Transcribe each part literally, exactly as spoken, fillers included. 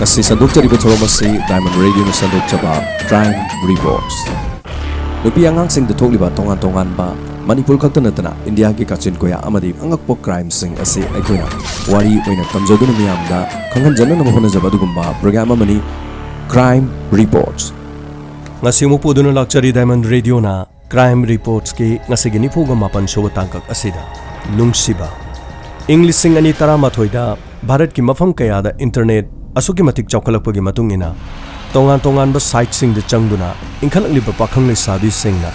ꯑꯁꯤ ꯁꯟꯗꯣꯛꯆꯔꯤꯕ ꯊꯧꯔꯝ ꯑꯁꯤ Diamond Radioꯅ ꯁꯟꯗꯣꯛꯆꯕ Crime Reports꯫ ꯅꯨꯄꯤ ꯑꯉꯥꯡꯁꯤꯡꯗ ꯊꯣꯛꯂꯤꯕ ꯇꯣꯉꯥꯟ ꯇꯣꯉꯥꯟꯕ, ꯃꯅꯤꯄꯨꯔ ꯈꯛꯇ ꯅꯠꯇꯅ ꯏꯟꯗꯤꯌꯥꯒꯤ ꯀꯥꯆꯤꯟ ꯀꯣꯌꯥ ꯑꯃꯗꯤ ꯑꯉꯛꯄ crimeꯁꯤꯡ ꯑꯁꯤ ꯑꯩꯈꯣꯏꯅ ꯋꯥꯔꯤ ꯑꯣꯏꯅ ꯇꯝꯖꯗꯨꯅ ꯃꯤꯌꯥꯝꯗ ꯈꯪꯍꯟꯖꯅꯅꯕ ꯍꯣꯠꯅꯖꯕ ꯑꯗꯨꯒꯨꯝꯕ program ꯑꯃꯅꯤ Crime Reports꯫ ꯉꯁꯤ ꯑꯃꯨꯛ ꯄꯨꯗꯨꯅ ꯂꯥꯛꯆꯔꯤ Diamond Radioꯅ Crime Reportsꯀꯤ ꯉꯁꯤꯒꯤ ꯅꯤꯐꯨꯒ ꯃꯥꯄꯟ ꯁꯨꯕ ꯇꯥꯡꯀꯛ ꯑꯁꯤꯗ꯫ ꯅꯨꯡꯁꯤꯕ꯫ ꯏꯪ ꯂꯤꯁꯤꯡ ꯑꯅꯤ ꯇꯔꯥꯃꯥꯊꯣꯏꯗ ꯚꯥꯔꯠꯀꯤ ꯃꯐꯝ ꯀꯌꯥꯗ internet ꯑꯁꯨꯛꯀꯤ ꯃꯇꯤꯛ ꯆꯥꯎꯈꯠꯂꯛꯄꯒꯤ ꯃꯇꯨꯡ ꯏꯟꯅ, ꯇꯣꯉꯥꯟ ꯇꯣꯉꯥꯟꯕ siteꯁꯤꯡꯗ ꯆꯪꯗꯨꯅ ꯏꯟꯈꯠꯂꯛꯂꯤꯕ ꯄꯥꯈꯪ ꯂꯩꯁꯥꯕꯤꯁꯤꯡꯅ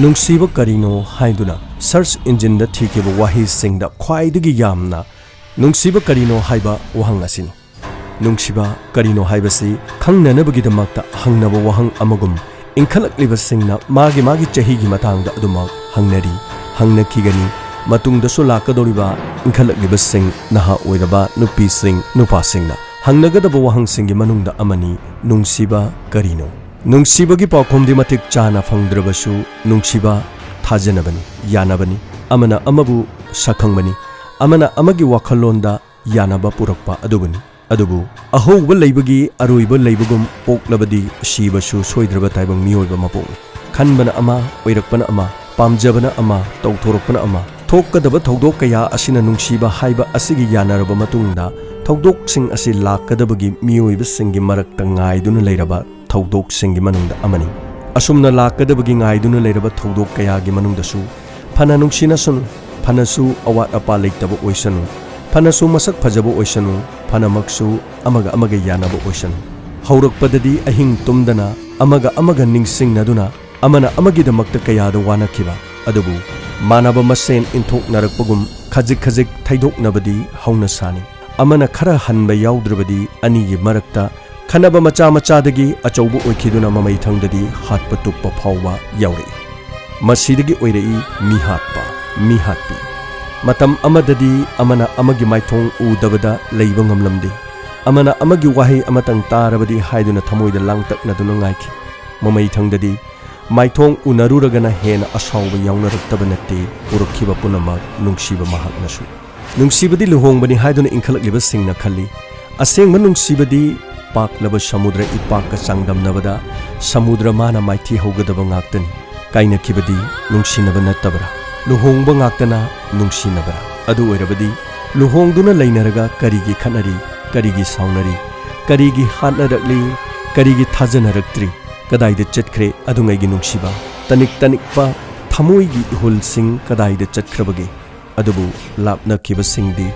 "ꯅꯨꯡꯁꯤꯕ ꯀꯔꯤꯅꯣ?" ꯍꯥꯏꯗꯨꯅ search engineꯗ ꯊꯤꯈꯤꯕ ꯋꯥꯍꯩꯁꯤꯡꯗ ꯈ꯭ꯋꯥꯏꯗꯒꯤ ꯌꯥꯝꯅ "ꯅꯨꯡꯁꯤꯕ ꯀꯔꯤꯅꯣ?" ꯍꯥꯏꯕ ꯋꯥꯍꯪ ꯑꯁꯤꯅꯤ꯫ ꯅꯨꯡꯁꯤꯕ ꯀꯔꯤꯅꯣ ꯍꯥꯏꯕꯁꯤ ꯈꯪꯅꯅꯕꯒꯤꯗꯃꯛꯇ ꯍꯪꯅꯕ ꯋꯥꯍꯪ ꯑꯃꯒꯨꯝ, ꯏꯟꯈꯠꯂꯛꯂꯤꯕꯁꯤꯡꯅ ꯃꯥꯒꯤ ꯃꯥꯒꯤ ꯆꯍꯤꯒꯤ ꯃꯇꯥꯡꯗ ꯑꯗꯨꯃꯛ ꯍꯪꯅꯔꯤ, ꯍꯪꯅꯈꯤꯒꯅꯤ꯫ ꯃꯇꯨꯡꯗꯁꯨ ꯂꯥꯛꯀꯗꯧꯔꯤꯕ ꯏꯟꯈꯠꯂꯛꯂꯤꯕꯁꯤꯡ, ꯅꯍꯥ ꯑꯣꯏꯔꯕ ꯅꯨꯄꯤꯁꯤꯡ, ꯅꯨꯄꯥꯁꯤꯡꯅ ꯍꯪꯅꯒꯗꯕ ꯋꯥꯍꯪꯁꯤꯡꯒꯤ ꯃꯅꯨꯡꯗ ꯑꯃꯅꯤ, ꯅꯨꯡꯁꯤꯕ ꯀꯔꯤꯅꯣ? ꯅꯨꯡꯁꯤꯕꯒꯤ ꯄꯥꯎꯈꯨꯝꯗꯤ ꯃꯇꯤꯛ ꯆꯥꯅ ꯐꯪꯗ꯭ꯔꯕꯁꯨ, ꯅꯨꯡꯁꯤꯕ ꯊꯥꯖꯅꯕꯅꯤ, ꯌꯥꯅꯕꯅꯤ, ꯑꯃꯅ ꯑꯃꯕꯨ ꯁꯛꯈꯪꯕꯅꯤ, ꯑꯃꯅ ꯑꯃꯒꯤ ꯋꯥꯈꯜꯂꯣꯟꯗ ꯌꯥꯅꯕ ꯄꯨꯔꯛꯄ ꯑꯗꯨꯕꯨꯅꯤ꯫ ꯑꯗꯨꯕꯨ ꯑꯍꯧꯕ ꯂꯩꯕꯒꯤ ꯑꯔꯣꯏꯕ ꯂꯩꯕꯒꯨꯝ, ꯄꯣꯛꯂꯕꯗꯤ ꯁꯤꯕꯁꯨ ꯁꯣꯏꯗ꯭ꯔꯕ ꯇꯥꯏꯕꯪ ꯃꯤꯑꯣꯏꯕ ꯃꯄꯣꯛꯅꯤ꯫ ꯈꯟꯕꯅ ꯑꯃ, ꯑꯣꯏꯔꯛꯄꯅ ꯑꯃ, ꯄꯥꯝꯖꯕꯅ ꯑꯃ, ꯇꯧꯊꯣꯔꯛꯄꯅ ꯑꯃ꯫ ꯊꯣꯛꯀꯗꯕ ꯊꯧꯗꯣꯛ ꯀꯌꯥ ꯑꯁꯤꯅ ꯅꯨꯡꯁꯤꯕ ꯍꯥꯏꯕ ꯑꯁꯤꯒꯤ ꯌꯥꯅꯔꯕ ꯃꯇꯨꯡꯗ, ꯊꯧꯗꯣꯛꯁꯤꯡ ꯑꯁꯤ ꯂꯥꯛꯀꯗꯕꯒꯤ ꯃꯤꯑꯣꯏꯕꯁꯤꯡꯒꯤ ꯃꯔꯛꯇ ꯉꯥꯏꯗꯨꯅ ꯂꯩꯔꯕ ꯊꯧꯗꯣꯛꯁꯤꯡꯒꯤ ꯃꯅꯨꯡꯗ ꯑꯃꯅꯤ꯫ ꯑꯁꯨꯝꯅ ꯂꯥꯛꯀꯗꯕꯒꯤ ꯉꯥꯏꯗꯨꯅ ꯂꯩꯔꯕ ꯊꯧꯗꯣꯛ ꯀꯌꯥꯒꯤ ꯃꯅꯨꯡꯗꯁꯨ, ꯐꯅ ꯅꯨꯡꯁꯤꯅꯁꯅꯨ, ꯐꯅꯁꯨ ꯑꯋꯥꯠ ꯑꯄꯥ ꯂꯩꯇꯕ ꯑꯣꯏꯁꯅꯨ, ꯐꯅꯁꯨ ꯃꯁꯛ ꯐꯖꯕ ꯑꯣꯏꯁꯅꯨ, ꯐꯅꯃꯛꯁꯨ ꯑꯃꯒ ꯑꯃꯒ ꯌꯥꯅꯕ ꯑꯣꯏꯁꯅꯨ, ꯍꯧꯔꯛꯄꯗꯗꯤ ꯑꯍꯤꯡ ꯇꯨꯝꯗꯅ ꯑꯃꯒ ꯑꯃꯒ ꯅꯤꯡꯁꯤꯡꯅꯗꯨꯅ, ꯑꯃꯅ ꯑꯃꯒꯤꯗꯃꯛꯇ ꯀꯌꯥꯗ ꯋꯥꯅꯈꯤꯕ, ꯑꯗꯨꯕꯨ ꯃꯥꯟꯅꯕ ꯃꯁꯦꯟ ꯏꯟꯊꯣꯛꯅꯔꯛꯄꯒꯨꯝ ꯈꯖꯤꯛ ꯈꯖꯤꯛ ꯊꯩꯗꯣꯛꯅꯕꯗꯤ ꯍꯧꯅꯁꯥꯅꯤ꯫ ꯑꯃꯅ ꯈꯔ ꯍꯟꯕ ꯌꯥꯎꯗ꯭ꯔꯕꯗꯤ ꯑꯅꯤꯒꯤ ꯃꯔꯛꯇ ꯈꯟꯅꯕ ꯃꯆꯥ ꯃꯆꯥꯗꯒꯤ ꯑꯆꯧꯕ ꯑꯣꯏꯈꯤꯗꯨꯅ ꯃꯃꯩ ꯊꯪꯗꯗꯤ ꯍꯥꯠꯄ ꯇꯨꯞꯄ ꯐꯥꯎꯕ ꯌꯥꯎꯔꯛꯏ꯫ ꯃꯁꯤꯗꯒꯤ ꯑꯣꯏꯔꯛꯏ ꯃꯤꯍꯥꯠꯄ, ꯃꯤꯍꯥꯠꯄꯤ꯫ ꯃꯇꯝ ꯑꯃꯗꯗꯤ ꯑꯃꯅ ꯑꯃꯒꯤ ꯃꯥꯏꯊꯣꯡ ꯎꯗꯕꯗ ꯂꯩꯕ ꯉꯝꯂꯝꯗꯦ꯫ ꯑꯃꯅ ꯑꯃꯒꯤ ꯋꯥꯍꯩ ꯑꯃꯇꯪ ꯇꯥꯔꯕꯗꯤ ꯍꯥꯏꯗꯨꯅ ꯊꯃꯣꯏꯗ ꯂꯥꯡꯇꯛꯅꯗꯨꯅ ꯉꯥꯏꯈꯤ꯫ ꯃꯃꯩ ꯊꯪꯗꯗꯤ ꯃꯥꯏꯊꯣꯡ ꯎꯅꯔꯨꯔꯒꯅ ꯍꯦꯟꯅ ꯑꯁꯥꯎꯕ ꯌꯥꯎꯅꯔꯛꯇꯕ ꯅꯠꯇꯦ, ꯄꯨꯔꯛꯈꯤꯕ ꯄꯨꯝꯅꯃꯛ ꯅꯨꯡꯁꯤꯕ ꯃꯍꯥꯛꯅꯁꯨ꯫ ꯅꯨꯡꯁꯤꯕꯗꯤ ꯂꯨꯍꯣꯡꯕꯅꯤ ꯍꯥꯏꯗꯨꯅ ꯏꯟꯈꯠꯂꯛꯂꯤꯕꯁꯤꯡꯅ ꯈꯜꯂꯤ꯫ ꯑꯁꯦꯡꯕ ꯅꯨꯡꯁꯤꯕꯗꯤ ꯄꯥꯛꯂꯕ ꯁꯃꯨꯗ꯭ꯔ ꯏꯄꯥꯛꯀ ꯆꯥꯡꯗꯝꯅꯕꯗ ꯁꯃꯨꯗ꯭ꯔ ꯃꯥꯅ ꯃꯥꯏꯊꯤ ꯍꯧꯒꯗꯕ ꯉꯥꯛꯇꯅꯤ꯫ ꯀꯥꯏꯅꯈꯤꯕꯗꯤ ꯅꯨꯡꯁꯤꯅꯕ ꯅꯠꯇꯕ꯭ꯔꯥ? ꯂꯨꯍꯣꯡꯕ ꯉꯥꯛꯇꯅ ꯅꯨꯡꯁꯤꯅꯕ꯭ꯔꯥ? ꯑꯗꯨ ꯑꯣꯏꯔꯕꯗꯤ ꯂꯨꯍꯣꯡꯗꯨꯅ ꯂꯩꯅꯔꯒ ꯀꯔꯤꯒꯤ ꯈꯠꯅꯔꯤ? ꯀꯔꯤꯒꯤ ꯁꯥꯎꯅꯔꯤ? ꯀꯔꯤꯒꯤ ꯍꯥꯠꯅꯔꯛꯂꯤ? ꯀꯔꯤꯒꯤ ꯊꯥꯖꯅꯔꯛꯇ꯭ꯔꯤ? ꯀꯗꯥꯏꯗ ꯆꯠꯈ꯭ꯔꯦ ꯑꯗꯨꯉꯩꯒꯤ ꯅꯨꯡꯁꯤꯕ? ꯇꯅꯤꯛ ꯇꯅꯤꯛꯄ ꯊꯃꯣꯏꯒꯤ ꯏꯍꯨꯜꯁꯤꯡ ꯀꯗꯥꯏꯗ ꯆꯠꯈ꯭ꯔꯕꯒꯦ? ꯑꯗꯨꯕꯨ ꯂꯥꯞꯅꯈꯤꯕꯁꯤꯡꯗꯤ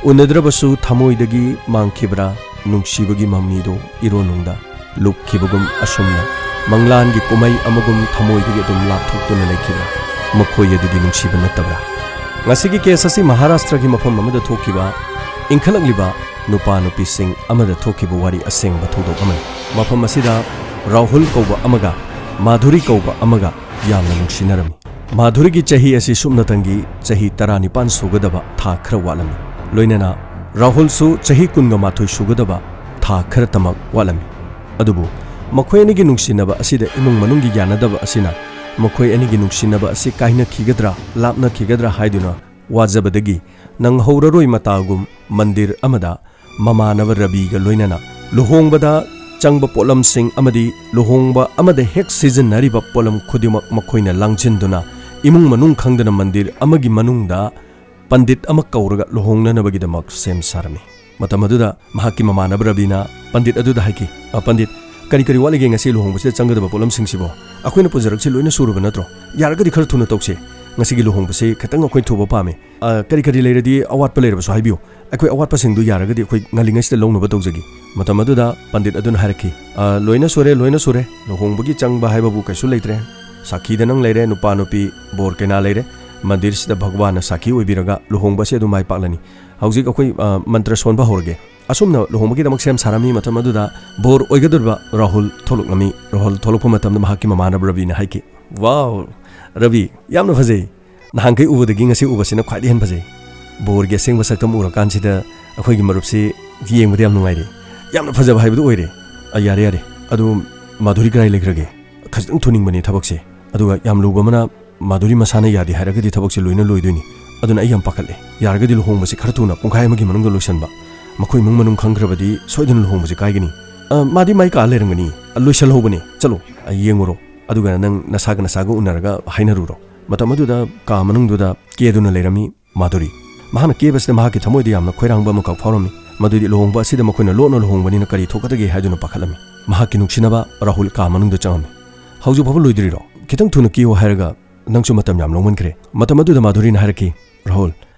ꯎꯅꯗ꯭ꯔꯕꯁꯨ ꯊꯃꯣꯏꯗꯒꯤ ꯃꯥꯡꯈꯤꯕ꯭ꯔꯥ? ꯅꯨꯡꯁꯤꯕꯒꯤ ꯃꯃꯤꯗꯣ ꯏꯔꯣꯟꯅꯨꯡꯗ ꯂꯨꯞꯈꯤꯕꯒꯨꯝ ꯑꯁꯨꯝꯅ ꯃꯪꯂꯥꯟꯒꯤ ꯀꯨꯝꯍꯩ ꯑꯃꯒꯨꯝ ꯊꯃꯣꯏꯗꯒꯤ ꯑꯗꯨꯝ ꯂꯥꯞꯊꯣꯛꯇꯨꯅ ꯂꯩꯈꯤꯕ꯭ꯔꯥ? ꯃꯈꯣꯏ ꯑꯗꯨꯗꯤ ꯅꯨꯡꯁꯤꯕ ꯅꯠꯇꯕ꯭ꯔꯥ? ꯉꯁꯤꯒꯤ ꯀꯦꯁ ꯑꯁꯤ ꯃꯍꯥꯔꯥꯁꯇ꯭ꯔꯒꯤ ꯃꯐꯝ ꯑꯃꯗ ꯊꯣꯛꯈꯤꯕ ꯏꯟꯈꯠꯂꯛꯂꯤꯕ ꯅꯨꯄꯥ ꯅꯨꯄꯤꯁꯤꯡ ꯑꯃꯗ ꯊꯣꯛꯈꯤꯕ ꯋꯥꯔꯤ ꯑꯁꯦꯡꯕ ꯊꯧꯗꯣꯛ ꯑꯃꯅꯤ꯫ ꯃꯐꯝ ꯑꯁꯤꯗ ꯔꯥꯍꯨꯜ ꯀꯧꯕ ꯑꯃꯒ ꯃꯥꯙꯨꯔꯤ ꯀꯧꯕ ꯑꯃꯒ ꯌꯥꯝꯅ ꯅꯨꯡꯁꯤꯅꯔꯝꯃꯤ꯫ ꯃꯥꯙꯨꯔꯤꯒꯤ ꯆꯍꯤ ꯑꯁꯤ ꯁꯨꯞꯅꯇꯪꯒꯤ ꯆꯍꯤ ꯇꯔꯥꯅꯤꯄꯥꯟ ꯁꯨꯒꯗꯕ ꯊꯥ ꯈꯔ ꯋꯥꯠꯂꯝꯃꯤ꯫ ꯂꯣꯏꯅꯅ ꯔꯥꯍꯨꯜꯁꯨ ꯆꯍꯤ ꯀꯨꯟꯒ ꯃꯥꯊꯣꯏ ꯁꯨꯒꯗꯕ ꯊꯥ ꯈꯔꯇꯃꯛ ꯋꯥꯠꯂꯝꯃꯤ꯫ ꯑꯗꯨꯕꯨ ꯃꯈꯣꯏ ꯑꯅꯤꯒꯤ ꯅꯨꯡꯁꯤꯅꯕ ꯑꯁꯤꯗ ꯏꯃꯨꯡ ꯃꯅꯨꯡꯒꯤ ꯌꯥꯅꯗꯕ ꯑꯁꯤꯅ ꯃꯈꯣꯏ ꯑꯅꯤꯒꯤ ꯅꯨꯡꯁꯤꯅꯕ ꯑꯁꯤ ꯀꯥꯏꯅꯈꯤꯒꯗ꯭ꯔꯥ, ꯂꯥꯞꯅꯈꯤꯒꯗ꯭ꯔꯥ ꯍꯥꯏꯗꯨꯅ ꯋꯥꯖꯕꯗꯒꯤ ꯅꯪꯍꯧꯔꯔꯣꯏ ꯃꯇꯥꯒꯨꯝ ꯃꯟꯗꯤꯔ ꯑꯃꯗ ꯃꯃꯥꯟꯅꯕ ꯔꯕꯤꯒ ꯂꯣꯏꯅꯅ ꯂꯨꯍꯣꯡꯕꯗ ꯆꯪꯕ ꯄꯣꯠꯂꯝꯁꯤꯡ ꯑꯃꯗꯤ ꯂꯨꯍꯣꯡꯕ ꯑꯃꯗ ꯍꯦꯛ ꯁꯤꯖꯤꯟꯅꯔꯤꯕ ꯄꯣꯠꯂꯝ ꯈꯨꯗꯤꯡꯃꯛ ꯃꯈꯣꯏꯅ ꯂꯥꯡꯁꯤꯟꯗꯨꯅ ꯏꯃꯨꯡ ꯃꯅꯨꯡ ꯈꯪꯗꯅ ꯃꯟꯗꯤꯔ ꯑꯃꯒꯤ ꯃꯅꯨꯡꯗ ꯄꯟꯗꯤꯠ ꯑꯃ ꯀꯧꯔꯒ ꯂꯨꯍꯣꯡꯅꯅꯕꯒꯤꯗꯃꯛ ꯁꯦꯝ ꯁꯥꯔꯝꯃꯤ꯫ ꯃꯇꯝ ꯑꯗꯨꯗ ꯃꯍꯥꯛꯀꯤ ꯃꯃꯥꯟꯅꯕ ꯔꯕꯤꯅ ꯄꯟꯗꯤꯠ ꯑꯗꯨꯗ ꯍꯥꯏꯈꯤ, "ꯑ, ꯄꯟꯗꯤꯠ, ꯀꯔꯤ ꯀꯔꯤ ꯋꯥꯠꯂꯤꯒꯦ ꯉꯁꯤ ꯂꯨꯍꯣꯡꯕꯁꯤꯗ ꯆꯪꯒꯗꯕ ꯄꯣꯠꯂꯝꯁꯤꯡꯁꯤꯕꯣ? ꯑꯩꯈꯣꯏꯅ ꯄꯨꯖꯔꯛꯁꯤ ꯂꯣꯏꯅ ꯁꯨꯔꯕ ꯅꯠꯇ꯭ꯔꯣ? ꯌꯥꯔꯒꯗꯤ ꯈꯔ ꯊꯨꯅ ꯇꯧꯁꯦ꯫ ꯉꯁꯤꯒꯤ ꯂꯨꯍꯣꯡꯕꯁꯤ ꯈꯤꯇꯪ ꯑꯩꯈꯣꯏ ꯊꯨꯕ ꯄꯥꯝꯃꯤ꯫ ꯑ, ꯀꯔꯤ ꯀꯔꯤ ꯂꯩꯔꯗꯤ ꯑꯋꯥꯠꯄ ꯂꯩꯔꯕꯁꯨ ꯍꯥꯏꯕꯤꯌꯨ꯫ ꯑꯩꯈꯣꯏ ꯑꯋꯥꯠꯄꯁꯤꯡꯗꯨ ꯌꯥꯔꯒꯗꯤ ꯑꯩꯈꯣꯏ ꯉꯜꯂꯤꯉꯩꯁꯤꯗ ꯂꯧꯅꯕ ꯇꯧꯖꯒꯦ꯫" ꯃꯇꯝ ꯑꯗꯨꯗ ꯄꯟꯗꯤꯠ ꯑꯗꯨꯅ ꯍꯥꯏꯔꯛꯈꯤ, "ꯑ, ꯂꯣꯏꯅ ꯁꯨꯔꯦ, ꯂꯣꯏꯅ ꯁꯨꯔꯦ꯫ ꯂꯨꯍꯣꯡꯕꯒꯤ ꯆꯪꯕ ꯍꯥꯏꯕꯕꯨ ꯀꯩꯁꯨ ꯂꯩꯇ꯭ꯔꯦ꯫ ꯁꯥꯈꯤꯗ ꯅꯪ ꯂꯩꯔꯦ, ꯅꯨꯄꯥ ꯅꯨꯄꯤ ꯕꯣꯔ ꯀꯩꯅꯥ ꯂꯩꯔꯦ꯫ ꯃꯟꯗꯤꯔꯁꯤꯗ ꯚꯒꯋꯥꯟꯅ ꯁꯥꯈꯤ ꯑꯣꯏꯕꯤꯔꯒ ꯂꯨꯍꯣꯡꯕꯁꯤ ꯑꯗꯨꯝ ꯃꯥꯏ ꯄꯥꯛꯂꯅꯤ꯫ ꯍꯧꯖꯤꯛ ꯑꯩꯈꯣꯏ, ꯑ, ꯃꯟꯇ꯭ꯔ ꯁꯣꯟꯕ ꯍꯧꯔꯒꯦ꯫" ꯑꯁꯨꯝꯅ ꯂꯨꯍꯣꯡꯕꯒꯤꯗꯃꯛ ꯁꯦꯝ ꯁꯥꯔꯝꯃꯤ꯫ ꯃꯇꯝ ꯑꯗꯨꯗ ꯕꯣꯔ ꯑꯣꯏꯒꯗꯧꯔꯤꯕ ꯔꯥꯍꯨꯜ ꯊꯣꯛꯂꯛꯂꯝꯃꯤ꯫ ꯔꯥꯍꯨꯜ ꯊꯣꯛꯂꯛꯄ ꯃꯇꯝꯗ ꯃꯍꯥꯛꯀꯤ ꯃꯃꯥꯟꯅꯕ ꯔꯕꯤꯅ ꯍꯥꯏꯈꯤ, "ꯋꯥꯎ, ꯔꯕꯤ, ꯌꯥꯝꯅ ꯐꯖꯩ꯫ ꯅꯍꯥꯟꯈꯩ ꯎꯕꯗꯒꯤ ꯉꯁꯤ ꯎꯕꯁꯤꯅ ꯈ꯭ꯋꯥꯏꯗꯒꯤ ꯍꯦꯟꯅ ꯐꯖꯩ꯫ ꯕꯣꯔꯒꯤ ꯑꯁꯦꯡꯕ ꯁꯛꯇꯝ ꯎꯔꯀꯥꯟꯁꯤꯗ ꯑꯩꯈꯣꯏꯒꯤ ꯃꯔꯨꯞꯁꯤ ꯌꯦꯡꯕꯗ ꯌꯥꯝ ꯅꯨꯡꯉꯥꯏꯔꯦ꯫ ꯌꯥꯝꯅ ꯐꯖꯕ ꯍꯥꯏꯕꯗꯨ ꯑꯣꯏꯔꯦ꯫ ꯑ, ꯌꯥꯔꯦ, ꯌꯥꯔꯦ꯫ ꯑꯗꯨ ꯃꯥꯙꯨꯔꯤ ꯀꯗꯥꯏ ꯂꯩꯈ꯭ꯔꯒꯦ? ꯈꯖꯤꯛꯇꯪ ꯊꯨꯅꯤꯡꯕꯅꯤ ꯊꯕꯛꯁꯦ꯫ ꯑꯗꯨꯒ ꯌꯥꯝ ꯂꯨꯕ ꯑꯃꯅ, ꯃꯥꯙꯨꯔꯤ ꯃꯁꯥꯅ ꯌꯥꯗꯦ ꯍꯥꯏꯔꯒꯗꯤ ꯊꯕꯛꯁꯦ ꯂꯣꯏꯅ ꯂꯣꯏꯗꯣꯏꯅꯤ꯫ ꯑꯗꯨꯅ ꯑꯩ ꯌꯥꯝ ꯄꯥꯈꯠꯂꯦ꯫ ꯌꯥꯔꯒꯗꯤ ꯂꯨꯍꯣꯡꯕꯁꯦ ꯈꯔ ꯊꯨꯅ, ꯄꯨꯡꯈꯥꯏ ꯑꯃꯒꯤ ꯃꯅꯨꯡꯗ ꯂꯣꯏꯁꯤꯟꯕ꯫ ꯃꯈꯣꯏ ꯏꯃꯨꯡ ꯃꯅꯨꯡ ꯈꯪꯈ꯭ꯔꯕꯗꯤ ꯁꯣꯏꯗꯅ ꯂꯨꯍꯣꯡꯕꯁꯦ ꯀꯥꯏꯒꯅꯤ꯫ "ꯑ, ꯃꯥꯗꯤ ꯃꯥꯏ ꯀꯥ ꯂꯩꯔꯝꯒꯅꯤ, ꯑ, ꯂꯣꯏꯁꯜꯍꯧꯕꯅꯤ, ꯆꯠꯂꯣ, ꯑ, ꯌꯦꯡꯉꯨꯔꯣ, ꯑꯗꯨꯒ ꯅꯪ ꯅꯁꯥꯒ ꯅꯁꯥꯒ ꯎꯅꯔꯒ ꯍꯥꯏꯅꯔꯨꯔꯣ"꯫ ꯃꯇꯝ ꯑꯗꯨꯗ ꯀꯥ ꯃꯅꯨꯡꯗꯨꯗ ꯀꯦꯗꯨꯅ ꯂꯩꯔꯝꯃꯤ ꯃꯥꯙꯨꯔꯤ꯫ ꯃꯍꯥꯛꯅ ꯀꯦꯕꯁꯤꯗ ꯃꯍꯥꯛꯀꯤ ꯊꯃꯣꯏꯗ ꯌꯥꯝꯅ ꯈꯣꯏꯔꯥꯡꯕ ꯑꯃꯈꯛ ꯐꯥꯎꯔꯝꯃꯤ, ꯃꯗꯨꯗꯤ ꯂꯨꯍꯣꯡꯕ ꯑꯁꯤꯗ ꯃꯈꯣꯏꯅ ꯂꯣꯠꯅ ꯂꯨꯍꯣꯡꯕꯅꯤꯅ ꯀꯔꯤ ꯊꯣꯛꯀꯗꯒꯦ ꯍꯥꯏꯗꯨꯅ ꯄꯥꯈꯠꯂꯝꯃꯤ꯫ ꯃꯍꯥꯛꯀꯤ ꯅꯨꯡꯁꯤꯅꯕ ꯔꯥꯍꯨꯜ ꯀꯥ ꯃꯅꯨꯡꯗ ꯆꯪꯉꯝꯃꯤ꯫ "ꯍꯧꯖꯤꯛ ꯐꯥꯎꯕ ꯂꯣꯏꯗ꯭ꯔꯤꯔꯣ? ꯈꯤꯇꯪ ꯊꯨꯅ ꯀꯦꯌꯨ ꯍꯥꯏꯔꯒ ꯅꯪꯁꯨ ꯃꯇꯝ ꯌꯥꯝ ꯂꯧꯃꯟꯈ꯭ꯔꯦ"꯫ ꯃꯇꯝ ꯑꯗꯨꯗ ꯃꯥꯙꯨꯔꯤꯅ ꯍꯥꯏꯔꯛꯈꯤ, "ꯔꯥꯍꯨꯜ,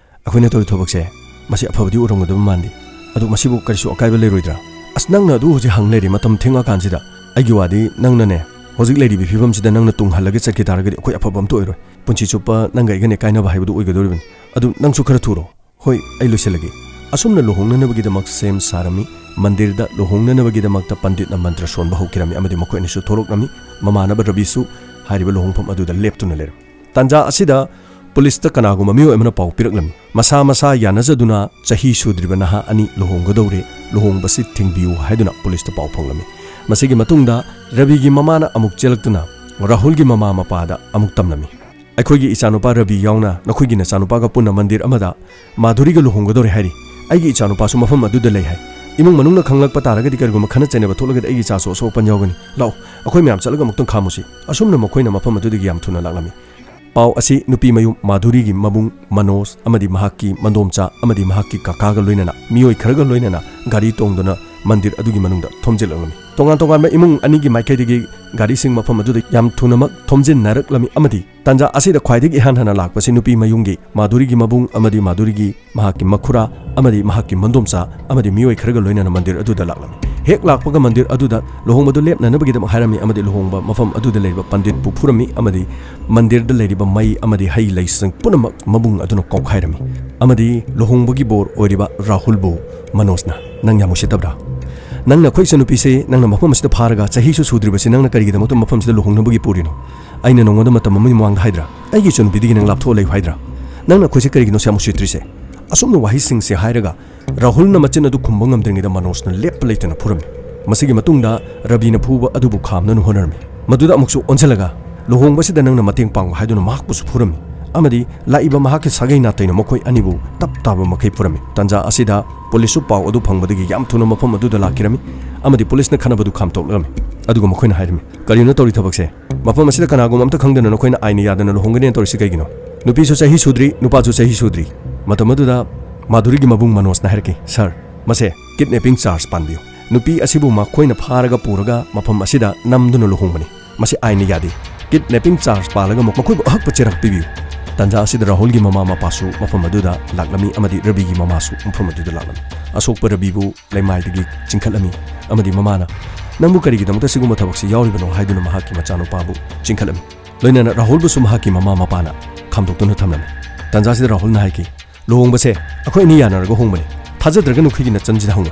ꯑꯩꯈꯣꯏꯅ ꯇꯧꯔꯤ ꯊꯕꯛꯁꯦ, ꯃꯁꯤ ꯑꯐꯕꯗꯤ ꯑꯣꯏꯔꯝꯒꯗꯕ ꯃꯥꯟꯗꯦ꯫ ꯑꯗꯨ ꯃꯁꯤꯕꯨ ꯀꯔꯤꯁꯨ ꯑꯀꯥꯏꯕ ꯂꯩꯔꯣꯏꯗ꯭ꯔꯥ?" "ꯑꯁ, ꯅꯪꯅ ꯑꯗꯨ ꯍꯧꯖꯤꯛ ꯍꯪ ꯂꯩꯔꯤ, ꯃꯇꯝ ꯊꯦꯡꯉꯛꯑꯀꯥꯟꯁꯤꯗ꯫ ꯑꯩꯒꯤ ꯋꯥꯗꯤ ꯅꯪꯅꯅꯦ, ꯍꯧꯖꯤꯛ ꯂꯩꯔꯤꯕ ꯐꯤꯕꯝꯁꯤꯗ ꯅꯪꯅ ꯇꯨꯡ ꯍꯜꯂꯒ ꯆꯠꯈꯤ ꯇꯥꯔꯒꯗꯤ ꯑꯩꯈꯣꯏ ꯑꯐꯕ ꯑꯝꯇ ꯑꯣꯏꯔꯣꯏ꯫ ꯄꯨꯟꯁꯤ ꯆꯨꯞꯄ ꯅꯪꯒ ꯑꯩꯒꯅꯦ ꯀꯥꯏꯅꯕ ꯍꯥꯏꯕꯗꯨ ꯑꯣꯏꯒꯗꯧꯔꯤꯕꯅꯤ꯫ ꯑꯗꯨ ꯅꯪꯁꯨ ꯈꯔ ꯊꯨꯔꯣ꯫ ꯍꯣꯏ, ꯑꯩ ꯂꯣꯏꯁꯤꯜꯂꯒꯦ"꯫ ꯑꯁꯨꯝꯅ ꯂꯨꯍꯣꯡꯅꯅꯕꯒꯤꯗꯃꯛ ꯁꯦꯝ ꯁꯥꯔꯝꯃꯤ꯫ ꯃꯟꯗꯤꯔꯗ ꯂꯨꯍꯣꯡꯅꯅꯕꯒꯤꯗꯃꯛꯇ ꯄꯟꯗꯤꯠꯅ ꯃꯟꯇ꯭ꯔ ꯁꯣꯟꯕ ꯍꯧꯈꯤꯔꯝꯃꯤ ꯑꯃꯗꯤ ꯃꯈꯣꯏ ꯑꯅꯤꯁꯨ ꯊꯣꯛꯂꯛꯂꯝꯃꯤ꯫ ꯃꯃꯥꯟꯅꯕ ꯔꯕꯤꯁꯨ ꯍꯥꯏꯔꯤꯕ ꯂꯨꯍꯣꯡꯐꯝ ꯑꯗꯨꯗ ꯂꯦꯞꯇꯨꯅ ꯂꯩꯔꯝꯃꯤ꯫ ꯇꯥꯟꯖꯥ ꯑꯁꯤꯗ ꯄꯨꯂꯤꯁꯇ ꯀꯅꯥꯒꯨꯝꯕ ꯃꯤꯑꯣꯏ ꯑꯃꯅ ꯄꯥꯎ ꯄꯤꯔꯛꯂꯝꯃꯤ꯫ ꯃꯁꯥ ꯃꯁꯥ ꯌꯥꯅꯖꯗꯨꯅ ꯆꯍꯤ ꯁꯨꯗ꯭ꯔꯤꯕ ꯅꯍꯥ ꯑꯅꯤ ꯂꯨꯍꯣꯡꯒꯗꯧꯔꯦ, ꯂꯨꯍꯣꯡꯕꯁꯤ ꯊꯤꯡꯕꯤꯌꯨ ꯍꯥꯏꯗꯨꯅ ꯄꯨꯂꯤꯁꯇ ꯄꯥꯎ ꯐꯣꯡꯂꯝꯃꯤ꯫ ꯃꯁꯤꯒꯤ ꯃꯇꯨꯡꯗ ꯔꯕꯤꯒꯤ ꯃꯃꯥꯅ ꯑꯃꯨꯛ ꯆꯦꯜꯂꯛꯇꯨꯅ ꯔꯥꯍꯨꯜꯒꯤ ꯃꯃꯥ ꯃꯄꯥꯗ ꯑꯃꯨꯛ ꯇꯝꯂꯝꯃꯤ꯫ "ꯑꯩꯈꯣꯏꯒꯤ ꯏꯆꯥꯅꯨꯄꯥ ꯔꯕꯤ ꯌꯥꯎꯅ ꯅꯈꯣꯏꯒꯤ ꯅꯆꯥꯅꯨꯄꯥꯒ ꯄꯨꯟꯅ ꯃꯟꯗꯤꯔ ꯑꯃꯗ ꯃꯥꯙꯨꯔꯤꯒ ꯂꯨꯍꯣꯡꯒꯗꯧꯔꯦ ꯍꯥꯏꯔꯤ꯫ ꯑꯩꯒꯤ ꯏꯆꯥꯅꯨꯄꯥꯁꯨ ꯃꯐꯝ ꯑꯗꯨꯗ ꯂꯩ ꯍꯥꯏ꯫ ꯏꯃꯨꯡ ꯃꯅꯨꯡꯅ ꯈꯪꯂꯛꯄ ꯇꯥꯔꯒꯗꯤ ꯀꯔꯤꯒꯨꯝꯕ ꯈꯠꯅ ꯆꯩꯅꯕ ꯊꯣꯛꯂꯒꯗꯤ ꯑꯩꯒꯤ ꯏꯆꯥꯁꯨ ꯑꯁꯣꯛ ꯑꯄꯟ ꯌꯥꯎꯒꯅꯤ꯫ ꯂꯥꯛꯑꯣ, ꯑꯩꯈꯣꯏ ꯃꯌꯥꯝ ꯆꯠꯂꯒ ꯑꯃꯨꯛꯇꯪ ꯈꯥꯝꯃꯨꯁꯤ"꯫ ꯑꯁꯨꯝꯅ ꯃꯈꯣꯏꯅ ꯃꯐꯝ ꯑꯗꯨꯗꯒꯤ ꯌꯥꯝ ꯊꯨꯅ ꯂꯥꯛꯂꯝꯃꯤ꯫ ꯄꯥꯎ ꯑꯁꯤ ꯅꯨꯄꯤ ꯃꯌꯨꯝ ꯃꯥꯙꯨꯔꯤꯒꯤ ꯃꯕꯨꯡ ꯃꯅꯣꯖ ꯑꯃꯗꯤ ꯃꯍꯥꯛꯀꯤ ꯃꯗꯣꯝꯆꯥ ꯑꯃꯗꯤ ꯃꯍꯥꯛꯀꯤ ꯀꯀꯥꯒ ꯂꯣꯏꯅꯅ ꯃꯤꯑꯣꯏ ꯈꯔꯒ ꯂꯣꯏꯅꯅ ꯒꯥꯔꯤ ꯇꯣꯡꯗꯨꯅ ꯃꯟꯗꯤꯔ ꯑꯗꯨꯒꯤ ꯃꯅꯨꯡꯗ ꯊꯣꯝꯖꯤꯜꯂꯛꯂꯝꯃꯤ꯫ ꯇꯣꯉꯥꯟ ꯇꯣꯉꯥꯟꯕ ꯏꯃꯨꯡ ꯑꯅꯤꯒꯤ ꯃꯥꯏꯀꯩꯗꯒꯤ ꯒꯥꯔꯤꯁꯤꯡ ꯃꯐꯝ ꯑꯗꯨꯗ ꯌꯥꯝ ꯊꯨꯅꯃꯛ ꯊꯣꯝꯖꯤꯟꯅꯔꯛꯂꯝꯃꯤ ꯑꯃꯗꯤ ꯇꯥꯟꯖꯥ ꯑꯁꯤꯗ ꯈ꯭ꯋꯥꯏꯗꯒꯤ ꯏꯍꯥꯟ ꯍꯥꯟꯅ ꯂꯥꯛꯄꯁꯤ ꯅꯨꯄꯤ ꯃꯌꯨꯝꯒꯤ ꯃꯥꯙꯨꯔꯤꯒꯤ ꯃꯕꯨꯡ ꯑꯃꯗꯤ ꯃꯥꯙꯨꯔꯤꯒꯤ ꯃꯍꯥꯛꯀꯤ ꯃꯈꯨꯔꯥ ꯑꯃꯗꯤ ꯃꯍꯥꯛꯀꯤ ꯃꯟꯗꯣꯝꯆꯥ ꯑꯃꯗꯤ ꯃꯤꯑꯣꯏ ꯈꯔꯒ ꯂꯣꯏꯅꯅ ꯃꯟꯗꯤꯔ ꯑꯗꯨꯗ ꯂꯥꯛꯂꯝꯃꯤ꯫ ꯍꯦꯛ ꯂꯥꯛꯄꯒ ꯃꯟꯗꯤꯔ ꯑꯗꯨꯗ ꯂꯨꯍꯣꯡꯕꯗꯨ ꯂꯦꯞꯅꯅꯕꯒꯤꯗꯃꯛ ꯍꯥꯏꯔꯝꯃꯤ ꯑꯃꯗꯤ ꯂꯨꯍꯣꯡꯕ ꯃꯐꯝ ꯑꯗꯨꯗ ꯂꯩꯔꯤꯕ ꯄꯟꯗꯤꯠꯄꯨ ꯐꯨꯔꯝꯃꯤ ꯑꯃꯗꯤ ꯃꯟꯗꯤꯔꯗ ꯂꯩꯔꯤꯕ ꯃꯩ ꯑꯃꯗꯤ ꯍꯩ ꯂꯩꯁꯤꯡ ꯄꯨꯝꯅꯃꯛ ꯃꯕꯨꯡ ꯑꯗꯨꯅ ꯀꯣꯛꯈꯥꯏꯔꯝꯃꯤ꯫ ꯑꯃꯗꯤ ꯂꯨꯍꯣꯡꯕꯒꯤ ꯕꯣꯔ ꯑꯣꯏꯔꯤꯕ ꯔꯥꯍꯨꯜꯕꯨ ꯃꯅꯣꯖꯅ, "ꯅꯪ ꯌꯥꯝ ꯎꯁꯤꯠꯇꯕ꯭ꯔꯥ? ꯅꯪꯅ ꯑꯩꯈꯣꯏ ꯏꯆꯟꯅꯨꯄꯤꯁꯦ ꯅꯪꯅ ꯃꯐꯝ ꯑꯁꯤꯗ ꯐꯥꯔꯒ ꯆꯍꯤꯁꯨ ꯁꯨꯗ꯭ꯔꯤꯕꯁꯤ ꯅꯪꯅ ꯀꯔꯤꯒꯤꯗꯃꯛꯇ ꯃꯐꯝꯁꯤꯗ ꯂꯨꯍꯣꯡꯅꯕꯒꯤ ꯄꯨꯔꯤꯅꯣ? ꯑꯩꯅ ꯅꯉꯣꯟꯗ ꯃꯇꯝ ꯑꯃꯒꯤ ꯃꯃꯥꯡꯗ ꯍꯥꯏꯗ꯭ꯔꯥ? ꯑꯩꯒꯤ ꯏꯆꯟꯅꯨꯄꯤꯗꯒꯤ ꯅꯪ ꯂꯥꯞꯊꯣꯛꯑ ꯂꯩꯌꯨ ꯍꯥꯏꯗ꯭ꯔꯥ? ꯅꯪꯅ ꯑꯩꯈꯣꯏꯁꯦ ꯀꯔꯤꯒꯤꯅꯣ ꯌꯥꯝ ꯎꯁꯤꯠꯇ꯭ꯔꯤꯁꯦ?" ꯑꯁꯨꯝꯅ ꯋꯥꯍꯩꯁꯤꯡꯁꯦ ꯍꯥꯏꯔꯒ ꯔꯥꯍꯨꯜꯅ ꯃꯆꯤꯟ ꯑꯗꯨ ꯈꯨꯝꯕ ꯉꯝꯗ꯭ꯔꯤꯉꯩꯗ ꯃꯅꯣꯖꯅ ꯂꯦꯞꯄ ꯂꯩꯇꯅ ꯐꯨꯔꯝꯃꯤ꯫ ꯃꯁꯤꯒꯤ ꯃꯇꯨꯡꯗ ꯔꯕꯤꯅ ꯐꯨꯕ ꯑꯗꯨꯕꯨ ꯈꯥꯝꯅꯅ ꯍꯣꯠꯅꯔꯝꯃꯤ꯫ ꯃꯗꯨꯗ ꯑꯃꯨꯛꯁꯨ ꯑꯣꯟꯁꯤꯜꯂꯒ, "ꯂꯨꯍꯣꯡꯕꯁꯤꯗ ꯅꯪꯅ ꯃꯇꯦꯡ ꯄꯥꯡꯕ" ꯍꯥꯏꯗꯨꯅ ꯃꯍꯥꯛꯄꯨꯁꯨ ꯐꯨꯔꯝꯃꯤ꯫ ꯑꯃꯗꯤ ꯂꯥꯛꯏꯕ ꯃꯍꯥꯛꯀꯤ ꯁꯥꯒꯩ ꯅꯥꯇꯩꯅ ꯃꯈꯣꯏ ꯑꯅꯤꯕꯨ ꯇꯞ ꯇꯥꯕ ꯃꯈꯩ ꯄꯨꯔꯝꯃꯤ꯫ ꯇꯥꯟꯖꯥ ꯑꯁꯤꯗ ꯄꯨꯂꯤꯁꯁꯨ ꯄꯥꯎ ꯑꯗꯨ ꯐꯪꯕꯗꯒꯤ ꯌꯥꯝ ꯊꯨꯅ ꯃꯐꯝ ꯑꯗꯨꯗ ꯂꯥꯛꯈꯤꯔꯝꯃꯤ ꯑꯃꯗꯤ ꯄꯨꯂꯤꯁꯅ ꯈꯠꯅꯕꯗꯨ ꯈꯥꯝꯇꯣꯛꯂꯝꯃꯤ꯫ ꯑꯗꯨꯒ ꯃꯈꯣꯏꯅ ꯍꯥꯏꯔꯝꯃꯤ, "ꯀꯔꯤꯅꯣ ꯇꯧꯔꯤ ꯊꯕꯛꯁꯦ? ꯃꯐꯝ ꯑꯁꯤꯗ ꯀꯅꯥꯒꯨꯝꯕ ꯑꯝꯇ ꯈꯪꯗꯅ ꯅꯈꯣꯏꯅ ꯑꯥꯏꯟꯅ ꯌꯥꯗꯅ ꯂꯨꯍꯣꯡꯒꯅꯦꯅ ꯇꯧꯔꯤꯁꯤ ꯀꯩꯒꯤꯅꯣ? ꯅꯨꯄꯤꯁꯨ ꯆꯍꯤ ꯁꯨꯗ꯭ꯔꯤ, ꯅꯨꯄꯥꯁꯨ ꯆꯍꯤ ꯁꯨꯗ꯭ꯔꯤ꯫" ꯃꯇꯝ ꯑꯗꯨꯗ ꯃꯥꯙꯨꯔꯤꯒꯤ ꯃꯕꯨꯡ ꯃꯅꯣꯖꯅ ꯍꯥꯏꯔꯛꯈꯤ, "ꯁꯥꯔ, ꯃꯁꯦ ꯀꯤꯗꯅꯦꯄꯤꯡ ꯆꯥꯔꯖ ꯄꯥꯟꯕꯤꯌꯨ꯫ ꯅꯨꯄꯤ ꯑꯁꯤꯕꯨ ꯃꯈꯣꯏꯅ ꯐꯥꯔꯒ ꯄꯨꯔꯒ ꯃꯐꯝ ꯑꯁꯤꯗ ꯅꯝꯗꯨꯅ ꯂꯨꯍꯣꯡꯕꯅꯤ꯫ ꯃꯁꯤ ꯑꯥꯏꯟꯅ ꯌꯥꯗꯦ꯫ ꯀꯤꯗꯅꯦꯄꯤꯡ ꯆꯥꯔꯖ ꯄꯥꯜꯂꯒ ꯃꯈꯣꯏꯕꯨ ꯑꯍꯛꯄ ꯆꯩꯔꯥꯛ ꯄꯤꯕꯤꯌꯨ꯫" ꯇꯥꯟꯖꯥ ꯑꯁꯤꯗ ꯔꯥꯍꯨꯜꯒꯤ ꯃꯃꯥ ꯃꯄꯥꯁꯨ ꯃꯐꯝ ꯑꯗꯨꯗ ꯂꯥꯛꯂꯝꯃꯤ ꯑꯃꯗꯤ ꯔꯕꯤꯒꯤ ꯃꯃꯥꯁꯨ ꯃꯐꯝ ꯑꯗꯨꯗ ꯂꯥꯛꯂꯝꯃꯤ꯫ ꯑꯁꯣꯛꯄ ꯔꯕꯤꯕꯨ ꯂꯩꯃꯥꯏꯗꯒꯤ ꯆꯤꯡꯈꯠꯂꯝꯃꯤ ꯑꯃꯗꯤ ꯃꯃꯥꯅ, "ꯅꯪꯕꯨ ꯀꯔꯤꯒꯤꯗꯃꯛꯇ ꯁꯤꯒꯨꯝꯕ ꯊꯕꯛꯁꯤ ꯌꯥꯎꯔꯤꯕꯅꯣ?" ꯍꯥꯏꯗꯨꯅ ꯃꯍꯥꯛꯀꯤ ꯃꯆꯥꯅꯨꯄꯥꯕꯨ ꯆꯤꯡꯈꯠꯂꯝꯃꯤ꯫ ꯂꯣꯏꯅꯅ ꯔꯥꯍꯨꯜꯕꯨꯁꯨ ꯃꯍꯥꯛꯀꯤ ꯃꯃꯥ ꯃꯄꯥꯅ ꯈꯥꯝꯗꯣꯛꯇꯨꯅ ꯊꯝꯂꯝꯃꯤ꯫ ꯇꯥꯟꯖꯥꯁꯤꯗ ꯔꯥꯍꯨꯜꯅ ꯍꯥꯏꯈꯤ, "ꯂꯨꯍꯣꯡꯕꯁꯦ ꯑꯩꯈꯣꯏ ꯑꯅꯤ ꯌꯥꯅꯔꯒ ꯍꯣꯡꯕꯅꯤ꯫ ꯊꯥꯖꯗ꯭ꯔꯒ ꯅꯈꯣꯏꯒꯤ ꯅꯆꯟꯁꯤꯗ ꯍꯪꯉꯨ꯫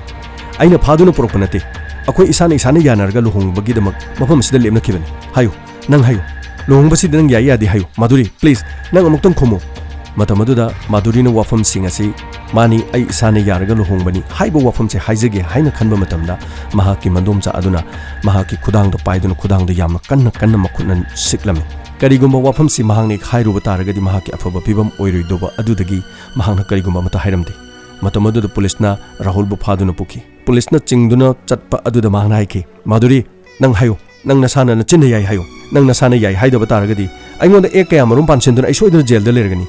ꯑꯩꯅ ꯐꯥꯗꯨꯅ ꯄꯨꯔꯛꯄ ꯅꯠꯇꯦ꯫ ꯑꯩꯈꯣꯏ ꯏꯁꯥꯅ ꯏꯁꯥꯅ ꯌꯥꯅꯔꯒ ꯂꯨꯍꯣꯡꯕꯒꯤꯗꯃꯛ ꯃꯐꯝ ꯑꯁꯤꯗ ꯂꯦꯞꯅꯈꯤꯕꯅꯤ꯫ ꯍꯥꯏꯌꯨ, ꯅꯪ ꯍꯥꯏꯌꯨ꯫ ꯂꯨꯍꯣꯡꯕꯁꯤꯗ ꯅꯪ ꯌꯥꯏ ꯌꯥꯗꯦ ꯍꯥꯏꯌꯨ꯫ ꯃꯥꯙꯨꯔꯤ, please, ꯅꯪ ꯑꯃꯨꯛꯇꯪ ꯈꯨꯝꯃꯨ꯫" ꯃꯇꯝ ꯑꯗꯨꯗ ꯃꯥꯙꯨꯔꯤꯅ ꯋꯥꯐꯝꯁꯤꯡ ꯑꯁꯤ, "ꯃꯥꯅꯤ, ꯑꯩ ꯏꯁꯥꯅ ꯌꯥꯔꯒ ꯂꯨꯍꯣꯡꯕꯅꯤ" ꯍꯥꯏꯕ ꯋꯥꯐꯝꯁꯦ ꯍꯥꯏꯖꯒꯦ ꯍꯥꯏꯅ ꯈꯟꯕ ꯃꯇꯝꯗ, ꯃꯍꯥꯛꯀꯤ ꯃꯗꯣꯝꯆꯥ ꯑꯗꯨꯅ ꯃꯍꯥꯛꯀꯤ ꯈꯨꯗꯥꯡꯗ ꯄꯥꯏꯗꯨꯅ ꯈꯨꯗꯥꯡꯗ ꯌꯥꯝꯅ ꯀꯟꯅ ꯀꯟꯅ ꯃꯈꯨꯠꯅ ꯁꯤꯛꯂꯝꯃꯤ꯫ ꯀꯔꯤꯒꯨꯝꯕ ꯋꯥꯐꯝꯁꯤ ꯃꯍꯥꯛꯅ ꯍꯦꯛ ꯍꯥꯏꯔꯨꯕ ꯇꯥꯔꯒꯗꯤ ꯃꯍꯥꯛꯀꯤ ꯑꯐꯕ ꯐꯤꯕꯝ ꯑꯣꯏꯔꯣꯏꯗꯧꯕ ꯑꯗꯨꯗꯒꯤ ꯃꯍꯥꯛꯅ ꯀꯔꯤꯒꯨꯝꯕ ꯑꯃꯠꯇ ꯍꯥꯏꯔꯝꯗꯦ꯫ ꯃꯇꯝ ꯑꯗꯨꯗ ꯄꯨꯂꯤꯁꯅ ꯔꯥꯍꯨꯜꯕꯨ ꯐꯥꯗꯨꯅ ꯄꯨꯈꯤ꯫ ꯄꯨꯂꯤꯁꯅ ꯆꯤꯡꯗꯨꯅ ꯆꯠꯄ ꯑꯗꯨꯗ ꯃꯍꯥꯛꯅ ꯍꯥꯏꯈꯤ, "ꯃꯥꯙꯨꯔꯤ, ꯅꯪ ꯍꯥꯏꯌꯨ, ꯅꯪ ꯅꯁꯥꯅ ꯅꯆꯤꯟꯅ ꯌꯥꯏ ꯍꯥꯏꯌꯨ꯫ ꯅꯪ ꯅꯁꯥꯅ ꯌꯥꯏ ꯍꯥꯏꯗꯕ ꯇꯥꯔꯒꯗꯤ ꯑꯩꯉꯣꯟꯗ ꯑꯦꯛ ꯀꯌꯥ ꯃꯔꯨꯝ ꯄꯥꯟꯁꯤꯟꯗꯨꯅ ꯑꯩ ꯁꯣꯏꯗꯅ ꯖꯦꯜꯗ ꯂꯩꯔꯒꯅꯤ꯫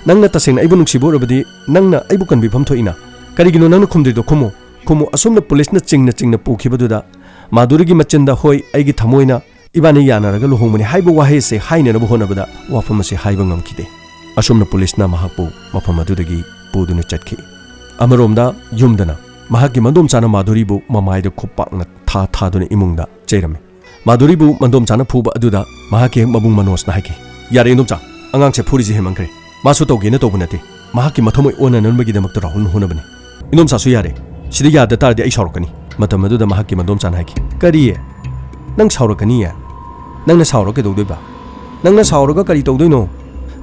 ꯅꯪꯅ ꯇꯁꯦꯡꯅ ꯑꯩꯕꯨ ꯅꯨꯡꯁꯤꯕ ꯑꯣꯏꯔꯕꯗꯤ ꯅꯪꯅ ꯑꯩꯕꯨ ꯀꯟꯕꯤꯐꯝ ꯊꯣꯛꯏꯅ꯫ ꯀꯔꯤꯒꯤꯅꯣ ꯅꯪꯅ ꯈꯨꯝꯗ꯭ꯔꯤꯗꯣ? ꯈꯨꯝꯃꯨ, ꯈꯨꯝꯃꯨ꯫" ꯑꯁꯨꯝꯅ ꯄꯨꯂꯤꯁꯅ ꯆꯤꯡꯅ ꯆꯤꯡꯅ ꯄꯨꯈꯤꯕꯗꯨꯗ ꯃꯥꯙꯨꯔꯤꯒꯤ ꯃꯆꯤꯟꯗ, "ꯍꯣꯏ, ꯑꯩꯒꯤ ꯊꯃꯣꯏꯅ ꯏꯕꯥꯅꯤ ꯌꯥꯅꯔꯒ ꯂꯨꯍꯣꯡꯕꯅꯤ" ꯍꯥꯏꯕ ꯋꯥꯍꯩ ꯑꯁꯤ ꯍꯥꯏꯅꯅꯕ ꯍꯣꯠꯅꯕꯗ ꯋꯥꯐꯝ ꯑꯁꯤ ꯍꯥꯏꯕ ꯉꯝꯈꯤꯗꯦ꯫ ꯑꯁꯨꯝꯅ ꯄꯨꯂꯤꯁꯅ ꯃꯍꯥꯛꯄꯨ ꯃꯐꯝ ꯑꯗꯨꯗꯒꯤ ꯄꯨꯗꯨꯅ ꯆꯠꯈꯤ꯫ ꯑꯃꯔꯣꯝꯗ ꯌꯨꯝꯗꯅ ꯃꯍꯥꯛꯀꯤ ꯃꯗꯣꯝꯆꯥꯅ ꯃꯥꯙꯨꯔꯤꯕꯨ ꯃꯃꯥꯏꯗ ꯈꯨꯄꯥꯛꯅ ꯊꯥ ꯊꯥꯗꯨꯅ ꯏꯃꯨꯡꯗ ꯆꯩꯔꯝꯃꯤ꯫ ꯃꯥꯙꯨꯔꯤꯕꯨ ꯃꯗꯣꯝꯆꯥꯅ ꯐꯨꯕ ꯑꯗꯨꯗ ꯃꯍꯥꯛꯀꯤ ꯍꯦꯛ ꯃꯕꯨꯡ ꯃꯅꯣꯖꯅ ꯍꯥꯏꯈꯤ, "ꯌꯥꯔꯦ ꯏꯟꯗꯣꯝꯆꯥ, ꯑꯉꯥꯡꯁꯦ ꯐꯨꯔꯤꯁꯦ ꯍꯦꯟꯃꯟꯈ꯭ꯔꯦ꯫ ꯃꯥꯁꯨ ꯇꯧꯒꯦꯅ ꯇꯧꯕ ꯅꯠꯇꯦ꯫ ꯃꯍꯥꯛꯀꯤ ꯃꯊꯃꯣꯏ ꯑꯣꯟꯅꯅꯕꯒꯤꯗꯃꯛꯇ ꯔꯥꯍꯨꯜꯅ ꯍꯣꯠꯅꯕꯅꯤ꯫ ꯏꯟꯗꯣꯝꯆꯥꯁꯨ ꯌꯥꯔꯦ꯫ ꯁꯤꯗ ꯌꯥꯗ ꯇꯥꯔꯗꯤ ꯑꯩ ꯁꯥꯎꯔꯛꯀꯅꯤ꯫" ꯃꯇꯝ ꯑꯗꯨꯗ ꯃꯍꯥꯛꯀꯤ ꯃꯗꯣꯝꯆꯥꯅ ꯍꯥꯏꯈꯤ, "ꯀꯔꯤ? ꯅꯪ ꯁꯥꯎꯔꯛꯀꯅꯤꯌꯦ? ꯅꯪꯅ ꯁꯥꯎꯔ ꯀꯩꯗꯧꯗꯣꯏꯕ? ꯅꯪꯅ ꯁꯥꯎꯔꯒ ꯀꯔꯤ ꯇꯧꯗꯣꯏꯅꯣ?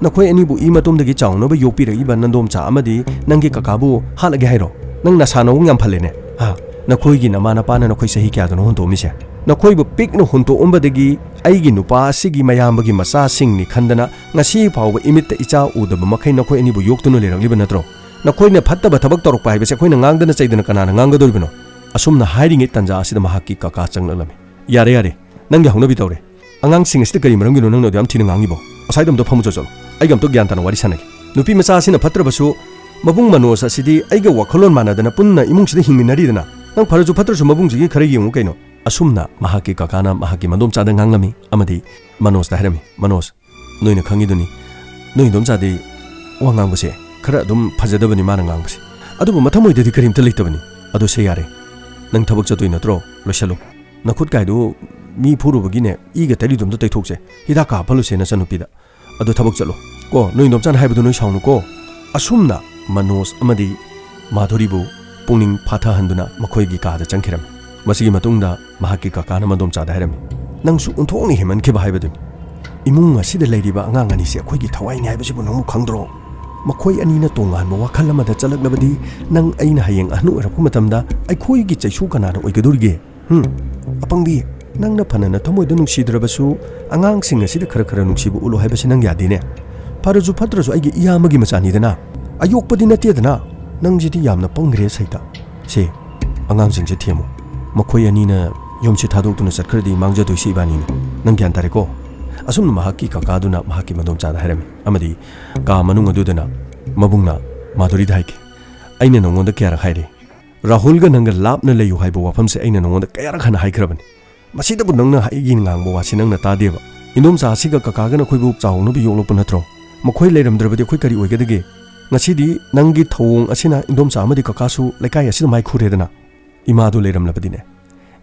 ꯅꯈꯣꯏ ꯑꯅꯤꯕꯨ ꯏ ꯃꯇꯣꯝꯗꯒꯤ ꯆꯥꯎꯅꯕ ꯌꯣꯛꯄꯤꯔꯛꯏꯕ ꯅꯗꯣꯝꯆꯥ ꯑꯃꯗꯤ ꯅꯪꯒꯤ ꯀꯀꯥꯕꯨ ꯍꯥꯠꯂꯒꯦ ꯍꯥꯏꯔꯣ? ꯅꯪ ꯅꯁꯥ ꯅꯋꯨꯡ ꯌꯥꯝ ꯐꯜꯂꯦꯅꯦ꯫ ꯍꯥ? ꯅꯈꯣꯏꯒꯤ ꯅꯃꯥ ꯅꯄꯥꯅ ꯅꯈꯣꯏ ꯆꯍꯤ ꯀꯌꯥꯗꯅꯣ ꯍꯨꯟꯗꯣꯛꯑꯝꯃꯤꯁꯦ? ꯅꯈꯣꯏꯕꯨ ꯄꯤꯛꯅ ꯍꯨꯟꯇꯣꯛꯑꯝꯕꯗꯒꯤ ꯑꯩꯒꯤ ꯅꯨꯄꯥ ꯑꯁꯤꯒꯤ ꯃꯌꯥꯝꯕꯒꯤ ꯃꯆꯥꯁꯤꯡꯅꯤ ꯈꯟꯗꯅ ꯉꯁꯤ ꯐꯥꯎꯕ ꯏꯃꯤꯠꯇ ꯏꯆꯥ ꯎꯗꯕ ꯃꯈꯩ ꯅꯈꯣꯏ ꯑꯅꯤꯕꯨ ꯌꯣꯛꯇꯨꯅ ꯂꯩꯔꯛꯂꯤꯕ ꯅꯠꯇ꯭ꯔꯣ? ꯅꯈꯣꯏꯅ ꯐꯠꯇꯕ ꯊꯕꯛ ꯇꯧꯔꯛꯄ ꯍꯥꯏꯕꯁꯦ ꯑꯩꯈꯣꯏꯅ ꯉꯥꯡꯗꯅ ꯆꯩꯗꯅ ꯀꯅꯥꯅ ꯉꯥꯡꯒꯗꯧꯔꯤꯕꯅꯣ? ꯑꯁꯨꯝꯅ ꯍꯥꯏꯔꯤꯉꯩ ꯇꯟꯖꯥ ꯑꯁꯤꯗ ꯃꯍꯥꯛꯀꯤ ꯀꯀꯥ ꯆꯪꯂꯛꯂꯝꯃꯤ꯫ "ꯌꯥꯔꯦ, ꯌꯥꯔꯦ, ꯅꯪꯒꯤ ꯍꯧꯅꯕꯤ ꯇꯧꯔꯦ꯫ ꯑꯉꯥꯡꯁꯤꯡ ꯑꯁꯤꯗ ꯀꯔꯤ ꯃꯔꯝꯒꯤꯅꯣ ꯅꯪꯅ ꯑꯗꯨ ꯌꯥꯝ ꯊꯤꯅ ꯉꯥꯡꯉꯤꯕꯣ? ꯑꯁ꯭ꯋꯥꯏꯗ ꯑꯝꯇ ꯐꯝꯃꯨ ꯆꯠꯂꯣ꯫ ꯑꯩꯒ ꯑꯝꯇ ꯒ꯭ꯌꯥꯟ ꯇꯥꯅ ꯋꯥꯔꯤ ꯁꯥꯟꯅꯒꯦ꯫ ꯅꯨꯄꯤ ꯃꯆꯥ ꯑꯁꯤꯅ ꯐꯠꯇ꯭ꯔꯕꯁꯨ ꯃꯕꯨꯡ ꯃꯅꯣꯖ ꯑꯁꯤꯗꯤ ꯑꯩꯒ ꯋꯥꯈꯜꯂꯣꯟ ꯃꯥꯟꯅꯗꯅ ꯄꯨꯟꯅ ꯏꯃꯨꯡꯁꯤꯗ ꯍꯤꯡꯃꯤꯟꯅꯔꯤꯗꯅ꯫ ꯅꯪ ꯐꯔꯁꯨ ꯐꯠꯇ꯭ꯔꯁꯨ ꯃꯕꯨꯡꯁꯤꯒꯤ ꯈꯔ ꯌꯦꯡꯉꯨ ꯀꯩꯅꯣ?" ꯑꯁꯨꯝꯅ ꯃꯍꯥꯛꯀꯤ ꯀꯀꯥꯅ ꯃꯍꯥꯛꯀꯤ ꯃꯗꯣꯝꯆꯥꯗ ꯉꯥꯡꯂꯝꯃꯤ ꯑꯃꯗꯤ ꯃꯅꯣꯖꯇ ꯍꯥꯏꯔꯝꯃꯤ, "ꯃꯅꯣꯖ, ꯅꯣꯏꯅ ꯈꯪꯉꯤꯗꯨꯅꯤ, ꯅꯣꯏ ꯏꯗꯣꯝꯆꯥꯗꯤ ꯋꯥ ꯉꯥꯡꯕꯁꯦ ꯈꯔ ꯑꯗꯨꯝ ꯐꯖꯗꯕꯅꯤ ꯃꯥꯅ ꯉꯥꯡꯕꯁꯦ꯫ ꯑꯗꯨꯕꯨ ꯃꯊꯃꯣꯏꯗꯗꯤ ꯀꯔꯤꯝꯇ ꯂꯩꯇꯕꯅꯤ꯫ ꯑꯗꯨ ꯁꯦ ꯌꯥꯔꯦ, ꯅꯪ ꯊꯕꯛ ꯆꯠꯇꯣꯏ ꯅꯠꯇ꯭ꯔꯣ? ꯂꯣꯏꯁꯜꯂꯨ꯫ ꯅꯈꯨꯠ ꯀꯥꯏꯗꯨ ꯃꯤ ꯐꯨꯔꯨꯕꯒꯤꯅꯦ, ꯏꯒ ꯇꯔꯤꯗꯨ ꯑꯝꯇ ꯇꯩꯊꯣꯛꯁꯦ꯫ ꯍꯤꯗꯥꯛ ꯀꯥꯞꯍꯜꯂꯨꯁꯦ ꯅꯆꯟꯅꯨꯄꯤꯗ꯫ ꯑꯗꯨ ꯊꯕꯛ ꯆꯠꯂꯣ꯫ ꯀꯣ, ꯅꯣꯏ ꯏꯗꯣꯝꯆꯥꯅ ꯍꯥꯏꯕꯗꯨ ꯅꯣꯏ ꯁꯥꯎꯅꯨꯀꯣ꯫" ꯑꯁꯨꯝꯅ ꯃꯅꯣꯖ ꯑꯃꯗꯤ ꯃꯥꯙꯨꯔꯤꯕꯨ ꯄꯨꯛꯅꯤꯡ ꯐꯥꯊꯍꯟꯗꯨꯅ ꯃꯈꯣꯏꯒꯤ ꯀꯥꯗ ꯆꯪꯈꯤꯔꯝꯃꯤ꯫ ꯃꯁꯤꯒꯤ ꯃꯇꯨꯡꯗ ꯃꯍꯥꯛꯀꯤ ꯀꯀꯥꯅ ꯃꯗꯣꯝꯆꯥꯗ ꯍꯥꯏꯔꯝꯃꯤ, "ꯅꯪꯁꯨ ꯑꯣꯟꯊꯣꯛꯅ ꯍꯦꯟꯃꯟꯈꯤꯕ ꯍꯥꯏꯕꯗꯨꯅꯤ꯫ ꯏꯃꯨꯡ ꯑꯁꯤꯗ ꯂꯩꯔꯤꯕ ꯑꯉꯥꯡ ꯑꯅꯤꯁꯦ ꯑꯩꯈꯣꯏꯒꯤ ꯊꯋꯥꯏꯅꯤ ꯍꯥꯏꯕꯁꯤꯕꯨ ꯅꯪꯕꯨ ꯈꯪꯗ꯭ꯔꯣ? ꯃꯈꯣꯏ ꯑꯅꯤꯅ ꯇꯣꯉꯥꯟꯕ ꯋꯥꯈꯜ ꯑꯃꯗ ꯆꯠꯂꯛꯂꯕꯗꯤ ꯅꯪ ꯑꯩꯅ ꯍꯌꯦꯡ ꯑꯍꯟ ꯑꯣꯏꯔꯛꯄ ꯃꯇꯝꯗ ꯑꯩꯈꯣꯏꯒꯤ ꯆꯩꯁꯨ ꯀꯅꯥꯅ ꯑꯣꯏꯒꯗꯧꯔꯤꯒꯦ? ꯍꯨꯝ? ꯑꯄꯪꯕꯤ, ꯅꯪꯅ ꯐꯅ ꯅꯊꯃꯣꯏꯗ ꯅꯨꯡꯁꯤꯗ꯭ꯔꯕꯁꯨ ꯑꯉꯥꯡꯁꯤꯡ ꯑꯁꯤꯗ ꯈꯔ ꯈꯔ ꯅꯨꯡꯁꯤꯕ ꯎꯠꯂꯣ ꯍꯥꯏꯕꯁꯤ ꯅꯪ ꯌꯥꯗꯦꯅꯦ꯫ ꯐꯔꯁꯨ ꯐꯠꯇ꯭ꯔꯁꯨ ꯑꯩꯒꯤ ꯏꯌꯥꯝꯕꯒꯤ ꯃꯆꯥꯅꯤꯗꯅ꯫ ꯑꯌꯣꯛꯄꯗꯤ ꯅꯠꯇꯦꯗꯅ꯫ ꯅꯪꯁꯤꯗꯤ ꯌꯥꯝꯅ ꯄꯪꯈ꯭ꯔꯦ ꯁꯩꯇ꯫ ꯁꯦ, ꯑꯉꯥꯡꯁꯤꯡꯁꯦ ꯊꯦꯝꯃꯨ꯫ ꯃꯈꯣꯏ ꯑꯅꯤꯅ ꯌꯨꯝꯁꯤ ꯊꯥꯗꯣꯛꯇꯨꯅ ꯆꯠꯈ꯭ꯔꯗꯤ ꯃꯥꯡꯖꯗꯣꯏꯁꯤ ꯏꯕꯥꯅꯤꯅꯤ꯫ ꯅꯪ ꯒ꯭ꯌꯥꯟ ꯇꯥꯔꯦꯀꯣ?" ꯑꯁꯨꯝꯅ ꯃꯍꯥꯛꯀꯤ ꯀꯀꯥꯗꯨꯅ ꯃꯍꯥꯛꯀꯤ ꯃꯗꯣꯝꯆꯥꯗ ꯍꯥꯏꯔꯝꯃꯤ ꯑꯃꯗꯤ ꯀꯥ ꯃꯅꯨꯡ ꯑꯗꯨꯗꯅ ꯃꯕꯨꯡꯅ ꯃꯥꯙꯨꯔꯤꯗ ꯍꯥꯏꯈꯤ, "ꯑꯩꯅ ꯅꯉꯣꯟꯗ ꯀꯌꯥꯔꯛ ꯍꯥꯏꯔꯦ? ꯔꯥꯍꯨꯜꯒ ꯅꯪꯒ ꯂꯥꯞꯅ ꯂꯩꯌꯨ ꯍꯥꯏꯕ ꯋꯥꯐꯝꯁꯦ ꯑꯩꯅ ꯅꯉꯣꯟꯗ ꯀꯌꯥꯔꯛ ꯍꯟꯅ ꯍꯥꯏꯈ꯭ꯔꯕꯅꯤ꯫ ꯃꯁꯤꯗꯕꯨ ꯅꯪꯅ ꯑꯩꯒꯤ ꯉꯥꯡꯕ ꯋꯥꯁꯤ ꯅꯪꯅ ꯇꯥꯗꯦꯕ꯫ ꯏꯟꯗꯣꯝꯆꯥ ꯑꯁꯤꯒ ꯀꯀꯥꯒꯅ ꯑꯩꯈꯣꯏꯕꯨ ꯆꯥꯎꯅꯕ ꯌꯣꯛꯂꯛꯄ ꯅꯠꯇ꯭ꯔꯣ? ꯃꯈꯣꯏ ꯂꯩꯔꯝꯗ꯭ꯔꯕꯗꯤ ꯑꯩꯈꯣꯏ ꯀꯔꯤ ꯑꯣꯏꯒꯗꯒꯦ? ꯉꯁꯤꯗꯤ ꯅꯪꯒꯤ ꯊꯧꯑꯣꯡ ꯑꯁꯤꯅ ꯏꯟꯗꯣꯝꯆꯥ ꯑꯃꯗꯤ ꯀꯀꯥꯁꯨ ꯂꯩꯀꯥꯏ ꯑꯁꯤꯗ ꯃꯥꯏ ꯈꯨꯔꯦꯗꯅ꯫ ꯏꯃꯥꯗꯨ ꯂꯩꯔꯝꯂꯕꯗꯤꯅꯦ,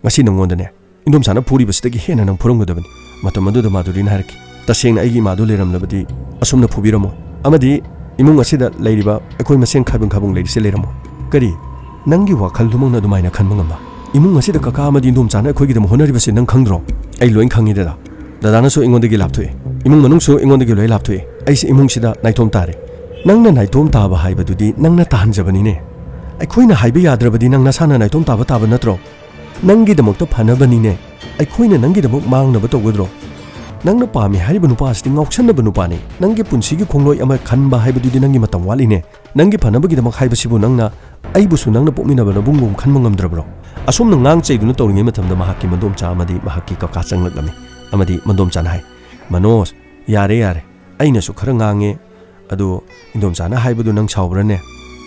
ꯉꯁꯤ ꯅꯪꯉꯣꯟꯗꯅꯦ, ꯏꯟꯗꯣꯝꯆꯥꯅ ꯐꯨꯔꯤꯕꯁꯤꯗꯒꯤ ꯍꯦꯟꯅ ꯅꯪ ꯐꯨꯔꯝꯒꯗꯕꯅꯤ꯫" ꯃꯇꯝ ꯑꯗꯨꯗ ꯃꯥꯙꯨꯔꯤꯅ ꯍꯥꯏꯔꯛꯈꯤ, "ꯇꯁꯦꯡꯅ ꯑꯩꯒꯤ ꯏꯃꯥꯗꯨ ꯂꯩꯔꯝꯂꯕꯗꯤ ꯑꯁꯨꯝꯅ ꯐꯨꯕꯤꯔꯝꯃꯣꯏ꯫ ꯑꯃꯗꯤ ꯏꯃꯨꯡ ꯑꯁꯤꯗ ꯂꯩꯔꯤꯕ ꯑꯩꯈꯣꯏ ꯃꯁꯦꯟ ꯈꯥꯏꯕꯨꯡ ꯈꯥꯏꯕꯨꯡ ꯂꯩꯔꯤꯁꯦ ꯂꯩꯔꯝꯃꯣꯏ꯫" "ꯀꯔꯤ? ꯅꯪꯒꯤ ꯋꯥꯈꯜꯗꯨꯃꯛꯅ ꯑꯗꯨꯃꯥꯏꯅ ꯈꯟꯕ ꯉꯝꯕ? ꯏꯃꯨꯡ ꯑꯁꯤꯗ ꯀꯀꯥ ꯑꯃꯗꯤ ꯏꯟꯗꯣꯝꯆꯥꯅ ꯑꯩꯈꯣꯏꯒꯤꯗꯃꯛ ꯍꯣꯠꯅꯔꯤꯕꯁꯤ ꯅꯪ ꯈꯪꯗ꯭ꯔꯣ?" "ꯑꯩ ꯂꯣꯏ ꯈꯪꯉꯤ ꯗꯗꯥ꯫ ꯗꯗꯥꯅꯁꯨ ꯑꯩꯉꯣꯟꯗꯒꯤ ꯂꯥꯞꯊꯣꯛꯏ꯫ ꯏꯃꯨꯡ ꯃꯅꯨꯡꯁꯨ ꯑꯩꯉꯣꯟꯗꯒꯤ ꯂꯣꯏ ꯂꯥꯞꯊꯣꯛꯏ꯫ ꯑꯩꯁꯦ ꯏꯃꯨꯡꯁꯤꯗ ꯅꯥꯏꯇꯣꯝ ꯇꯥꯔꯦ꯫" "ꯅꯪꯅ ꯅꯥꯏꯇꯣꯝ ꯇꯥꯕ ꯍꯥꯏꯕꯗꯨꯗꯤ ꯅꯪꯅ ꯇꯥꯍꯟꯖꯕꯅꯤꯅꯦ꯫ ꯑꯩꯈꯣꯏꯅ ꯍꯥꯏꯕ ꯌꯥꯗ꯭ꯔꯕꯗꯤ ꯅꯪ ꯅꯁꯥꯅ ꯅꯥꯏꯇꯣꯝ ꯇꯥꯕ ꯇꯥꯕ ꯅꯠꯇ꯭ꯔꯣ?" ꯅꯪꯒꯤꯗꯃꯛꯇ ꯐꯅꯕꯅꯤꯅꯦ꯫ ꯑꯩꯈꯣꯏꯅ ꯅꯪꯒꯤꯗꯃꯛ ꯃꯥꯡꯅꯕ ꯇꯧꯒꯗ꯭ꯔꯣ? ꯅꯪꯅ ꯄꯥꯝꯃꯤ ꯍꯥꯏꯔꯤꯕ ꯅꯨꯄꯥ ꯑꯁꯤꯗꯤ ꯉꯥꯎꯁꯟꯅꯕ ꯅꯨꯄꯥꯅꯤ꯫ ꯅꯪꯒꯤ ꯄꯨꯟꯁꯤꯒꯤ ꯈꯣꯡꯂꯣꯏ ꯑꯃ ꯈꯟꯕ ꯍꯥꯏꯕꯗꯨꯗꯤ ꯅꯪꯒꯤ ꯃꯇꯝ ꯋꯥꯠꯂꯤꯅꯦ꯫ ꯅꯪꯒꯤ ꯐꯅꯕꯒꯤꯗꯃꯛ ꯍꯥꯏꯕꯁꯤꯕꯨ ꯅꯪꯅ ꯑꯩꯕꯨꯁꯨ ꯅꯪꯅ ꯄꯣꯛꯃꯤꯟꯅꯕ ꯅꯕꯨꯡꯒꯨꯝ ꯈꯟꯕ ꯉꯝꯗ꯭ꯔꯕ꯭ꯔꯣ? ꯑꯁꯨꯝꯅ ꯉꯥꯡ ꯆꯩꯗꯨꯅ ꯇꯧꯔꯤꯉꯩ ꯃꯇꯝꯗ ꯃꯍꯥꯛꯀꯤ ꯃꯗꯣꯝꯆꯥ ꯑꯃꯗꯤ ꯃꯍꯥꯛꯀꯤ ꯀꯀꯥ ꯆꯪꯂꯛꯂꯝꯃꯤ꯫ ꯑꯃꯗꯤ ꯃꯗꯣꯝꯆꯥꯅ ꯍꯥꯏ, "ꯃꯅꯣꯖ, ꯌꯥꯔꯦ, ꯌꯥꯔꯦ꯫ ꯑꯩꯅꯁꯨ ꯈꯔ ꯉꯥꯡꯉꯦ꯫ ꯑꯗꯨ ꯏꯟꯗꯣꯝꯆꯥꯅ ꯍꯥꯏꯕꯗꯨ ꯅꯪ ꯁꯥꯎꯕ꯭ꯔꯅꯦ?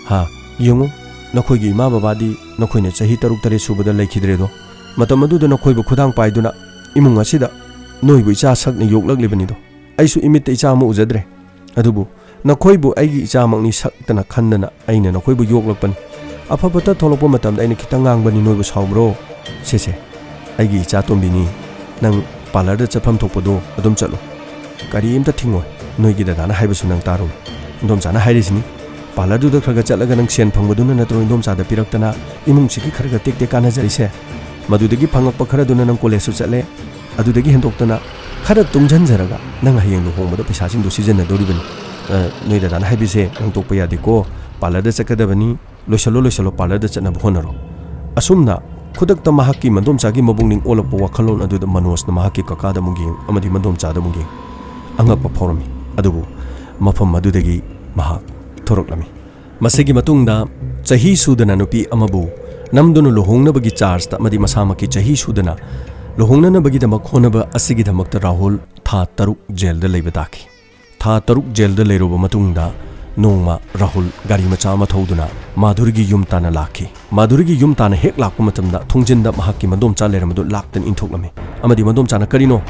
ꯍꯥ? ꯌꯦꯡꯉꯨ, ꯅꯈꯣꯏꯒꯤ ꯏꯃꯥ ꯕꯕꯥꯗꯤ ꯅꯈꯣꯏꯅ ꯆꯍꯤ ꯇꯔꯨꯛ ꯇꯔꯦꯠ ꯁꯨꯕꯗ ꯂꯩꯈꯤꯗ꯭ꯔꯦꯗꯣ꯫ ꯃꯇꯝ ꯑꯗꯨꯗ ꯅꯈꯣꯏꯕꯨ ꯈꯨꯗꯥꯡ ꯄꯥꯏꯗꯨꯅ ꯏꯃꯨꯡ ꯑꯁꯤꯗ ꯅꯣꯏꯕꯨ ꯏꯆꯥ ꯁꯛꯅ ꯌꯣꯛꯂꯛꯂꯤꯕꯅꯤꯗꯣ꯫ ꯑꯩꯁꯨ ꯏꯃꯤꯠꯇ ꯏꯆꯥ ꯑꯃ ꯎꯖꯗ꯭ꯔꯦ꯫ ꯑꯗꯨꯕꯨ ꯅꯈꯣꯏꯕꯨ ꯑꯩꯒꯤ ꯏꯆꯥꯃꯛꯅꯤ ꯁꯛꯇꯅ ꯈꯟꯗꯅ ꯑꯩꯅ ꯅꯈꯣꯏꯕꯨ ꯌꯣꯛꯂꯛꯄꯅꯤ꯫ ꯑꯐ ꯐꯠꯇ ꯊꯣꯛꯂꯛꯄ ꯃꯇꯝꯗ ꯑꯩꯅ ꯈꯤꯇꯪ ꯉꯥꯡꯕꯅꯤ, ꯅꯣꯏꯕꯨ ꯁꯥꯎꯕ꯭ꯔꯣ? ꯁꯦ, ꯁꯦ, ꯑꯩꯒꯤ ꯏꯆꯥ ꯇꯣꯝꯕꯤꯅꯤ꯫ ꯅꯪ ꯄꯥꯔꯂꯔꯗ ꯆꯠꯐꯝ ꯊꯣꯛꯄꯗꯣ ꯑꯗꯨꯝ ꯆꯠꯂꯣ꯫ ꯀꯔꯤꯝꯇ ꯊꯤꯡꯉꯣꯏ꯫ ꯅꯣꯏꯒꯤ ꯗꯗꯥꯅ ꯍꯥꯏꯕꯁꯨ ꯅꯪ ꯇꯥꯔꯨ꯫" ꯏꯟꯗꯣꯝꯆꯥꯅ ꯍꯥꯏꯔꯤꯁꯤꯅꯤ, "ꯄꯥꯔꯂꯔꯗꯨꯗ ꯈꯔ ꯈꯔ ꯆꯠꯂꯒ ꯅꯪ ꯁꯦꯟ ꯐꯪꯕꯗꯨꯅ ꯅꯠꯇ꯭ꯔꯣ ꯏꯟꯗꯣꯝꯆꯥꯗ ꯄꯤꯔꯛꯇꯅ ꯏꯃꯨꯡꯁꯤꯒꯤ ꯈꯔ ꯈꯔ ꯇꯦꯛ ꯇꯦꯛ ꯀꯥꯟꯅꯖꯔꯤꯁꯦ? ꯃꯗꯨꯗꯒꯤ ꯐꯪꯉꯛꯄ ꯈꯔꯗꯨꯅ ꯅꯪ ꯀꯣꯂꯦꯖꯁꯨ ꯆꯠꯂꯦ, ꯑꯗꯨꯗꯒꯤ ꯍꯦꯟꯗꯣꯛꯇꯅ ꯈꯔ ꯇꯨꯡꯁꯤꯟꯖꯔꯒ ꯅꯪ ꯍꯌꯦꯡ ꯂꯨꯍꯣꯡꯕꯗ ꯄꯩꯁꯥꯁꯤꯡꯗꯣ ꯁꯤꯖꯤꯟꯅꯗꯧꯔꯤꯕꯅꯤ꯫ ꯑ, ꯅꯣꯏ ꯗꯗꯥꯅ ꯍꯥꯏꯕꯤꯁꯦ ꯅꯪ ꯇꯣꯛꯄ ꯌꯥꯗꯦꯀꯣ꯫ ꯄꯥꯔꯂꯔꯗ ꯆꯠꯀꯗꯕꯅꯤ꯫ ꯂꯣꯏꯁꯜꯂꯣ, ꯂꯣꯏꯁꯜꯂꯣ, ꯄꯥꯔꯂꯔꯗ ꯆꯠꯅꯕ ꯍꯣꯠꯅꯔꯣ꯫" ꯑꯁꯨꯝꯅ ꯈꯨꯗꯛꯇ ꯃꯍꯥꯛꯀꯤ ꯃꯗꯣꯝꯆꯥꯒꯤ ꯃꯕꯨꯛꯅꯤꯡ ꯑꯣꯜꯂꯛꯄ ꯋꯥꯈꯜꯂꯣꯟ ꯑꯗꯨꯗ ꯃꯅꯣꯖꯅ ꯃꯍꯥꯛꯀꯤ ꯀꯀꯥꯗ ꯑꯃꯨꯛ ꯌꯦꯡ ꯑꯃꯗꯤ ꯃꯗꯣꯝꯆꯥꯗ ꯑꯃꯨꯛ ꯌꯦꯡ ꯑꯉꯛꯄ ꯐꯥꯎꯔꯝꯃꯤ꯫ ꯑꯗꯨꯕꯨ ꯃꯐꯝ ꯑꯗꯨꯗꯒꯤ ꯃꯍꯥꯛ ꯊꯣꯔꯛꯂꯝꯃꯤ꯫ ꯃꯁꯤꯒꯤ ꯃꯇꯨꯡꯗ ꯆꯍꯤ ꯁꯨꯗꯅ ꯅꯨꯄꯤ ꯑꯃꯕꯨ ꯅꯝꯗꯨꯅ ꯂꯨꯍꯣꯡꯅꯕꯒꯤ ꯆꯥꯔꯖꯇ ꯑꯃꯗꯤ ꯃꯁꯥꯃꯛꯀꯤ ꯆꯍꯤ ꯁꯨꯗꯅ ꯂꯨꯍꯣꯡꯅꯅꯕꯒꯤꯗꯃꯛ ꯍꯣꯠꯅꯕ ꯑꯁꯤꯒꯤꯗꯃꯛꯇ ꯔꯥꯍꯨꯜ ꯊꯥ ꯇꯔꯨꯛ ꯖꯦꯜꯗ ꯂꯩꯕ ꯇꯥꯈꯤ꯫ ꯊꯥ ꯇꯔꯨꯛ ꯖꯦꯜꯗ ꯂꯩꯔꯨꯕ ꯃꯇꯨꯡꯗ ꯅꯣꯡꯃ ꯔꯥꯍꯨꯜ ꯒꯥꯔꯤ ꯃꯆꯥ ꯑꯃ ꯊꯧꯗꯨꯅ ꯃꯥꯙꯨꯔꯤꯒꯤ ꯌꯨꯝ ꯇꯥꯟꯅ ꯂꯥꯛꯈꯤ꯫ ꯃꯥꯙꯨꯔꯤꯒꯤ ꯌꯨꯝ ꯇꯥꯟꯅ ꯍꯦꯛ ꯂꯥꯛꯄ ꯃꯇꯝꯗ ꯊꯣꯡꯖꯤꯟꯗ ꯃꯍꯥꯛꯀꯤ ꯃꯗꯣꯝꯆꯥ ꯂꯩꯔꯝꯕꯗꯨ ꯂꯥꯛꯇꯅ ꯏꯟꯊꯣꯛꯂꯝꯃꯤ꯫ ꯑꯃꯗꯤ ꯃꯗꯣꯝꯆꯥꯅ, "ꯀꯔꯤꯅꯣ?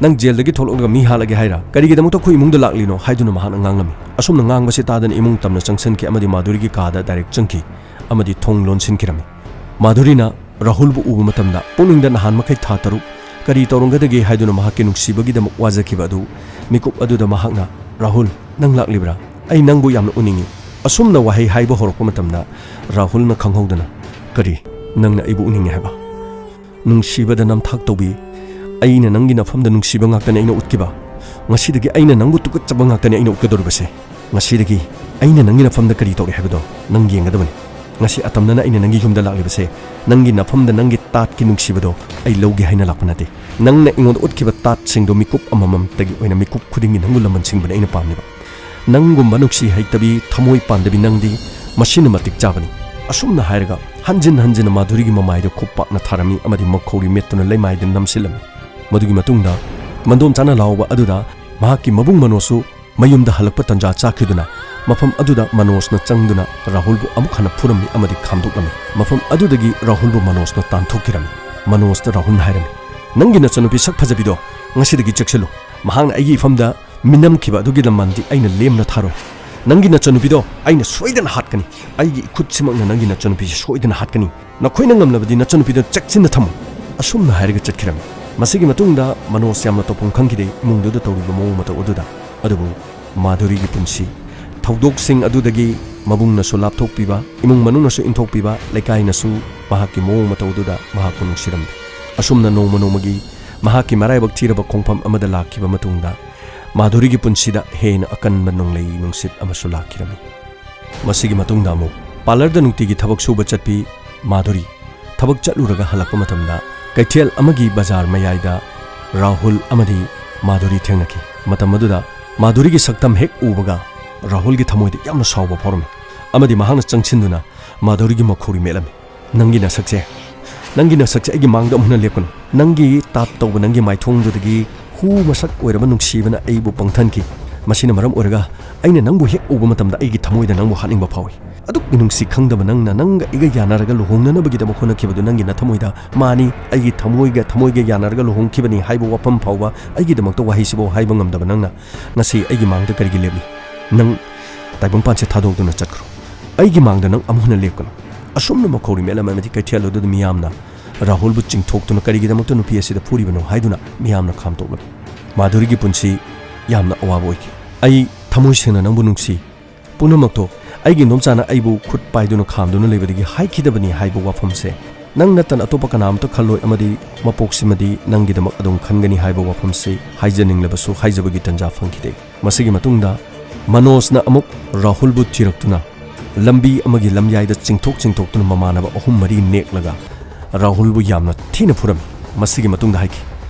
ꯅꯪ ꯖꯦꯜꯗꯒꯤ ꯊꯣꯛꯂꯛꯂꯒ ꯃꯤ ꯍꯥꯠꯂꯒꯦ ꯍꯥꯏꯔ? ꯀꯔꯤꯒꯤꯗꯃꯛꯇ ꯑꯩꯈꯣꯏ ꯏꯃꯨꯡꯗ ꯂꯥꯛꯂꯤꯅꯣ?" ꯍꯥꯏꯗꯨꯅ ꯃꯍꯥꯛꯅ ꯉꯥꯡꯂꯝꯃꯤ꯫ ꯑꯁꯨꯝꯅ ꯉꯥꯡꯕꯁꯤ ꯇꯥꯗꯅ ꯏꯃꯨꯡ ꯇꯝꯅ ꯆꯪꯁꯤꯟꯈꯤ ꯑꯃꯗꯤ ꯃꯥꯙꯨꯔꯤꯒꯤ ꯀꯥꯗ ꯗꯥꯏꯔꯦꯛ ꯆꯪꯈꯤ ꯑꯃꯗꯤ ꯊꯣꯡ ꯂꯣꯟꯁꯤꯟꯈꯤꯔꯝꯃꯤ꯫ ꯃꯥꯙꯨꯔꯤꯅ ꯔꯥꯍꯨꯜꯕꯨ ꯎꯕ ꯃꯇꯝꯗ ꯄꯨꯛꯅꯤꯡꯗ ꯅꯍꯥꯟ ꯃꯈꯩ ꯊꯥ ꯇꯔꯨꯛ ꯀꯔꯤ ꯇꯧꯔꯝꯒꯗꯒꯦ ꯍꯥꯏꯗꯨꯅ ꯃꯍꯥꯛꯀꯤ ꯅꯨꯡꯁꯤꯕꯒꯤꯗꯃꯛ ꯋꯥꯖꯈꯤꯕ ꯑꯗꯨ ꯃꯤꯀꯨꯞ ꯑꯗꯨꯗ ꯃꯍꯥꯛꯅ, "ꯔꯥꯍꯨꯜ, ꯅꯪ ꯂꯥꯛꯂꯤꯕ꯭ꯔꯥ? ꯑꯩ ꯅꯪꯕꯨ ꯌꯥꯝꯅ ꯎꯅꯤꯡꯏ꯫" ꯑꯁꯨꯝꯅ ꯋꯥꯍꯩ ꯍꯥꯏꯕ ꯍꯧꯔꯛꯄ ꯃꯇꯝꯗ ꯔꯥꯍꯨꯜꯅ ꯈꯪꯍꯧꯗꯅ, "ꯀꯔꯤ? ꯅꯪꯅ ꯑꯩꯕꯨ ꯎꯅꯤꯡꯉꯤ ꯍꯥꯏꯕ?" ꯅꯨꯡꯁꯤꯕꯗ ꯅꯝꯊꯥꯛ ꯇꯧꯕꯤ꯫ ꯑꯩꯅ ꯅꯪꯒꯤ ꯅꯐꯝꯗ ꯅꯨꯡꯁꯤꯕ ꯉꯥꯛꯇꯅꯤ ꯑꯩꯅ ꯎꯠꯈꯤꯕ꯫ ꯉꯁꯤꯗꯒꯤ ꯑꯩꯅ ꯅꯪꯕꯨ ꯇꯨꯀꯠꯆꯕ ꯉꯥꯛꯇꯅꯤ ꯑꯩꯅ ꯎꯠꯀꯗꯧꯔꯤꯕꯁꯦ꯫ ꯉꯁꯤꯗꯒꯤ ꯑꯩꯅ ꯅꯪꯒꯤ ꯅꯐꯝꯗ ꯀꯔꯤ ꯇꯧꯔꯤ ꯍꯥꯏꯕꯗꯣ ꯅꯪ ꯌꯦꯡꯒꯗꯕꯅꯤ꯫ ꯉꯁꯤ ꯑꯇꯝꯅꯅ ꯑꯩꯅ ꯅꯪꯒꯤ ꯌꯨꯝꯗ ꯂꯥꯛꯂꯤꯕꯁꯦ, ꯅꯪꯒꯤ ꯅꯐꯝꯗ ꯅꯪꯒꯤ ꯇꯥꯠꯀꯤ ꯅꯨꯡꯁꯤꯕꯗꯣ ꯑꯩ ꯂꯧꯒꯦ ꯍꯥꯏꯅ ꯂꯥꯛꯄ ꯅꯠꯇꯦ꯫ ꯅꯪꯅ ꯑꯩꯉꯣꯟꯗ ꯎꯠꯈꯤꯕ ꯇꯥꯠꯁꯤꯡꯗꯣ ꯃꯤꯀꯨꯞ ꯑꯃꯃꯝꯇꯒꯤ ꯑꯣꯏꯅ ꯃꯤꯀꯨꯞ ꯈꯨꯗꯤꯡꯒꯤ ꯅꯪꯕꯨ ꯂꯃꯟ ꯁꯤꯡꯕꯅ ꯑꯩꯅ ꯄꯥꯝꯂꯤꯕ꯫ ꯅꯪꯒꯨꯝꯕ ꯅꯨꯡꯁꯤ ꯍꯩꯇꯕꯤ, ꯊꯃꯣꯏ ꯄꯥꯟꯗꯕꯤ ꯅꯪꯗꯤ ꯃꯁꯤꯅ ꯃꯇꯤꯛ ꯆꯥꯕꯅꯤ꯫ ꯑꯁꯨꯝꯅ ꯍꯥꯏꯔꯒ ꯍꯟꯖꯤꯟ ꯍꯟꯖꯤꯟꯅ ꯃꯥꯙꯨꯔꯤꯒꯤ ꯃꯃꯥꯏꯗ ꯈꯨꯞ ꯄꯥꯛꯅ ꯊꯥꯔꯝꯃꯤ ꯑꯃꯗꯤ ꯃꯈꯧꯔꯤ ꯃꯦꯠꯇꯨꯅ ꯂꯩꯃꯥꯏꯗ ꯅꯝꯁꯤꯜꯂꯝꯃꯤ꯫ ꯃꯗꯨꯒꯤ ꯃꯇꯨꯡꯗ ꯃꯟꯗꯣꯝ ꯆꯥꯅ ꯂꯥꯎꯕ ꯑꯗꯨꯗ ꯃꯍꯥꯛꯀꯤ ꯃꯕꯨꯡ ꯃꯅꯣꯖꯁꯨ ꯃꯌꯨꯝꯗ ꯍꯜꯂꯛꯄ ꯇꯟꯖꯥ ꯆꯥꯈꯤꯗꯨꯅ ꯃꯐꯝ ꯑꯗꯨꯗ ꯃꯅꯣꯖꯅ ꯆꯪꯗꯨꯅ ꯔꯥꯍꯨꯜꯕꯨ ꯑꯃꯨꯛ ꯍꯟꯅ ꯐꯨꯔꯝꯃꯤ ꯑꯃꯗꯤ ꯈꯥꯝꯗꯣꯛꯂꯝꯃꯤ꯫ ꯃꯐꯝ ꯑꯗꯨꯗꯒꯤ ꯔꯥꯍꯨꯜꯕꯨ ꯃꯅꯣꯖꯅ ꯇꯥꯟꯊꯣꯛꯈꯤꯔꯝꯃꯤ꯫ ꯃꯅꯣꯖꯇ ꯔꯥꯍꯨꯜꯅ ꯍꯥꯏꯔꯝꯃꯤ, "ꯅꯪꯒꯤ ꯅꯆꯟꯅꯨꯄꯤ ꯁꯛ ꯐꯖꯕꯤꯗꯣ ꯉꯁꯤꯗꯒꯤ ꯆꯦꯛꯁꯤꯜꯂꯨ꯫ ꯃꯍꯥꯛꯅ ꯑꯩꯒꯤ ꯏꯐꯝꯗ ꯃꯤꯅꯝꯈꯤꯕ ꯑꯗꯨꯒꯤ ꯂꯃꯟꯗꯤ ꯑꯩꯅ ꯂꯦꯝꯅ ꯊꯥꯔꯣꯏ꯫ ꯅꯪꯒꯤ ꯅꯆꯟꯅꯨꯄꯤꯗꯣ ꯑꯩꯅ ꯁꯣꯏꯗꯅ ꯍꯥꯠꯀꯅꯤ꯫ ꯑꯩꯒꯤ ꯏꯈꯨꯠꯁꯤꯃꯛꯅ ꯅꯪꯒꯤ ꯅꯆꯟꯅꯨꯄꯤꯁꯤ ꯁꯣꯏꯗꯅ ꯍꯥꯠꯀꯅꯤ꯫ ꯅꯈꯣꯏꯅ ꯉꯝꯂꯕꯗꯤ ꯅꯆꯟꯅꯨꯄꯤꯗꯣ ꯆꯦꯛꯁꯤꯟꯅ ꯊꯝꯃꯨ"꯫ ꯑꯁꯨꯝꯅ ꯍꯥꯏꯔꯒ ꯆꯠꯈꯤꯔꯝꯃꯤ꯫ ꯃꯁꯤꯒꯤ ꯃꯇꯨꯡꯗ ꯃꯅꯣꯖ ꯌꯥꯝꯅ ꯇꯧꯐꯝ ꯈꯪꯈꯤꯗꯦ ꯏꯃꯨꯡꯗꯨꯗ ꯇꯧꯔꯤꯕ ꯃꯑꯣꯡ ꯃꯇꯧ ꯑꯗꯨꯗ꯫ ꯑꯗꯨꯕꯨ ꯃꯥꯙꯨꯔꯤꯒꯤ ꯄꯨꯟꯁꯤ ꯊꯧꯗꯣꯛꯁꯤꯡ ꯑꯗꯨꯗꯒꯤ ꯃꯕꯨꯡꯅꯁꯨ ꯂꯥꯞꯊꯣꯛꯄꯤꯕ, ꯏꯃꯨꯡ ꯃꯅꯨꯡꯅꯁꯨ ꯏꯟꯊꯣꯛꯄꯤꯕ, ꯂꯩꯀꯥꯏꯅꯁꯨ ꯃꯍꯥꯛꯀꯤ ꯃꯑꯣꯡ ꯃꯇꯧ ꯑꯗꯨꯗ ꯃꯍꯥꯛꯄꯨ ꯅꯨꯡꯁꯤꯔꯝꯗꯦ꯫ ꯑꯁꯨꯝꯅ ꯅꯣꯡꯃ ꯅꯣꯡꯃꯒꯤ ꯃꯍꯥꯛꯀꯤ ꯃꯔꯥꯏꯕꯛ ꯊꯤꯔꯕ ꯈꯣꯡꯐꯝ ꯑꯃꯗ ꯂꯥꯛꯈꯤꯕ ꯃꯇꯨꯡꯗ ꯃꯥꯙꯨꯔꯤꯒꯤ ꯄꯨꯟꯁꯤꯗ ꯍꯦꯟꯅ ꯑꯀꯟꯕ ꯅꯣꯡꯂꯩ ꯅꯨꯡꯁꯤꯠ ꯑꯃꯁꯨ ꯂꯥꯛꯈꯤꯔꯝꯃꯤ꯫ ꯃꯁꯤꯒꯤ ꯃꯇꯨꯡꯗ ꯑꯃꯨꯛ ꯄꯥꯔꯂꯔꯗ ꯅꯨꯡꯇꯤꯒꯤ ꯊꯕꯛ ꯁꯨꯕ ꯆꯠꯄꯤ ꯃꯥꯙꯨꯔꯤ ꯊꯕꯛ ꯆꯠꯂꯨꯔꯒ ꯍꯜꯂꯛꯄ ꯃꯇꯝꯗ ꯀꯩꯊꯦꯜ ꯑꯃꯒꯤ ꯕꯖꯥꯔ ꯃꯌꯥꯏꯗ ꯔꯥꯍꯨꯜ ꯑꯃꯗꯤ ꯃꯥꯙꯨꯔꯤ ꯊꯦꯡꯅꯈꯤ꯫ ꯃꯇꯝ ꯑꯗꯨꯗ ꯃꯥꯙꯨꯔꯤꯒꯤ ꯁꯛꯇꯝ ꯍꯦꯛ ꯎꯕꯒ ꯔꯥꯍꯨꯜꯒꯤ ꯊꯃꯣꯏꯗ ꯌꯥꯝꯅ ꯁꯥꯎꯕ ꯐꯥꯎꯔꯝꯃꯤ ꯑꯃꯗꯤ ꯃꯍꯥꯛꯅ ꯆꯪꯁꯤꯟꯗꯨꯅ ꯃꯥꯙꯨꯔꯤꯒꯤ ꯃꯈꯧꯔꯤ ꯃꯦꯠꯂꯝꯃꯤ꯫ "ꯅꯪꯒꯤ ꯅꯁꯛꯁꯦ, ꯅꯪꯒꯤ ꯅꯁꯛꯁꯦ ꯑꯩꯒꯤ ꯃꯥꯡꯗ ꯑꯃꯨꯛ ꯍꯟꯅ ꯂꯦꯞꯀꯅꯨ꯫ ꯅꯪꯒꯤ ꯇꯥꯠ ꯇꯧꯕ ꯅꯪꯒꯤ ꯃꯥꯏꯊꯣꯡꯗꯨꯗꯒꯤ ꯍꯨ ꯃꯁꯛ ꯑꯣꯏꯔꯕ ꯅꯨꯡꯁꯤꯕꯅ ꯑꯩꯕꯨ ꯄꯪꯊꯟꯈꯤ꯫ ꯃꯁꯤꯅ ꯃꯔꯝ ꯑꯣꯏꯔꯒ ꯑꯩꯅ ꯅꯪꯕꯨ ꯍꯦꯛ ꯎꯕ ꯃꯇꯝꯗ ꯑꯩꯒꯤ ꯊꯃꯣꯏꯗ ꯅꯪꯕꯨ ꯍꯥꯠꯅꯤꯡꯕ ꯐꯥꯎꯏ꯫ ꯑꯗꯨꯛ ꯅꯨꯡꯁꯤ ꯈꯪꯗꯕ ꯅꯪꯅ ꯅꯪꯒ ꯑꯩꯒ ꯌꯥꯅꯔꯒ ꯂꯨꯍꯣꯡꯅꯅꯕꯒꯤꯗꯃꯛ ꯍꯣꯠꯅꯈꯤꯕꯗꯨ ꯅꯪꯒꯤ ꯅꯊꯃꯣꯏꯗ ꯃꯥꯅꯤ, ꯑꯩꯒꯤ ꯊꯃꯣꯏꯒ ꯊꯃꯣꯏꯒ ꯌꯥꯅꯔꯒ ꯂꯨꯍꯣꯡꯈꯤꯕꯅꯤ ꯍꯥꯏꯕ ꯋꯥꯐꯝ ꯐꯥꯎꯕ ꯑꯩꯒꯤꯗꯃꯛꯇ ꯋꯥꯍꯩꯁꯤꯐꯥꯎ ꯍꯥꯏꯕ ꯉꯝꯗꯕ ꯅꯪꯅ ꯉꯁꯤ ꯑꯩꯒꯤ ꯃꯥꯡꯗ ꯀꯔꯤꯒꯤ ꯂꯦꯞꯂꯤ? ꯅꯪ ꯇꯥꯏꯕꯪꯄꯥꯟꯁꯦ ꯊꯥꯗꯣꯛꯇꯨꯅ ꯆꯠꯈ꯭ꯔꯣ꯫ ꯑꯩꯒꯤ ꯃꯥꯡꯗ ꯅꯪ ꯑꯃꯨꯛ ꯍꯟꯅ ꯂꯦꯞꯀꯅꯨ"꯫ ꯑꯁꯨꯝꯅ ꯃꯈꯧꯔꯤ ꯃꯦꯠꯂꯝꯃꯤ ꯑꯃꯗꯤ ꯀꯩꯊꯦꯜ ꯑꯗꯨꯗ ꯃꯤꯌꯥꯝꯅ ꯔꯥꯍꯨꯜꯕꯨ ꯆꯤꯡꯊꯣꯛꯇꯨꯅ "ꯀꯔꯤꯒꯤꯗꯃꯛꯇ ꯅꯨꯄꯤ ꯑꯁꯤꯗ ꯐꯨꯔꯤꯕꯅꯣ?" ꯍꯥꯏꯗꯨꯅ ꯃꯤꯌꯥꯝꯅ ꯈꯥꯝꯇꯣꯛꯂꯝꯃꯤ꯫ ꯃꯥꯙꯨꯔꯤꯒꯤ ꯄꯨꯟꯁꯤ ꯌꯥꯝꯅ ꯑꯋꯥꯕ ꯑꯣꯏꯈꯤ꯫ "ꯑꯩ ꯊꯃꯣꯏ ꯁꯦꯡꯅ ꯅꯪꯕꯨ ꯅꯨꯡꯁꯤ꯫ ꯄꯨꯝꯅꯃꯛꯇꯣ ꯑꯩꯒꯤ ꯏꯟꯗꯣꯝꯆꯥꯅ ꯑꯩꯕꯨ ꯈꯨꯠ ꯄꯥꯏꯗꯨꯅ ꯈꯥꯝꯗꯨꯅ ꯂꯩꯕꯗꯒꯤ ꯍꯥꯏꯈꯤꯗꯕꯅꯤ ꯍꯥꯏꯕ ꯋꯥꯐꯝꯁꯦ ꯅꯪ ꯅꯠꯇꯅ ꯑꯇꯣꯞꯄ ꯀꯅꯥ ꯑꯃꯠꯇ ꯈꯜꯂꯣꯏ ꯑꯃꯗꯤ ꯃꯄꯣꯛꯁꯤꯃꯗꯤ ꯅꯪꯒꯤꯗꯃꯛ ꯑꯗꯨꯝ ꯈꯟꯒꯅꯤ ꯍꯥꯏꯕ ꯋꯥꯐꯝꯁꯤ ꯍꯥꯏꯖꯅꯤꯡꯂꯕꯁꯨ ꯍꯥꯏꯖꯕꯒꯤ ꯇꯟꯖꯥ ꯐꯪꯈꯤꯗꯦ"꯫ ꯃꯁꯤꯒꯤ ꯃꯇꯨꯡꯗ ꯃꯅꯣꯖꯅ ꯑꯃꯨꯛ ꯔꯥꯍꯨꯜꯕꯨ ꯊꯤꯔꯛꯇꯨꯅ ꯂꯝꯕꯤ ꯑꯃꯒꯤ ꯂꯝꯌꯥꯏꯗ ꯆꯤꯡꯊꯣꯛ ꯆꯤꯡꯊꯣꯛꯇꯨꯅ ꯃꯃꯥꯟꯅꯕ ꯑꯍꯨꯝ ꯃꯔꯤ ꯅꯦꯛꯂꯒ ꯔꯥꯍꯨꯜꯕꯨ ꯌꯥꯝꯅ ꯊꯤꯅ ꯐꯨꯔꯝꯃꯤ꯫ ꯃꯁꯤꯒꯤ ꯃꯇꯨꯡꯗ ꯍꯥꯏꯈꯤ,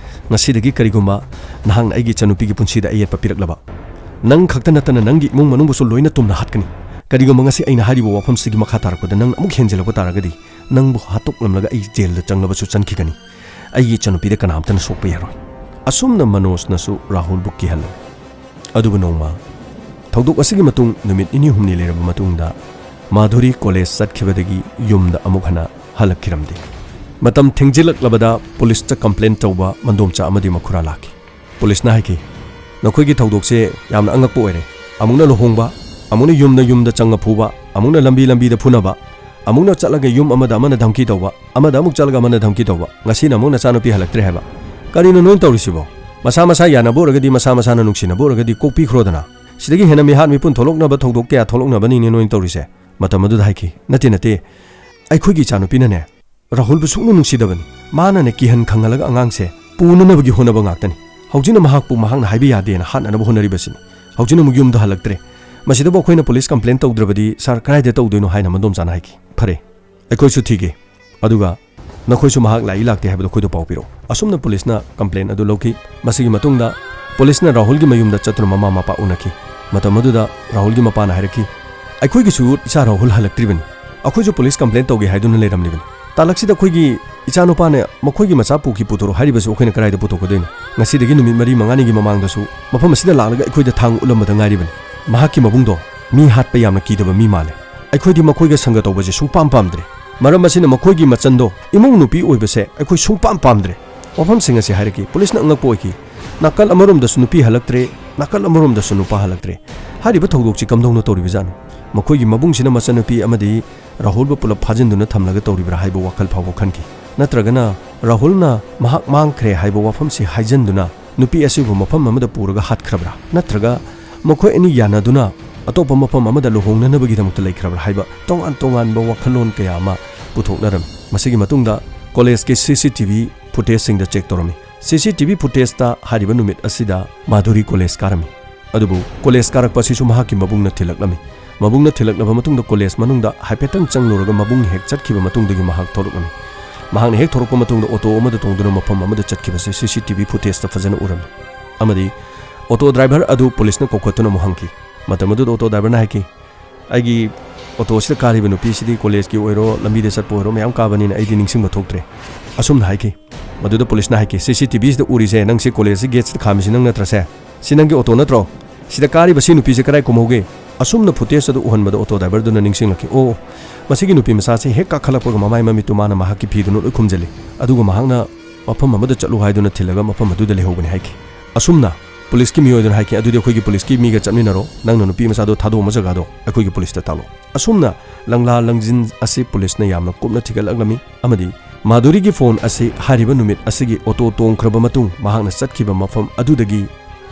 "ꯉꯁꯤꯗꯒꯤ ꯀꯔꯤꯒꯨꯝꯕ ꯅꯍꯥꯛꯅ ꯑꯩꯒꯤ ꯏꯆꯟꯅꯨꯄꯤꯒꯤ ꯄꯨꯟꯁꯤꯗ ꯑꯌꯦꯠꯄ ꯄꯤꯔꯛꯂꯕ, ꯅꯪ ꯈꯛꯇ ꯅꯠꯇꯅ ꯅꯪꯒꯤ ꯏꯃꯨꯡ ꯃꯅꯨꯡꯕꯨꯁꯨ ꯂꯣꯏꯅ ꯇꯨꯝꯅ ꯍꯥꯠꯀꯅꯤ꯫ ꯀꯔꯤꯒꯨꯝꯕ ꯉꯁꯤ ꯑꯩꯅ ꯍꯥꯏꯔꯤꯕ ꯋꯥꯐꯝꯁꯤꯒꯤ ꯃꯈꯥ ꯇꯥꯔꯛꯄꯗ ꯅꯪꯅ ꯑꯃꯨꯛ ꯍꯦꯟꯖꯤꯜꯂꯛꯄ ꯇꯥꯔꯒꯗꯤ ꯅꯪꯕꯨ ꯍꯥꯠꯇꯣꯛꯂꯝꯂꯒ ꯑꯩ ꯖꯦꯜꯗ ꯆꯪꯂꯕꯁꯨ ꯆꯪꯈꯤꯒꯅꯤ꯫ ꯑꯩꯒꯤ ꯏꯆꯟꯅꯨꯄꯤꯗ ꯀꯅꯥꯝꯇꯅ ꯁꯣꯛꯄ ꯌꯥꯔꯣꯏ"꯫ ꯑꯁꯨꯝꯅ ꯃꯅꯣꯖꯅꯁꯨ ꯔꯥꯍꯨꯜꯕꯨ ꯀꯤꯍꯜꯂꯝꯃꯤ꯫ ꯑꯗꯨꯕꯨ ꯅꯣꯡꯃ ꯊꯧꯗꯣꯛ ꯑꯁꯤꯒꯤ ꯃꯇꯨꯡ ꯅꯨꯃꯤꯠ ꯅꯤꯅꯤ ꯍꯨꯝꯅꯤ ꯂꯩꯔꯕ ꯃꯇꯨꯡꯗ ꯃꯥꯙꯨꯔꯤ ꯀꯣꯂꯦꯖ ꯆꯠꯈꯤꯕꯗꯒꯤ ꯌꯨꯝꯗ ꯑꯃꯨꯛ ꯍꯟꯅ ꯍꯜꯂꯛꯈꯤꯔꯝꯗꯦ꯫ ꯃꯇꯝ ꯊꯦꯡꯖꯤꯜꯂꯛꯂꯕꯗ ꯄꯨꯂꯤꯁꯇ ꯀꯝꯄ꯭ꯂꯦꯟ ꯇꯧꯕ ꯃꯟꯗꯣꯝꯆꯥ ꯑꯃꯗꯤ ꯃꯈꯨꯔꯥ ꯂꯥꯛꯈꯤ꯫ ꯄꯨꯂꯤꯁꯅ ꯍꯥꯏꯈꯤ, "ꯅꯈꯣꯏꯒꯤ ꯊꯧꯗꯣꯛꯁꯦ ꯌꯥꯝꯅ ꯑꯉꯛꯄ ꯑꯣꯏꯔꯦ꯫ ꯑꯃꯨꯛꯅ ꯂꯨꯍꯣꯡꯕ, ꯑꯃꯨꯛꯅ ꯌꯨꯝꯗ ꯌꯨꯝꯗ ꯆꯪꯉ ꯐꯨꯕ, ꯑꯃꯨꯛꯅ ꯂꯝꯕꯤ ꯂꯝꯕꯤꯗ ꯐꯨꯅꯕ, ꯑꯃꯨꯛꯅ ꯆꯠꯂꯒ ꯌꯨꯝ ꯑꯃꯗ ꯑꯃꯅ ꯙꯝꯀꯤ ꯇꯧꯕ, ꯑꯃꯗ ꯑꯃꯨꯛ ꯆꯠꯂꯒ ꯑꯃꯅ ꯙꯝꯀꯤ ꯇꯧꯕ, ꯉꯁꯤꯅ ꯑꯃꯨꯛ ꯅꯆꯥꯅꯨꯄꯤ ꯍꯜꯂꯛꯇ꯭ꯔꯦ ꯍꯥꯏꯕ꯫ ꯀꯔꯤꯅꯣ ꯅꯣꯏꯅ ꯇꯧꯔꯤꯁꯤꯕꯣ? ꯃꯁꯥ ꯃꯁꯥ ꯌꯥꯅꯕ ꯑꯣꯏꯔꯒꯗꯤ, ꯃꯁꯥ ꯃꯁꯥꯅ ꯅꯨꯡꯁꯤꯅꯕ ꯑꯣꯏꯔꯒꯗꯤ ꯀꯣꯛꯄꯤꯈ꯭ꯔꯣꯗꯅ꯫ ꯁꯤꯗꯒꯤ ꯍꯦꯟꯅ ꯃꯤꯍꯥꯠ ꯃꯤꯄꯨꯟ ꯊꯣꯛꯂꯛꯅꯕ ꯊꯧꯗꯣꯛ ꯀꯌꯥ ꯊꯣꯛꯂꯛꯅꯕꯅꯤꯅꯦ ꯅꯣꯏꯅ ꯇꯧꯔꯤꯁꯦ"꯫ ꯃꯇꯝ ꯑꯗꯨꯗ ꯍꯥꯏꯈꯤ, "ꯅꯠꯇꯦ, ꯅꯠꯇꯦ, ꯑꯩꯈꯣꯏꯒꯤ ꯏꯆꯥꯅꯨꯄꯤꯅꯅꯦ ꯔꯥꯍꯨꯜꯕꯨ ꯁꯨꯡꯅꯨꯡ ꯅꯨꯡꯁꯤꯗꯕꯅꯤ꯫ ꯃꯥꯅꯅꯦ ꯀꯤꯍꯟ ꯈꯪꯍꯜꯂꯒ ꯑꯉꯥꯡꯁꯦ ꯄꯨꯅꯅꯕꯒꯤ ꯍꯣꯠꯅꯕ ꯉꯥꯛꯇꯅꯤ꯫ ꯍꯧꯖꯤꯛꯅ ꯃꯍꯥꯛꯄꯨ ꯃꯍꯥꯛꯅ ꯍꯥꯏꯕ ꯌꯥꯗꯦꯅ ꯍꯥꯠꯅꯅꯕ ꯍꯣꯠꯅꯔꯤꯕꯁꯤꯅꯤ꯫ ꯍꯧꯖꯤꯛꯅ ꯑꯃꯨꯛ ꯌꯨꯝꯗ ꯍꯜꯂꯛꯇ꯭ꯔꯦ꯫ ꯃꯁꯤꯗꯕꯨ ꯑꯩꯈꯣꯏꯅ ꯄꯨꯂꯤꯁ ꯀꯝꯄ꯭ꯂꯦꯟ ꯇꯧꯗ꯭ꯔꯕꯗꯤ ꯁꯥꯔ ꯀꯗꯥꯏꯗ ꯇꯧꯗꯣꯏꯅꯣ?" ꯍꯥꯏꯅ ꯃꯟꯗꯣꯝꯆꯥꯅ ꯍꯥꯏꯈꯤ꯫ "ꯐꯔꯦ, ꯑꯩꯈꯣꯏꯁꯨ ꯊꯤꯒꯦ꯫ ꯑꯗꯨꯒ ꯅꯈꯣꯏꯁꯨ ꯃꯍꯥꯛ ꯂꯥꯛꯏ ꯂꯥꯛꯇꯦ ꯍꯥꯏꯕꯗꯨ ꯑꯩꯈꯣꯏꯗ ꯄꯥꯎ ꯄꯤꯔꯛꯎ"꯫ ꯑꯁꯨꯝꯅ ꯄꯨꯂꯤꯁꯅ ꯀꯝꯄ꯭ꯂꯦꯟ ꯑꯗꯨ ꯂꯧꯈꯤ꯫ ꯃꯁꯤꯒꯤ ꯃꯇꯨꯡꯗ ꯄꯨꯂꯤꯁꯅ ꯔꯥꯍꯨꯜꯒꯤ ꯃꯌꯨꯝꯗ ꯆꯠꯇꯨꯅ ꯃꯃꯥ ꯃꯄꯥ ꯎꯅꯈꯤ꯫ ꯃꯇꯝ ꯑꯗꯨꯗ ꯔꯥꯍꯨꯜꯒꯤ ꯃꯄꯥꯅ ꯍꯥꯏꯔꯛꯈꯤ, "ꯑꯩꯈꯣꯏꯒꯤꯁꯨ ꯏꯆꯥ ꯔꯥꯍꯨꯜ ꯍꯜꯂꯛꯇ꯭ꯔꯤꯕꯅꯤ꯫ ꯑꯩꯈꯣꯏꯁꯨ ꯄꯨꯂꯤꯁ ꯀꯝꯄ꯭ꯂꯦꯟ ꯇꯧꯒꯦ ꯍꯥꯏꯗꯨꯅ ꯂꯩꯔꯝꯂꯤꯕꯅꯤ꯫ ꯇꯥꯂꯛꯁꯤꯗ ꯑꯩꯈꯣꯏꯒꯤ ꯏꯆꯥꯅꯨꯄꯥꯅ ꯃꯈꯣꯏꯒꯤ ꯃꯆꯥ ꯄꯨꯈꯤ ꯄꯨꯊꯣꯔꯛꯎ ꯍꯥꯏꯔꯤꯕꯁꯤ ꯑꯩꯈꯣꯏꯅ ꯀꯗꯥꯏꯗ ꯄꯨꯊꯣꯛꯀꯗꯣꯏꯅꯣ? ꯉꯁꯤꯗꯒꯤ ꯅꯨꯃꯤꯠ ꯃꯔꯤ ꯃꯉꯥꯅꯤꯒꯤ ꯃꯃꯥꯡꯗꯁꯨ ꯃꯐꯝ ꯑꯁꯤꯗ ꯂꯥꯛꯂꯒ ꯑꯩꯈꯣꯏꯗ ꯊꯥꯡ ꯎꯠꯂꯝꯕꯗ ꯉꯥꯏꯔꯤꯕꯅꯤ꯫ ꯃꯍꯥꯛꯀꯤ ꯃꯕꯨꯡꯗꯣ ꯃꯤ ꯍꯥꯠꯄ ꯌꯥꯝꯅ ꯀꯤꯗꯕ ꯃꯤ ꯃꯥꯜꯂꯦ꯫ ꯑꯩꯈꯣꯏꯗꯤ ꯃꯈꯣꯏꯒ ꯁꯪꯒ ꯇꯧꯕꯁꯦ ꯁꯨꯡꯄꯥꯝ ꯄꯥꯝꯗ꯭ꯔꯦ꯫ ꯃꯔꯝ ꯑꯁꯤꯅ ꯃꯈꯣꯏꯒꯤ ꯃꯆꯟꯗꯣ ꯏꯃꯨꯡ ꯅꯨꯄꯤ ꯑꯣꯏꯕꯁꯦ ꯑꯩꯈꯣꯏ ꯁꯨꯡꯄꯥꯝ ꯄꯥꯝꯗ꯭ꯔꯦ"꯫ ꯋꯥꯐꯝꯁꯤꯡ ꯑꯁꯤ ꯍꯥꯏꯔꯛꯈꯤ꯫ ꯄꯨꯂꯤꯁꯅ ꯑꯉꯛꯄ ꯑꯣꯏꯈꯤ꯫ ꯅꯥꯀꯜ ꯑꯃꯔꯣꯝꯗꯁꯨ ꯅꯨꯄꯤ ꯍꯜꯂꯛꯇ꯭ꯔꯦ, ꯅꯥꯀꯜ ꯑꯃꯔꯣꯝꯗꯁꯨ ꯅꯨꯄꯥ ꯍꯜꯂꯛꯇ꯭ꯔꯦ꯫ ꯍꯥꯏꯔꯤꯕ ꯊꯧꯗꯣꯛꯁꯤ ꯀꯝꯗꯧꯅ ꯇꯧꯔꯤꯕꯖꯥꯠꯅꯣ? ꯃꯈꯣꯏꯒꯤ ꯃꯕꯨꯡꯁꯤꯅ ꯃꯆꯟꯅꯨꯄꯤ ꯑꯃꯗꯤ ꯔꯥꯍꯨꯜꯕꯨ ꯄꯨꯂꯞ ꯐꯥꯖꯤꯟꯗꯨꯅ ꯊꯝꯂꯒ ꯇꯧꯔꯤꯕ꯭ꯔꯥ ꯍꯥꯏꯕ ꯋꯥꯈꯜ ꯐꯥꯎꯕ ꯈꯟꯈꯤ꯫ ꯅꯠꯇ꯭ꯔꯒꯅ ꯔꯥꯍꯨꯜꯅ ꯃꯍꯥꯛ ꯃꯥꯡꯈ꯭ꯔꯦ ꯍꯥꯏꯕ ꯋꯥꯐꯝꯁꯤ ꯍꯥꯏꯖꯤꯟꯗꯨꯅ ꯅꯨꯄꯤ ꯑꯁꯤꯕꯨ ꯃꯐꯝ ꯑꯃꯗ ꯄꯨꯔꯒ ꯍꯥꯠꯈ꯭ꯔꯕ꯭ꯔꯥ? ꯅꯠꯇ꯭ꯔꯒ ꯃꯈꯣꯏ ꯑꯅꯤ ꯌꯥꯅꯗꯨꯅ ꯑꯇꯣꯞꯄ ꯃꯐꯝ ꯑꯃꯗ ꯂꯨꯍꯣꯡꯅꯅꯕꯒꯤꯗꯃꯛꯇ ꯂꯩꯈ꯭ꯔꯕ꯭ꯔꯥ ꯍꯥꯏꯕ ꯇꯣꯉꯥꯟ ꯇꯣꯉꯥꯟꯕ ꯋꯥꯈꯜꯂꯣꯟ ꯀꯌꯥ ꯑꯃ ꯄꯨꯊꯣꯛꯅꯔꯝꯃꯤ꯫ ꯃꯁꯤꯒꯤ ꯃꯇꯨꯡꯗ ꯀꯣꯂꯦꯖꯀꯤ ꯁꯤ ꯁꯤ ꯇꯤ ꯚꯤ ꯐꯨꯇꯦꯖꯁꯤꯡꯗ ꯆꯦꯛ ꯇꯧꯔꯝꯃꯤ꯫ ꯁꯤ ꯁꯤ ꯇꯤ ꯚꯤ ꯐꯨꯇꯦꯖꯇ ꯍꯥꯏꯔꯤꯕ ꯅꯨꯃꯤꯠ ꯑꯁꯤꯗ ꯃꯥꯙꯨꯔꯤ ꯀꯣꯂꯦꯖ ꯀꯥꯔꯝꯃꯤ꯫ ꯑꯗꯨꯕꯨ ꯀꯣꯂꯦꯖ ꯀꯥꯔꯛꯄ ꯑꯁꯤꯁꯨ ꯃꯍꯥꯛꯀꯤ ꯃꯕꯨꯡꯅ ꯊꯤꯜꯂꯛꯂꯝꯃꯤ꯫ ꯃꯕꯨꯡꯅ ꯊꯤꯜꯂꯛꯂꯕ ꯃꯇꯨꯡꯗ ꯀꯣꯂꯦꯖ ꯃꯅꯨꯡꯗ ꯍꯥꯏꯐꯦꯠꯇꯪ ꯆꯪꯂꯨꯔꯒ ꯃꯕꯨꯡ ꯍꯦꯛ ꯆꯠꯈꯤꯕ ꯃꯇꯨꯡꯗꯒꯤ ꯃꯍꯥꯛ ꯊꯣꯛꯂꯛꯂꯝꯃꯤ꯫ ꯃꯍꯥꯛꯅ ꯍꯦꯛ ꯊꯣꯛꯂꯛꯄ ꯃꯇꯨꯡꯗ ꯑꯣꯇꯣ ꯑꯃꯗ ꯇꯣꯡꯗꯨꯅ ꯃꯐꯝ ꯑꯃꯗ ꯆꯠꯈꯤꯕꯁꯤ ꯁꯤ ꯁꯤ ꯇꯤ ꯚꯤ ꯐꯨꯇꯦꯖꯇ ꯐꯖꯅ ꯎꯔꯝꯃꯤ꯫ ꯑꯃꯗꯤ ꯑꯣꯇꯣ ꯗ꯭ꯔꯥꯏꯚꯔ ꯑꯗꯨ ꯄꯨꯂꯤꯁꯅ ꯀꯧꯈꯠꯇꯨꯅ ꯑꯃꯨꯛ ꯍꯪꯈꯤ꯫ ꯃꯇꯝ ꯑꯗꯨꯗ ꯑꯣꯇꯣ ꯗ꯭ꯔꯥꯏꯚꯔꯅ ꯍꯥꯏꯈꯤ, "ꯑꯩꯒꯤ ꯑꯣꯇꯣꯁꯤꯗ ꯀꯥꯔꯤꯕ ꯅꯨꯄꯤꯁꯤꯗꯤ ꯀꯣꯂꯦꯖꯀꯤ ꯑꯣꯏꯔꯣ, ꯂꯝꯕꯤꯗ ꯆꯠꯄ ꯑꯣꯏꯔꯣ, ꯃꯌꯥꯝ ꯀꯥꯕꯅꯤꯅ ꯑꯩꯗꯤ ꯅꯤꯡꯁꯤꯡꯕ ꯊꯣꯛꯇ꯭ꯔꯦ"꯫ ꯑꯁꯨꯝꯅ ꯍꯥꯏꯈꯤ꯫ ꯃꯗꯨꯗ ꯄꯨꯂꯤꯁꯅ ꯍꯥꯏꯈꯤ, "ꯁꯤ ꯁꯤ ꯇꯤ ꯚꯤꯁꯤꯗ ꯎꯔꯤꯁꯦ, ꯅꯪꯁꯤ ꯀꯣꯂꯦꯖꯁꯤ ꯒꯦꯠꯁꯤꯗ ꯈꯥꯝꯃꯤꯁꯤ ꯅꯪ ꯅꯠꯇ꯭ꯔꯁꯦ? ꯁꯤ ꯅꯪꯒꯤ ꯑꯣꯇꯣ ꯅꯠꯇ꯭ꯔꯣ? ꯁꯤꯗ ꯀꯥꯔꯤꯕ ꯁꯤ ꯅꯨꯄꯤꯁꯦ ꯀꯗꯥꯏ ꯀꯨꯝꯍꯧꯒꯦ?" ꯑꯁꯨꯝꯅ ꯐꯨꯇꯦꯖ ꯑꯗꯨ ꯎꯍꯟꯕꯗ ꯑꯣꯇꯣ ꯗ꯭ꯔꯥꯏꯚꯔꯗꯨꯅ ꯅꯤꯡꯁꯤꯡꯂꯛꯈꯤ, "ꯑꯣ, ꯃꯁꯤꯒꯤ ꯅꯨꯄꯤ ꯃꯆꯥꯁꯤ ꯍꯦꯛ ꯀꯥꯈꯠꯂꯛꯄꯒ ꯃꯃꯥꯏ ꯃꯃꯤꯠꯇꯨ ꯃꯥꯅ ꯃꯍꯥꯛꯀꯤ ꯐꯤꯗꯨꯅ ꯂꯣꯏ ꯈꯨꯝꯖꯤꯜꯂꯤ꯫ ꯑꯗꯨꯒ ꯃꯍꯥꯛꯅ ꯃꯐꯝ ꯑꯃꯗ ꯆꯠꯂꯨ ꯍꯥꯏꯗꯨꯅ ꯊꯤꯜꯂꯒ ꯃꯐꯝ ꯑꯗꯨꯗ ꯂꯩꯍꯧꯕꯅꯤ" ꯍꯥꯏꯈꯤ꯫ ꯑꯁꯨꯝꯅ ꯄꯨꯂꯤꯁꯀꯤ ꯃꯤꯑꯣꯏꯗꯨꯅ ꯍꯥꯏꯈꯤ, "ꯑꯗꯨꯗꯤ ꯑꯩꯈꯣꯏꯒꯤ ꯄꯨꯂꯤꯁꯀꯤ ꯃꯤꯒ ꯆꯠꯃꯤꯟꯅꯔꯣ, ꯅꯪꯅ ꯅꯨꯄꯤ ꯃꯆꯥꯗꯣ ꯊꯥꯗꯣꯛꯑꯝꯕ ꯖꯒꯥꯗꯣ ꯑꯩꯈꯣꯏꯒꯤ ꯄꯨꯂꯤꯁꯇ ꯇꯥꯛꯂꯣ"꯫ ꯑꯁꯨꯝꯅ ꯂꯪꯂꯥ ꯂꯪꯖꯤꯟ ꯑꯁꯤ ꯄꯨꯂꯤꯁꯅ ꯌꯥꯝꯅ ꯀꯨꯞꯅ ꯊꯤꯒꯠꯂꯛꯂꯝꯃꯤ꯫ ꯑꯃꯗꯤ ꯃꯥꯙꯨꯔꯤꯒꯤ ꯐꯣꯟ ꯑꯁꯤ ꯍꯥꯏꯔꯤꯕ ꯅꯨꯃꯤꯠ ꯑꯁꯤꯒꯤ ꯑꯣꯇꯣ ꯇꯣꯡꯈ꯭ꯔꯕ ꯃꯇꯨꯡ ꯃꯍꯥꯛꯅ ꯆꯠꯈꯤꯕ ꯃꯐꯝ ꯑꯗꯨꯗꯒꯤ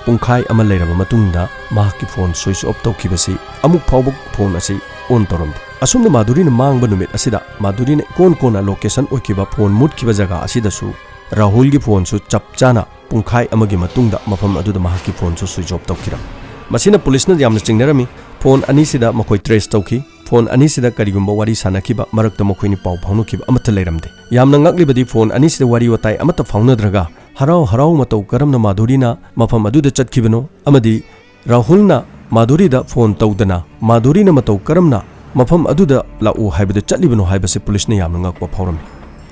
ꯄꯨꯡꯈꯥꯏ ꯑꯃ ꯂꯩꯔꯕ ꯃꯇꯨꯡꯗ ꯃꯍꯥꯛꯀꯤ ꯐꯣꯟ ꯁ꯭ꯋꯤꯆ ꯑꯣꯐ ꯇꯧꯈꯤꯕꯁꯤ ꯑꯃꯨꯛ ꯐꯥꯎꯕ ꯐꯣꯟ ꯑꯁꯤ ꯑꯣꯟ ꯇꯧꯔꯝꯗꯦ꯫ ꯑꯁꯨꯝꯅ ꯃꯥꯙꯨꯔꯤꯅ ꯃꯥꯡꯕ ꯅꯨꯃꯤꯠ ꯑꯁꯤꯗ ꯃꯥꯙꯨꯔꯤꯅ ꯏꯀꯣꯟ ꯀꯣꯟꯅ ꯂꯣꯀꯦꯁꯟ ꯑꯣꯏꯈꯤꯕ ꯐꯣꯟ ꯃꯨꯠꯈꯤꯕ ꯖꯒꯥ ꯑꯁꯤꯗꯁꯨ ꯔꯥꯍꯨꯜꯒꯤ ꯐꯣꯟꯁꯨ ꯆꯞ ꯆꯥꯅ ꯄꯨꯡꯈꯥꯏ ꯑꯃꯒꯤ ꯃꯇꯨꯡꯗ ꯃꯐꯝ ꯑꯗꯨꯗ ꯃꯍꯥꯛꯀꯤ ꯐꯣꯟꯁꯨ ꯁ꯭ꯋꯤꯆ ꯑꯣꯐ ꯇꯧꯈꯤꯔꯝꯃꯤ꯫ ꯃꯁꯤꯅ ꯄꯨꯂꯤꯁꯅ ꯌꯥꯝꯅ ꯆꯤꯡꯅꯔꯝꯃꯤ꯫ ꯐꯣꯟ ꯑꯅꯤꯁꯤꯗ ꯃꯈꯣꯏ ꯇ꯭ꯔꯦꯁ ꯇꯧꯈꯤ꯫ ꯐꯣꯟ ꯑꯅꯤꯁꯤꯗ ꯀꯔꯤꯒꯨꯝꯕ ꯋꯥꯔꯤ ꯁꯥꯟꯅꯈꯤꯕ, ꯃꯔꯛꯇ ꯃꯈꯣꯏꯅꯤ ꯄꯥꯎ ꯐꯥꯎꯅꯈꯤꯕ ꯑꯃꯠꯇ ꯂꯩꯔꯝꯗꯦ꯫ ꯌꯥꯝꯅ ꯉꯛꯂꯤꯕꯗꯤ ꯐꯣꯟ ꯑꯅꯤꯁꯤꯗ ꯋꯥꯔꯤ ꯋꯥꯇꯥꯏ ꯑꯃꯠꯇ ꯐꯥꯎꯅꯗ꯭ꯔꯒ ꯍꯔꯥꯎ ꯍꯔꯥꯎ ꯃꯇꯧ ꯀꯔꯝꯅ ꯃꯥꯙꯨꯔꯤꯅ ꯃꯐꯝ ꯑꯗꯨꯗ ꯆꯠꯈꯤꯕꯅꯣ ꯑꯃꯗꯤ ꯔꯥꯍꯨꯜꯅ ꯃꯥꯙꯨꯔꯤꯗ ꯐꯣꯟ ꯇꯧꯗꯅ ꯃꯥꯙꯨꯔꯤꯅ ꯃꯇꯧ ꯀꯔꯝꯅ ꯃꯐꯝ ꯑꯗꯨꯗ ꯂꯥꯛꯎ ꯍꯥꯏꯕꯗ ꯆꯠꯂꯤꯕꯅꯣ ꯍꯥꯏꯕꯁꯤ ꯄꯨꯂꯤꯁꯅ ꯌꯥꯝꯅ ꯉꯛꯄ ꯐꯥꯎꯔꯝꯃꯤ꯫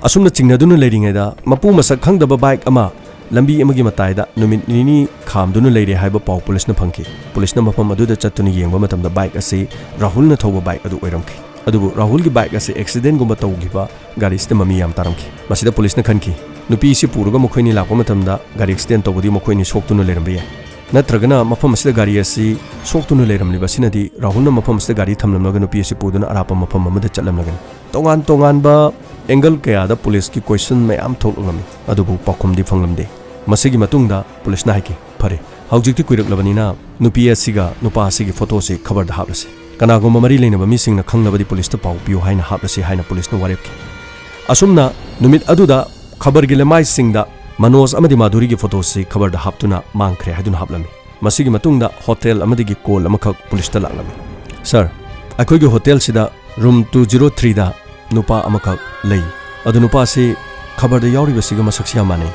ꯑꯁꯨꯝꯅ ꯆꯤꯡꯅꯗꯨꯅ ꯂꯩꯔꯤꯉꯩꯗ ꯃꯄꯨ ꯃꯁꯛ ꯈꯪꯗꯕ ꯕꯥꯏꯛ ꯑꯃ ꯂꯝꯕꯤ ꯑꯃꯒꯤ ꯃꯇꯥꯏꯗ ꯅꯨꯃꯤꯠ ꯅꯤꯅꯤ ꯈꯥꯝꯗꯨꯅ ꯂꯩꯔꯦ ꯍꯥꯏꯕ ꯄꯥꯎ ꯄꯨꯂꯤꯁꯅ ꯐꯪꯈꯤ꯫ ꯄꯨꯂꯤꯁꯅ ꯃꯐꯝ ꯑꯗꯨꯗ ꯆꯠꯇꯨꯅ ꯌꯦꯡꯕ ꯃꯇꯝꯗ ꯕꯥꯏꯛ ꯑꯁꯤ ꯔꯥꯍꯨꯜꯅ ꯊꯧꯕ ꯕꯥꯏꯛ ꯑꯗꯨ ꯑꯣꯏꯔꯝꯈꯤ꯫ ꯑꯗꯨꯕꯨ ꯔꯥꯍꯨꯜꯒꯤ ꯕꯥꯏꯛ ꯑꯁꯤ ꯑꯦꯛꯁꯤꯗꯦꯟꯒꯨꯝꯕ ꯇꯧꯈꯤꯕ ꯒꯥꯔꯤꯁꯤꯗ ꯃꯃꯤ ꯌꯥꯝ ꯇꯥꯔꯝꯈꯤ꯫ ꯃꯁꯤꯗ ꯄꯨꯂꯤꯁꯅ ꯈꯟꯈꯤ, ꯅꯨꯄꯤ ꯑꯁꯤ ꯄꯨꯔꯒ ꯃꯈꯣꯏꯅꯤ ꯂꯥꯛꯄ ꯃꯇꯝꯗ ꯒꯥꯔꯤ ꯑꯦꯛꯁꯤꯗꯦꯟ ꯇꯧꯕꯗꯤ ꯃꯈꯣꯏꯅꯤ ꯁꯣꯛꯇꯨꯅ ꯂꯩꯔꯝꯕ ꯌꯥꯏ꯫ ꯅꯠꯇ꯭ꯔꯒꯅ ꯃꯐꯝ ꯑꯁꯤꯗ ꯒꯥꯔꯤ ꯑꯁꯤ ꯁꯣꯛꯇꯨꯅ ꯂꯩꯔꯝꯂꯤꯕ ꯑꯁꯤꯅꯗꯤ ꯔꯥꯍꯨꯜꯅ ꯃꯐꯝ ꯑꯁꯤꯗ ꯒꯥꯔꯤ ꯊꯝꯂꯝꯂꯒ ꯅꯨꯄꯤ ꯑꯁꯤ ꯄꯨꯗꯨꯅ ꯑꯔꯥꯞꯄ ꯃꯐꯝ ꯑꯃꯗ ꯆꯠꯂꯝꯂꯒꯅꯤ꯫ ꯇꯣꯉꯥꯟ ꯇꯣꯉꯥꯟꯕ ꯑꯦꯡꯒꯜ ꯀꯌꯥꯗ ꯄꯨꯂꯤꯁꯀꯤ ꯀꯣꯏꯁꯟ ꯃꯌꯥꯝ ꯊꯣꯛꯂꯛꯂꯝꯃꯤ, ꯑꯗꯨꯕꯨ ꯄꯥꯎꯈꯨꯝꯗꯤ ꯐꯪꯂꯝꯗꯦ꯫ ꯃꯁꯤꯒꯤ ꯃꯇꯨꯡꯗ ꯄꯨꯂꯤꯁꯅ ꯍꯥꯏꯈꯤ, "ꯐꯔꯦ, ꯍꯧꯖꯤꯛꯇꯤ ꯀꯨꯏꯔꯛꯂꯕꯅꯤꯅ ꯅꯨꯄꯤ ꯑꯁꯤꯒ ꯅꯨꯄꯥ ꯑꯁꯤꯒꯤ ꯐꯣꯇꯣꯁꯤ ꯈꯕꯔꯗ ꯍꯥꯞꯂꯁꯤ꯫ ꯀꯅꯥꯒꯨꯝꯕ ꯃꯔꯤ ꯂꯩꯅꯕ ꯃꯤꯁꯤꯡꯅ ꯈꯪꯂꯕꯗꯤ ꯄꯨꯂꯤꯁꯇ ꯄꯥꯎ ꯄꯤꯌꯨ" ꯍꯥꯏꯅ ꯍꯥꯞꯂꯁꯤ ꯍꯥꯏꯅ ꯄꯨꯂꯤꯁꯅ ꯋꯥꯔꯦꯞꯈꯤ꯫ ꯑꯁꯨꯝꯅ ꯅꯨꯃꯤꯠ ꯑꯗꯨꯗ ꯈꯕꯔꯒꯤ ꯂꯩꯃꯥꯏꯁꯤꯡꯗ ꯃꯅꯣꯖ ꯑꯃꯗꯤ ꯃꯥꯙꯨꯔꯤꯒꯤ ꯐꯣꯇꯣꯁꯤ ꯈꯕꯔꯗ ꯍꯥꯞꯇꯨꯅ ꯃꯥꯡꯈ꯭ꯔꯦ ꯍꯥꯏꯗꯨꯅ ꯍꯥꯞꯂꯝꯃꯤ꯫ ꯃꯁꯤꯒꯤ ꯃꯇꯨꯡꯗ ꯍꯣꯇꯦꯜ ꯑꯃꯗꯒꯤ ꯀꯣꯜ ꯑꯃꯈꯛ ꯄꯨꯂꯤꯁꯇ ꯂꯥꯛꯂꯝꯃꯤ꯫ ꯁꯥꯔ, ꯑꯩꯈꯣꯏꯒꯤ ꯍꯣꯇꯦꯜꯁꯤꯗ ꯔꯨꯝ ꯇꯨ ꯖꯤꯔꯣ ꯊ꯭ꯔꯤꯗ ꯅꯨꯄꯥ ꯑꯃꯈꯛ ꯂꯩ꯫ ꯑꯗꯨ ꯅꯨꯄꯥꯁꯤ ꯈꯕꯔꯗ ꯌꯥꯎꯔꯤꯕꯁꯤꯒ ꯃꯁꯛꯁꯤ ꯌꯥꯝ ꯃꯥꯟꯅꯩ꯫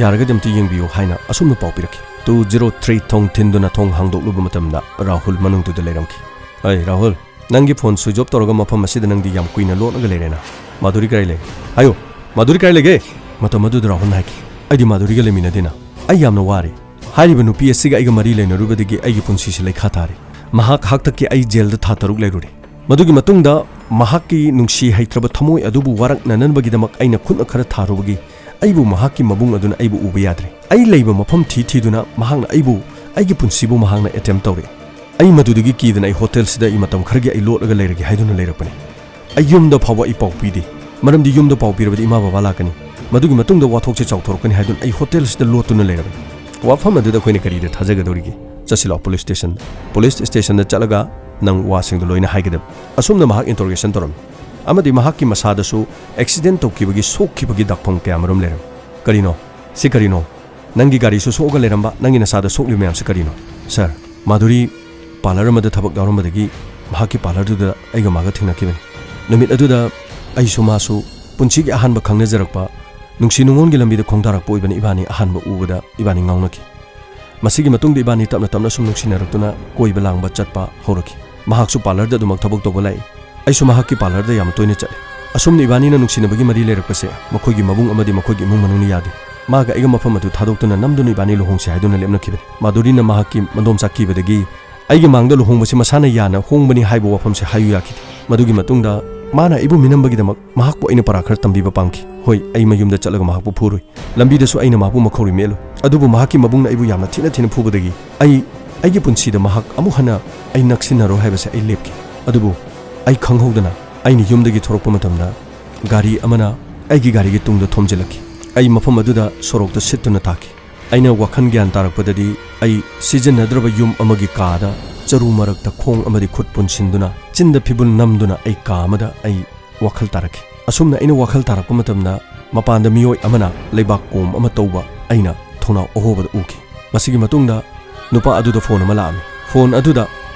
ꯌꯥꯔꯒꯗꯤ ꯑꯝꯇ ꯌꯦꯡꯕꯤꯌꯨ ꯍꯥꯏꯅ ꯑꯁꯨꯝꯅ ꯄꯥꯎ ꯄꯤꯔꯛꯈꯤ꯫ ꯇꯨ ꯖꯤꯔꯣ ꯊ꯭ꯔꯤ ꯊꯣꯡ ꯊꯤꯟꯗꯨꯅ ꯊꯣꯡ ꯍꯥꯡꯗꯣꯛꯂꯨꯕ ꯃꯇꯝꯗ ꯔꯥꯍꯨꯜ ꯃꯅꯨꯡꯗꯨꯗ ꯂꯩꯔꯝꯈꯤ꯫ "ꯑꯩ ꯔꯥꯍꯨꯜ, ꯅꯪꯒꯤ ꯐꯣꯟ ꯁ꯭ꯋꯤꯆ ꯑꯣꯐ ꯇꯧꯔꯒ ꯃꯐꯝ ꯑꯁꯤꯗ ꯅꯪꯗꯤ ꯌꯥꯝ ꯀꯨꯏꯅ ꯂꯣꯠꯂꯒ ꯂꯩꯔꯦꯅ꯫ ꯃꯥꯙꯨꯔꯤ ꯀꯗꯥꯏ ꯂꯩ? ꯍꯥꯏꯌꯨ, ꯃꯥꯙꯨꯔꯤ ꯀꯗꯥꯏ ꯂꯩꯒꯦ?" ꯃꯇꯝ ꯑꯗꯨꯗ ꯔꯥꯍꯨꯜꯅ ꯍꯥꯏꯈꯤ, "ꯑꯩꯗꯤ ꯃꯥꯙꯨꯔꯤꯒ ꯂꯩꯃꯤꯟꯅꯗꯦꯅ꯫ ꯑꯩ ꯌꯥꯝꯅ ꯋꯥꯔꯦ꯫ ꯍꯥꯏꯔꯤꯕ ꯅꯨꯄꯤ ꯑꯁꯤꯒ ꯑꯩꯒ ꯃꯔꯤ ꯂꯩꯅꯔꯨꯕꯗꯒꯤ ꯑꯩꯒꯤ ꯄꯨꯟꯁꯤꯁꯤ ꯂꯩꯈꯥ ꯇꯥꯔꯦ꯫ ꯃꯍꯥꯛ ꯍꯥꯛꯇꯛꯀꯤ ꯑꯩ ꯖꯦꯜꯗ ꯊꯥ ꯇꯔꯨꯛ ꯂꯩꯔꯨꯔꯦ꯫ ꯃꯗꯨꯒꯤ ꯃꯇꯨꯡꯗ ꯃꯍꯥꯛꯀꯤ ꯅꯨꯡꯁꯤ ꯍꯩꯇ꯭ꯔꯕ ꯊꯃꯣꯏ ꯑꯗꯨꯕꯨ ꯋꯥꯔꯛꯅꯅꯕꯒꯤꯗꯃꯛ ꯑꯩꯅ ꯈꯨꯠꯅ ꯈꯔ ꯊꯥꯔꯨꯕꯒꯤ ꯑꯩꯕꯨ ꯃꯍꯥꯛꯀꯤ ꯃꯕꯨꯡ ꯑꯗꯨꯅ ꯑꯩꯕꯨ ꯎꯕ ꯌꯥꯗ꯭ꯔꯦ꯫ ꯑꯩ ꯂꯩꯕ ꯃꯐꯝ ꯊꯤ ꯊꯤꯗꯨꯅ ꯃꯍꯥꯛꯅ ꯑꯩꯕꯨ, ꯑꯩꯒꯤ ꯄꯨꯟꯁꯤꯕꯨ ꯃꯍꯥꯛꯅ ꯑꯦꯇꯦꯝ ꯇꯧꯔꯦ꯫ ꯑꯩ ꯃꯗꯨꯗꯒꯤ ꯀꯤꯗꯅ ꯑꯩ ꯍꯣꯇꯦꯜꯁꯤꯗ ꯑꯩ ꯃꯇꯝ ꯈꯔꯒꯤ ꯑꯩ ꯂꯣꯠꯂꯒ ꯂꯩꯔꯒꯦ ꯍꯥꯏꯗꯨꯅ ꯂꯩꯔꯛꯄꯅꯤ꯫ ꯑꯩ ꯌꯨꯝꯗ ꯐꯥꯎꯕ ꯑꯩ ꯄꯥꯎ ꯄꯤꯗꯦ, ꯃꯔꯝꯗꯤ ꯌꯨꯝꯗ ꯄꯥꯎ ꯄꯤꯔꯕꯗꯤ ꯏꯃꯥ ꯕꯕꯥ ꯂꯥꯛꯀꯅꯤ, ꯃꯗꯨꯒꯤ ꯃꯇꯨꯡꯗ ꯋꯥꯊꯣꯛꯁꯦ ꯆꯥꯎꯊꯣꯔꯛꯀꯅꯤ ꯍꯥꯏꯗꯨꯅ ꯑꯩ ꯍꯣꯇꯦꯜꯁꯤꯗ ꯂꯣꯠꯇꯨꯅ ꯂꯩꯔꯕꯅꯤ꯫ ꯋꯥꯐꯝ ꯑꯗꯨꯗ ꯑꯩꯈꯣꯏꯅ ꯀꯔꯤꯗ ꯊꯥꯖꯒꯗꯧꯔꯤꯒꯦ? ꯆꯠꯁꯤꯜꯂꯣ ꯄꯨꯂꯤꯁ ꯁ꯭ꯇꯦꯁꯟꯗ꯫ ꯄꯨꯂꯤꯁ ꯁ꯭ꯇꯦꯁꯟꯗ ꯆꯠꯂꯒ ꯅꯪ ꯋꯥꯁꯤꯡꯗꯣ ꯂꯣꯏꯅ ꯍꯥꯏꯒꯗꯕ꯫" ꯑꯁꯨꯝꯅ ꯃꯍꯥꯛ ꯏꯟꯇꯔꯣꯒꯦꯁꯟ ꯇꯧꯔꯝꯃꯤ꯫ ꯑꯃꯗꯤ ꯃꯍꯥꯛꯀꯤ ꯃꯁꯥꯗꯁꯨ ꯑꯦꯛꯁꯤꯗꯦꯟ ꯇꯧꯈꯤꯕꯒꯤ ꯁꯣꯛꯈꯤꯕꯒꯤ ꯗꯥꯛꯐꯝ ꯀꯌꯥꯃꯔꯨꯝ ꯂꯩꯔꯝꯃꯤ꯫ "ꯀꯔꯤꯅꯣ? ꯁꯤ ꯀꯔꯤꯅꯣ? ꯅꯪꯒꯤ ꯒꯥꯔꯤꯁꯨ ꯁꯣꯛꯑꯒ ꯂꯩꯔꯝꯕ, ꯅꯪꯒꯤ ꯅꯁꯥꯗ ꯁꯣꯛꯂꯤꯕ ꯃꯌꯥꯝꯁꯤ ꯀꯔꯤꯅꯣ?" "ꯁꯥꯔ, ꯃꯥꯙꯨꯔꯤ ꯄꯥꯔꯂꯔ ꯑꯃꯗ ꯊꯕꯛ ꯌꯥꯎꯔꯝꯕꯗꯒꯤ ꯃꯍꯥꯛꯀꯤ ꯄꯥꯔꯂꯔꯗꯨꯗ ꯑꯩꯒ ꯃꯥꯒ ꯊꯦꯡꯅꯈꯤꯕꯅꯤ꯫ ꯅꯨꯃꯤꯠ ꯑꯗꯨꯗ ꯑꯩꯁꯨ ꯃꯥꯁꯨ ꯄꯨꯟꯁꯤꯒꯤ ꯑꯍꯥꯟꯕ ꯈꯪꯅꯖꯔꯛꯄ, ꯅꯨꯡꯁꯤ ꯅꯨꯡꯉꯣꯟꯒꯤ ꯂꯝꯕꯤꯗ ꯈꯣꯡꯗꯥꯔꯛꯄ ꯑꯣꯏꯕꯅ ꯏꯕꯥꯅꯤ ꯑꯍꯥꯟꯕ ꯎꯕꯗ ꯏꯕꯥꯅꯤ ꯉꯥꯎꯅꯈꯤ꯫ ꯃꯁꯤꯒꯤ ꯃꯇꯨꯡꯗ ꯏꯕꯥꯅꯤ ꯇꯞꯅ ꯇꯞꯅ ꯁꯨꯝ ꯅꯨꯡꯁꯤꯅꯔꯛꯇꯨꯅ ꯀꯣꯏꯕ ꯂꯥꯡꯕ ꯆꯠꯄ ꯍꯧꯔꯛꯈꯤ꯫ ꯃꯍꯥꯛꯁꯨ ꯄꯥꯔꯂꯔꯗ ꯑꯗꯨꯃꯛ ꯊꯕꯛ ꯇꯧꯕ ꯂꯥꯛꯏ꯫ ꯑꯩꯁꯨ ꯃꯍꯥꯛꯀꯤ ꯄꯥꯔꯂꯔꯗ ꯌꯥꯝꯅ ꯇꯣꯏꯅ ꯆꯠꯂꯤ꯫ ꯑꯁꯨꯝꯅ ꯏꯕꯥꯅꯤꯅ ꯅꯨꯡꯁꯤꯅꯕꯒꯤ ꯃꯔꯤ ꯂꯩꯔꯛꯄꯁꯦ ꯃꯈꯣꯏꯒꯤ ꯃꯕꯨꯡ ꯑꯃꯗꯤ ꯃꯈꯣꯏꯒꯤ ꯏꯃꯨꯡ ꯃꯅꯨꯡꯅ ꯌꯥꯗꯦ꯫ ꯃꯥꯒ ꯑꯩꯒ ꯃꯐꯝ ꯑꯗꯨ ꯊꯥꯗꯣꯛꯇꯨꯅ ꯅꯝꯗꯨꯅ ꯏꯕꯥꯅꯤ ꯂꯨꯍꯣꯡꯁꯤ ꯍꯥꯏꯗꯨꯅ ꯂꯦꯞꯅꯈꯤꯕꯅꯤ꯫ ꯃꯥꯙꯨꯔꯤꯅ ꯃꯍꯥꯛꯀꯤ ꯃꯗꯣꯝꯆꯥ ꯀꯤꯕꯗꯒꯤ ꯑꯩꯒꯤ ꯃꯥꯡꯗ ꯂꯨꯍꯣꯡꯕꯁꯤ ꯃꯁꯥꯅ ꯌꯥꯅ ꯍꯣꯡꯕꯅꯤ ꯍꯥꯏꯕ ꯋꯥꯐꯝꯁꯦ ꯍꯥꯏꯌꯨ ꯌꯥꯈꯤꯗꯦ꯫ ꯃꯗꯨꯒꯤ ꯃꯇꯨꯡꯗ ꯃꯥꯅ ꯑꯩꯕꯨ ꯃꯤꯅꯝꯕꯒꯤꯗꯃꯛ ꯃꯍꯥꯛꯄꯨ ꯑꯩꯅ ꯄꯔꯥ ꯈꯔ ꯇꯝꯕꯤꯕ ꯄꯥꯝꯈꯤ꯫ ꯍꯣꯏ, ꯑꯩ ꯃꯌꯨꯝꯗ ꯆꯠꯂꯒ ꯃꯍꯥꯛꯄꯨ ꯐꯨꯔꯨꯏ꯫ ꯂꯝꯕꯤꯗꯁꯨ ꯑꯩꯅ ꯃꯍꯥꯛꯄꯨ ꯃꯈꯧꯔꯤ ꯃꯦꯠꯂꯨꯏ꯫ ꯑꯗꯨꯕꯨ ꯃꯍꯥꯛꯀꯤ ꯃꯕꯨꯡꯅ ꯑꯩꯕꯨ ꯌꯥꯝꯅ ꯊꯤꯅ ꯊꯤꯅ ꯐꯨꯕꯗꯒꯤ ꯑꯩ ꯑꯩꯒꯤ ꯄꯨꯟꯁꯤꯗ ꯃꯍꯥꯛ ꯑꯃꯨꯛ ꯍꯟꯅ ꯑꯩ ꯅꯛꯁꯤꯟꯅꯔꯣꯏ ꯍꯥꯏꯕꯁꯦ ꯑꯩ ꯂꯦꯞꯈꯤ꯫ ꯑꯗꯨꯕꯨ ꯑꯩ ꯈꯪꯍꯧꯗꯅ ꯑꯩꯅ ꯌꯨꯝꯗꯒꯤ ꯊꯣꯔꯛꯄ ꯃꯇꯝꯗ ꯒꯥꯔꯤ ꯑꯃꯅ ꯑꯩꯒꯤ ꯒꯥꯔꯤꯒꯤ ꯇꯨꯡꯗ ꯊꯣꯝꯖꯤꯜꯂꯛꯈꯤ꯫ ꯑꯩ ꯃꯐꯝ ꯑꯗꯨꯗ ꯁꯣꯔꯣꯛꯇ ꯁꯤꯠꯇꯨꯅ ꯇꯥꯈꯤ꯫ ꯑꯩꯅ ꯋꯥꯈꯜ ꯒ꯭ꯌꯥꯟ ꯇꯥꯔꯛꯄꯗꯗꯤ ꯑꯩ ꯁꯤꯖꯤꯟꯅꯗ꯭ꯔꯕ ꯌꯨꯝ ꯑꯃꯒꯤ ꯀꯥꯗ ꯆꯔꯨ ꯃꯔꯛꯇ ꯈꯣꯡ ꯑꯃꯗꯤ ꯈꯨꯠ ꯄꯨꯟꯁꯤꯟꯗꯨꯅ ꯆꯤꯟꯗ ꯐꯤꯕꯨꯜ ꯅꯝꯗꯨꯅ ꯑꯩ ꯀꯥ ꯑꯃꯗ ꯑꯩ ꯋꯥꯈꯜ ꯇꯥꯔꯛꯈꯤ꯫ ꯑꯁꯨꯝꯅ ꯑꯩꯅ ꯋꯥꯈꯜ ꯇꯥꯔꯛꯄ ꯃꯇꯝꯗ ꯃꯄꯥꯟꯗ ꯃꯤꯑꯣꯏ ꯑꯃꯅ ꯂꯩꯕꯥꯛ ꯀꯣꯝ ꯑꯃ ꯇꯧꯕ ꯑꯩꯅ ꯊꯣꯡꯅꯥꯎ ꯑꯍꯣꯕꯗ ꯎꯈꯤ꯫ ꯃꯁꯤꯒꯤ ꯃꯇꯨꯡꯗ ꯅꯨꯄꯥ ꯑꯗꯨꯗ ꯐꯣꯟ ꯑꯃ ꯂꯥꯛꯑꯝꯃꯤ꯫ ꯐꯣꯟ ꯑꯗꯨꯗ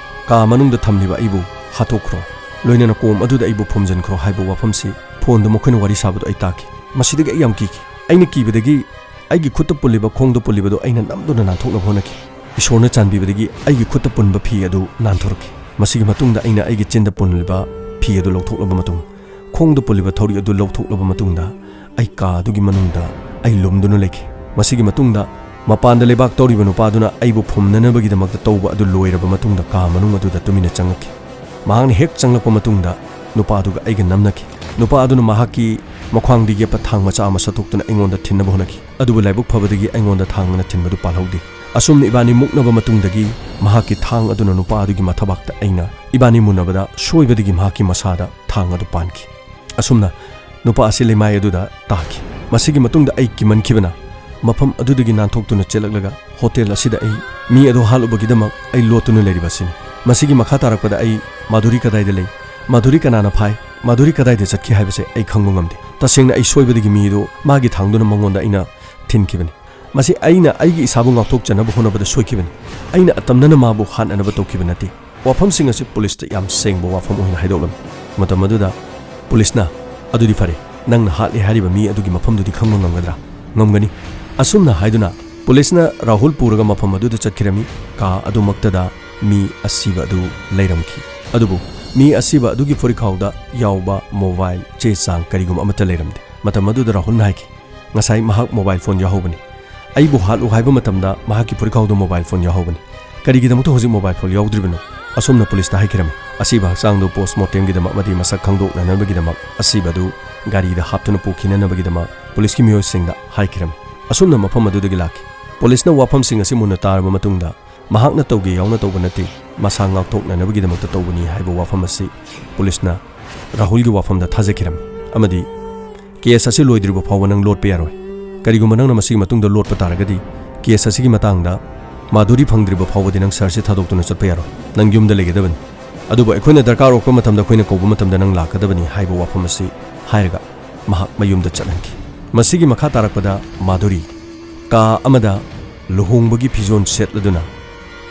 ꯀꯥ ꯃꯅꯨꯡꯗ ꯊꯝꯂꯤꯕ ꯑꯩꯕꯨ ꯍꯥꯠꯇꯣꯛꯈ꯭ꯔꯣ, ꯂꯣꯏꯅꯅ ꯀꯣꯝ ꯑꯗꯨꯗ ꯑꯩꯕꯨ ꯐꯨꯝꯖꯤꯟꯈ꯭ꯔꯣ" ꯍꯥꯏꯕ ꯋꯥꯐꯝꯁꯤ ꯐꯣꯟꯗ ꯃꯈꯣꯏꯅ ꯋꯥꯔꯤ ꯁꯥꯕꯗꯨ ꯑꯩ ꯇꯥꯈꯤ꯫ ꯃꯁꯤꯗꯒꯤ ꯑꯩ ꯌꯥꯝ ꯀꯤꯈꯤ꯫ ꯑꯩꯅ ꯀꯤꯕꯗꯒꯤ ꯑꯩꯒꯤ ꯈꯨꯠꯇ ꯄꯨꯜꯂꯤꯕ, ꯈꯣꯡꯗ ꯄꯨꯜꯂꯤꯕꯗꯨ ꯑꯩꯅ ꯅꯝꯗꯨꯅ ꯅꯥꯟꯊꯣꯛꯅꯕ ꯍꯣꯠꯅꯈꯤ꯫ ꯏꯁꯣꯔꯅ ꯆꯥꯟꯕꯤꯕꯗꯒꯤ ꯑꯩꯒꯤ ꯈꯨꯠꯇ ꯄꯨꯟꯕ ꯐꯤ ꯑꯗꯨ ꯅꯥꯟꯊꯣꯔꯛꯈꯤ꯫ ꯃꯁꯤꯒꯤ ꯃꯇꯨꯡꯗ ꯑꯩꯅ ꯑꯩꯒꯤ ꯆꯤꯟꯗ ꯄꯨꯜꯂꯤꯕ ꯐꯤ ꯑꯗꯨ ꯂꯧꯊꯣꯛꯂꯕ ꯃꯇꯨꯡ, ꯈꯣꯡꯗ ꯄꯨꯜꯂꯤꯕ ꯊꯧꯔꯤ ꯑꯗꯨ ꯂꯧꯊꯣꯛꯂꯕ ꯃꯇꯨꯡꯗ, ꯑꯩ ꯀꯥ ꯑꯗꯨꯒꯤ ꯃꯅꯨꯡꯗ ꯑꯩ ꯂꯨꯝꯗꯨꯅ ꯂꯩꯈꯤ꯫ ꯃꯁꯤꯒꯤ ꯃꯇꯨꯡꯗ ꯃꯄꯥꯟꯗ ꯂꯩꯕꯥꯛ ꯇꯧꯔꯤꯕ ꯅꯨꯄꯥꯗꯨꯅ ꯑꯩꯕꯨ ꯐꯨꯝꯅꯅꯕꯒꯤꯗꯃꯛꯇ ꯇꯧꯕ ꯑꯗꯨ ꯂꯣꯏꯔꯕ ꯃꯇꯨꯡꯗ, ꯀꯥ ꯃꯅꯨꯡ ꯑꯗꯨꯗ ꯇꯨꯃꯤꯟꯅ ꯆꯪꯉꯛꯈꯤ꯫ ꯃꯍꯥꯛꯅ ꯍꯦꯛ ꯆꯪꯂꯛꯄ ꯃꯇꯨꯡꯗ, ꯅꯨꯄꯥ ꯑꯗꯨꯒ ꯑꯩꯒ ꯅꯝꯅꯈꯤ꯫ ꯅꯨꯄꯥ ꯑꯗꯨꯅ ꯃꯍꯥꯛꯀꯤ ꯃꯈ꯭ꯋꯥꯡꯗ ꯌꯦꯞꯄ ꯊꯥꯡ ꯃꯆꯥ ꯑꯃ ꯁꯠꯇꯣꯛꯇꯨꯅ ꯑꯩꯉꯣꯟꯗ ꯊꯤꯟꯅꯕ ꯍꯣꯠꯅꯈꯤ꯫ ꯑꯗꯨꯕꯨ ꯂꯥꯏꯕꯛ ꯐꯕꯗꯒꯤ ꯑꯩꯉꯣꯟꯗ ꯊꯥꯡ ꯑꯗꯨꯅ ꯊꯤꯟꯕꯗꯨ ꯄꯥꯜꯍꯧꯗꯦ꯫ ꯑꯁꯨꯝꯅ ꯏꯕꯥꯅꯤ ꯃꯨꯛꯅꯕ ꯃꯇꯨꯡꯗꯒꯤ, ꯃꯍꯥꯛꯀꯤ ꯊꯥꯡ ꯑꯗꯨꯅ ꯅꯨꯄꯥ ꯑꯗꯨꯒꯤ ꯃꯊꯕꯥꯛꯇ ꯑꯩꯅ ꯏꯕꯥꯅꯤ ꯃꯨꯟꯅꯕꯗ ꯁꯣꯏꯕꯗꯒꯤ ꯃꯍꯥꯛꯀꯤ ꯃꯁꯥꯗ ꯊꯥꯡ ꯑꯗꯨ ꯄꯥꯟꯈꯤ꯫ ꯑꯁꯨꯝꯅ ꯅꯨꯄꯥ ꯑꯁꯤ ꯂꯩꯃꯥꯏ ꯑꯗꯨꯗ ꯇꯥꯈꯤ꯫ ꯃꯁꯤꯒꯤ ꯃꯇꯨꯡꯗ ꯑꯩ ꯀꯤꯃꯟꯈꯤꯕꯅ ꯃꯐꯝ ꯑꯗꯨꯗꯒꯤ ꯅꯥꯟꯊꯣꯛꯇꯨꯅ ꯆꯦꯜꯂꯛꯂꯒ ꯍꯣꯇꯦꯜ ꯑꯁꯤꯗ ꯑꯩ ꯃꯤ ꯑꯗꯨ ꯍꯥꯠꯂꯨꯕꯒꯤꯗꯃꯛ ꯑꯩ ꯂꯣꯠꯇꯨꯅ ꯂꯩꯔꯤꯕ ꯑꯁꯤꯅꯤ꯫ ꯃꯁꯤꯒꯤ ꯃꯈꯥ ꯇꯥꯔꯛꯄꯗ ꯑꯩ ꯃꯥꯙꯨꯔꯤ ꯀꯗꯥꯏꯗ ꯂꯩ, ꯃꯥꯙꯨꯔꯤ ꯀꯅꯥꯅ ꯐꯥꯏ, ꯃꯥꯙꯨꯔꯤ ꯀꯗꯥꯏꯗ ꯆꯠꯈꯤ ꯍꯥꯏꯕꯁꯦ ꯑꯩ ꯈꯪꯕ ꯉꯝꯗꯦ꯫ ꯇꯁꯦꯡꯅ ꯑꯩ ꯁꯣꯏꯕꯗꯒꯤ ꯃꯤ ꯑꯗꯨ ꯃꯥꯒꯤ ꯊꯥꯡꯗꯨꯅ ꯃꯉꯣꯟꯗ ꯑꯩꯅ ꯊꯤꯟꯈꯤꯕꯅꯤ꯫ ꯃꯁꯤ ꯑꯩꯅ ꯑꯩꯒꯤ ꯏꯁꯥꯕꯨ ꯉꯥꯛꯊꯣꯛꯆꯅꯕ ꯍꯣꯠꯅꯕꯗ ꯁꯣꯏꯈꯤꯕꯅꯤ꯫ ꯑꯩꯅ ꯑꯇꯝꯅꯅ ꯃꯥꯕꯨ ꯍꯥꯠꯅꯅꯕ ꯇꯧꯈꯤꯕ ꯅꯠꯇꯦ꯫ ꯋꯥꯐꯝꯁꯤꯡ ꯑꯁꯤ ꯄꯨꯂꯤꯁꯇ ꯌꯥꯝ ꯁꯦꯡꯕ ꯋꯥꯐꯝ ꯑꯣꯏꯅ ꯍꯥꯏꯗꯣꯛꯂꯝꯃꯤ꯫ ꯃꯇꯝ ꯑꯗꯨꯗ ꯄꯨꯂꯤꯁꯅ, "ꯑꯗꯨꯗꯤ ꯐꯔꯦ, ꯅꯪꯅ ꯍꯥꯠꯂꯦ ꯍꯥꯏꯔꯤꯕ ꯃꯤ ꯑꯗꯨꯒꯤ ꯃꯐꯝꯗꯨꯗꯤ ꯈꯪꯕ ꯉꯝꯒꯗ꯭ꯔꯥ?" "ꯉꯝꯒꯅꯤ꯫" ꯑꯁꯨꯝꯅ ꯍꯥꯏꯗꯨꯅ ꯄꯨꯂꯤꯁꯅ ꯔꯥꯍꯨꯜ ꯄꯨꯔꯒ ꯃꯐꯝ ꯑꯗꯨꯗ ꯆꯠꯈꯤꯔꯝꯃꯤ꯫ ꯀꯥ ꯑꯗꯨꯃꯛꯇꯗ ꯃꯤ ꯑꯁꯤꯕ ꯑꯗꯨ ꯂꯩꯔꯝꯈꯤ꯫ ꯑꯗꯨꯕꯨ ꯃꯤ ꯑꯁꯤꯕ ꯑꯗꯨꯒꯤ ꯐꯨꯔꯤꯠꯈꯥꯎꯗ ꯌꯥꯎꯕ ꯃꯣꯕꯥꯏꯜ, ꯆꯦ ꯆꯥꯡ ꯀꯔꯤꯒꯨꯝꯕ ꯑꯃꯠꯇ ꯂꯩꯔꯝꯗꯦ꯫ ꯃꯇꯝ ꯑꯗꯨꯗ ꯔꯥꯍꯨꯜꯅ ꯍꯥꯏꯈꯤ, "ꯉꯁꯥꯏ ꯃꯍꯥꯛ ꯃꯣꯕꯥꯏꯜ ꯐꯣꯟ ꯌꯥꯎꯍꯧꯕꯅꯤ꯫ ꯑꯩꯕꯨ ꯍꯥꯠꯂꯨ ꯍꯥꯏꯕ ꯃꯇꯝꯗ ꯃꯍꯥꯛꯀꯤ ꯐꯨꯔꯤꯠꯈꯥꯎꯗ ꯃꯣꯕꯥꯏꯜ ꯐꯣꯟ ꯌꯥꯎꯍꯧꯕꯅꯤ꯫ ꯀꯔꯤꯒꯤꯗꯃꯛꯇ ꯍꯧꯖꯤꯛ ꯃꯣꯕꯥꯏꯜ ꯐꯣꯟ ꯌꯥꯎꯗ꯭ꯔꯤꯕꯅꯣ?" ꯑꯁꯨꯝꯅ ꯄꯨꯂꯤꯁꯇ ꯍꯥꯏꯈꯤꯔꯝꯃꯤ꯫ ꯑꯁꯤꯕ ꯍꯛꯆꯥꯡꯗꯨ ꯄꯣꯁꯃꯣꯔꯇꯦꯝꯒꯤꯗꯃꯛ ꯑꯃꯗꯤ ꯃꯁꯛ ꯈꯪꯗꯣꯛꯅꯅꯕꯒꯤꯗꯃꯛ ꯑꯁꯤꯕ ꯑꯗꯨ ꯒꯥꯔꯤꯗ ꯍꯥꯞꯇꯨꯅ ꯄꯨꯈꯤꯅꯅꯕꯒꯤꯗꯃꯛ ꯄꯨꯂꯤꯁꯀꯤ ꯃꯤꯑꯣꯏꯁꯤꯡꯗ ꯍꯥꯏꯈꯤꯔꯝꯃꯤ꯫ ꯑꯁꯨꯝꯅ ꯃꯐꯝ ꯑꯗꯨꯗꯒꯤ ꯂꯥꯛꯈꯤ꯫ ꯄꯨꯂꯤꯁꯅ ꯋꯥꯐꯝꯁꯤꯡ ꯑꯁꯤ ꯃꯨꯟꯅ ꯇꯥꯔꯕ ꯃꯇꯨꯡꯗ, ꯃꯍꯥꯛꯅ ꯇꯧꯒꯦ ꯌꯥꯎꯅ ꯇꯧꯕ ꯅꯠꯇꯦ, ꯃꯁꯥ ꯉꯥꯛꯊꯣꯛꯅꯅꯕꯒꯤꯗꯃꯛꯇ ꯇꯧꯕꯅꯤ ꯍꯥꯏꯕ ꯋꯥꯐꯝ ꯑꯁꯤ ꯄꯨꯂꯤꯁꯅ ꯔꯥꯍꯨꯜꯒꯤ ꯋꯥꯐꯝꯗ ꯊꯥꯖꯈꯤꯔꯝꯃꯤ꯫ ꯑꯃꯗꯤ, "ꯀꯦꯁ ꯑꯁꯤ ꯂꯣꯏꯗ꯭ꯔꯤꯕ ꯐꯥꯎꯕ ꯅꯪ ꯂꯣꯠꯄ ꯌꯥꯔꯣꯏ꯫ ꯀꯔꯤꯒꯨꯝꯕ ꯅꯪꯅ ꯃꯁꯤꯒꯤ ꯃꯇꯨꯡꯗ ꯂꯣꯠꯄ ꯇꯥꯔꯒꯗꯤ, ꯀꯦꯁ ꯑꯁꯤꯒꯤ ꯃꯇꯥꯡꯗ ꯃꯥꯙꯨꯔꯤ ꯐꯪꯗ꯭ꯔꯤꯕ ꯐꯥꯎꯕꯗꯤ ꯅꯪ ꯁꯍꯔꯁꯤ ꯊꯥꯗꯣꯛꯇꯨꯅ ꯆꯠꯄ ꯌꯥꯔꯣꯏ꯫ ꯅꯪ ꯌꯨꯝꯗ ꯂꯩꯒꯗꯕꯅꯤ꯫ ꯑꯗꯨꯕꯨ ꯑꯩꯈꯣꯏꯅ ꯗꯔꯀꯥꯔ ꯑꯣꯏꯔꯛꯄ ꯃꯇꯝꯗ ꯑꯩꯈꯣꯏꯅ ꯀꯧꯕ ꯃꯇꯝꯗ ꯅꯪ ꯂꯥꯛꯀꯗꯕꯅꯤ" ꯍꯥꯏꯕ ꯋꯥꯐꯝ ꯑꯁꯤ ꯍꯥꯏꯔꯒ ꯃꯍꯥꯛ ꯃꯌꯨꯝꯗ ꯆꯠꯍꯟꯈꯤ꯫ ꯃꯁꯤꯒꯤ ꯃꯈꯥ ꯇꯥꯔꯛꯄꯗ ꯃꯥꯙꯨꯔꯤ ꯀꯥ ꯑꯃꯗ ꯂꯨꯍꯣꯡꯕꯒꯤ ꯐꯤꯖꯣꯜ ꯁꯦꯠꯂꯗꯨꯅ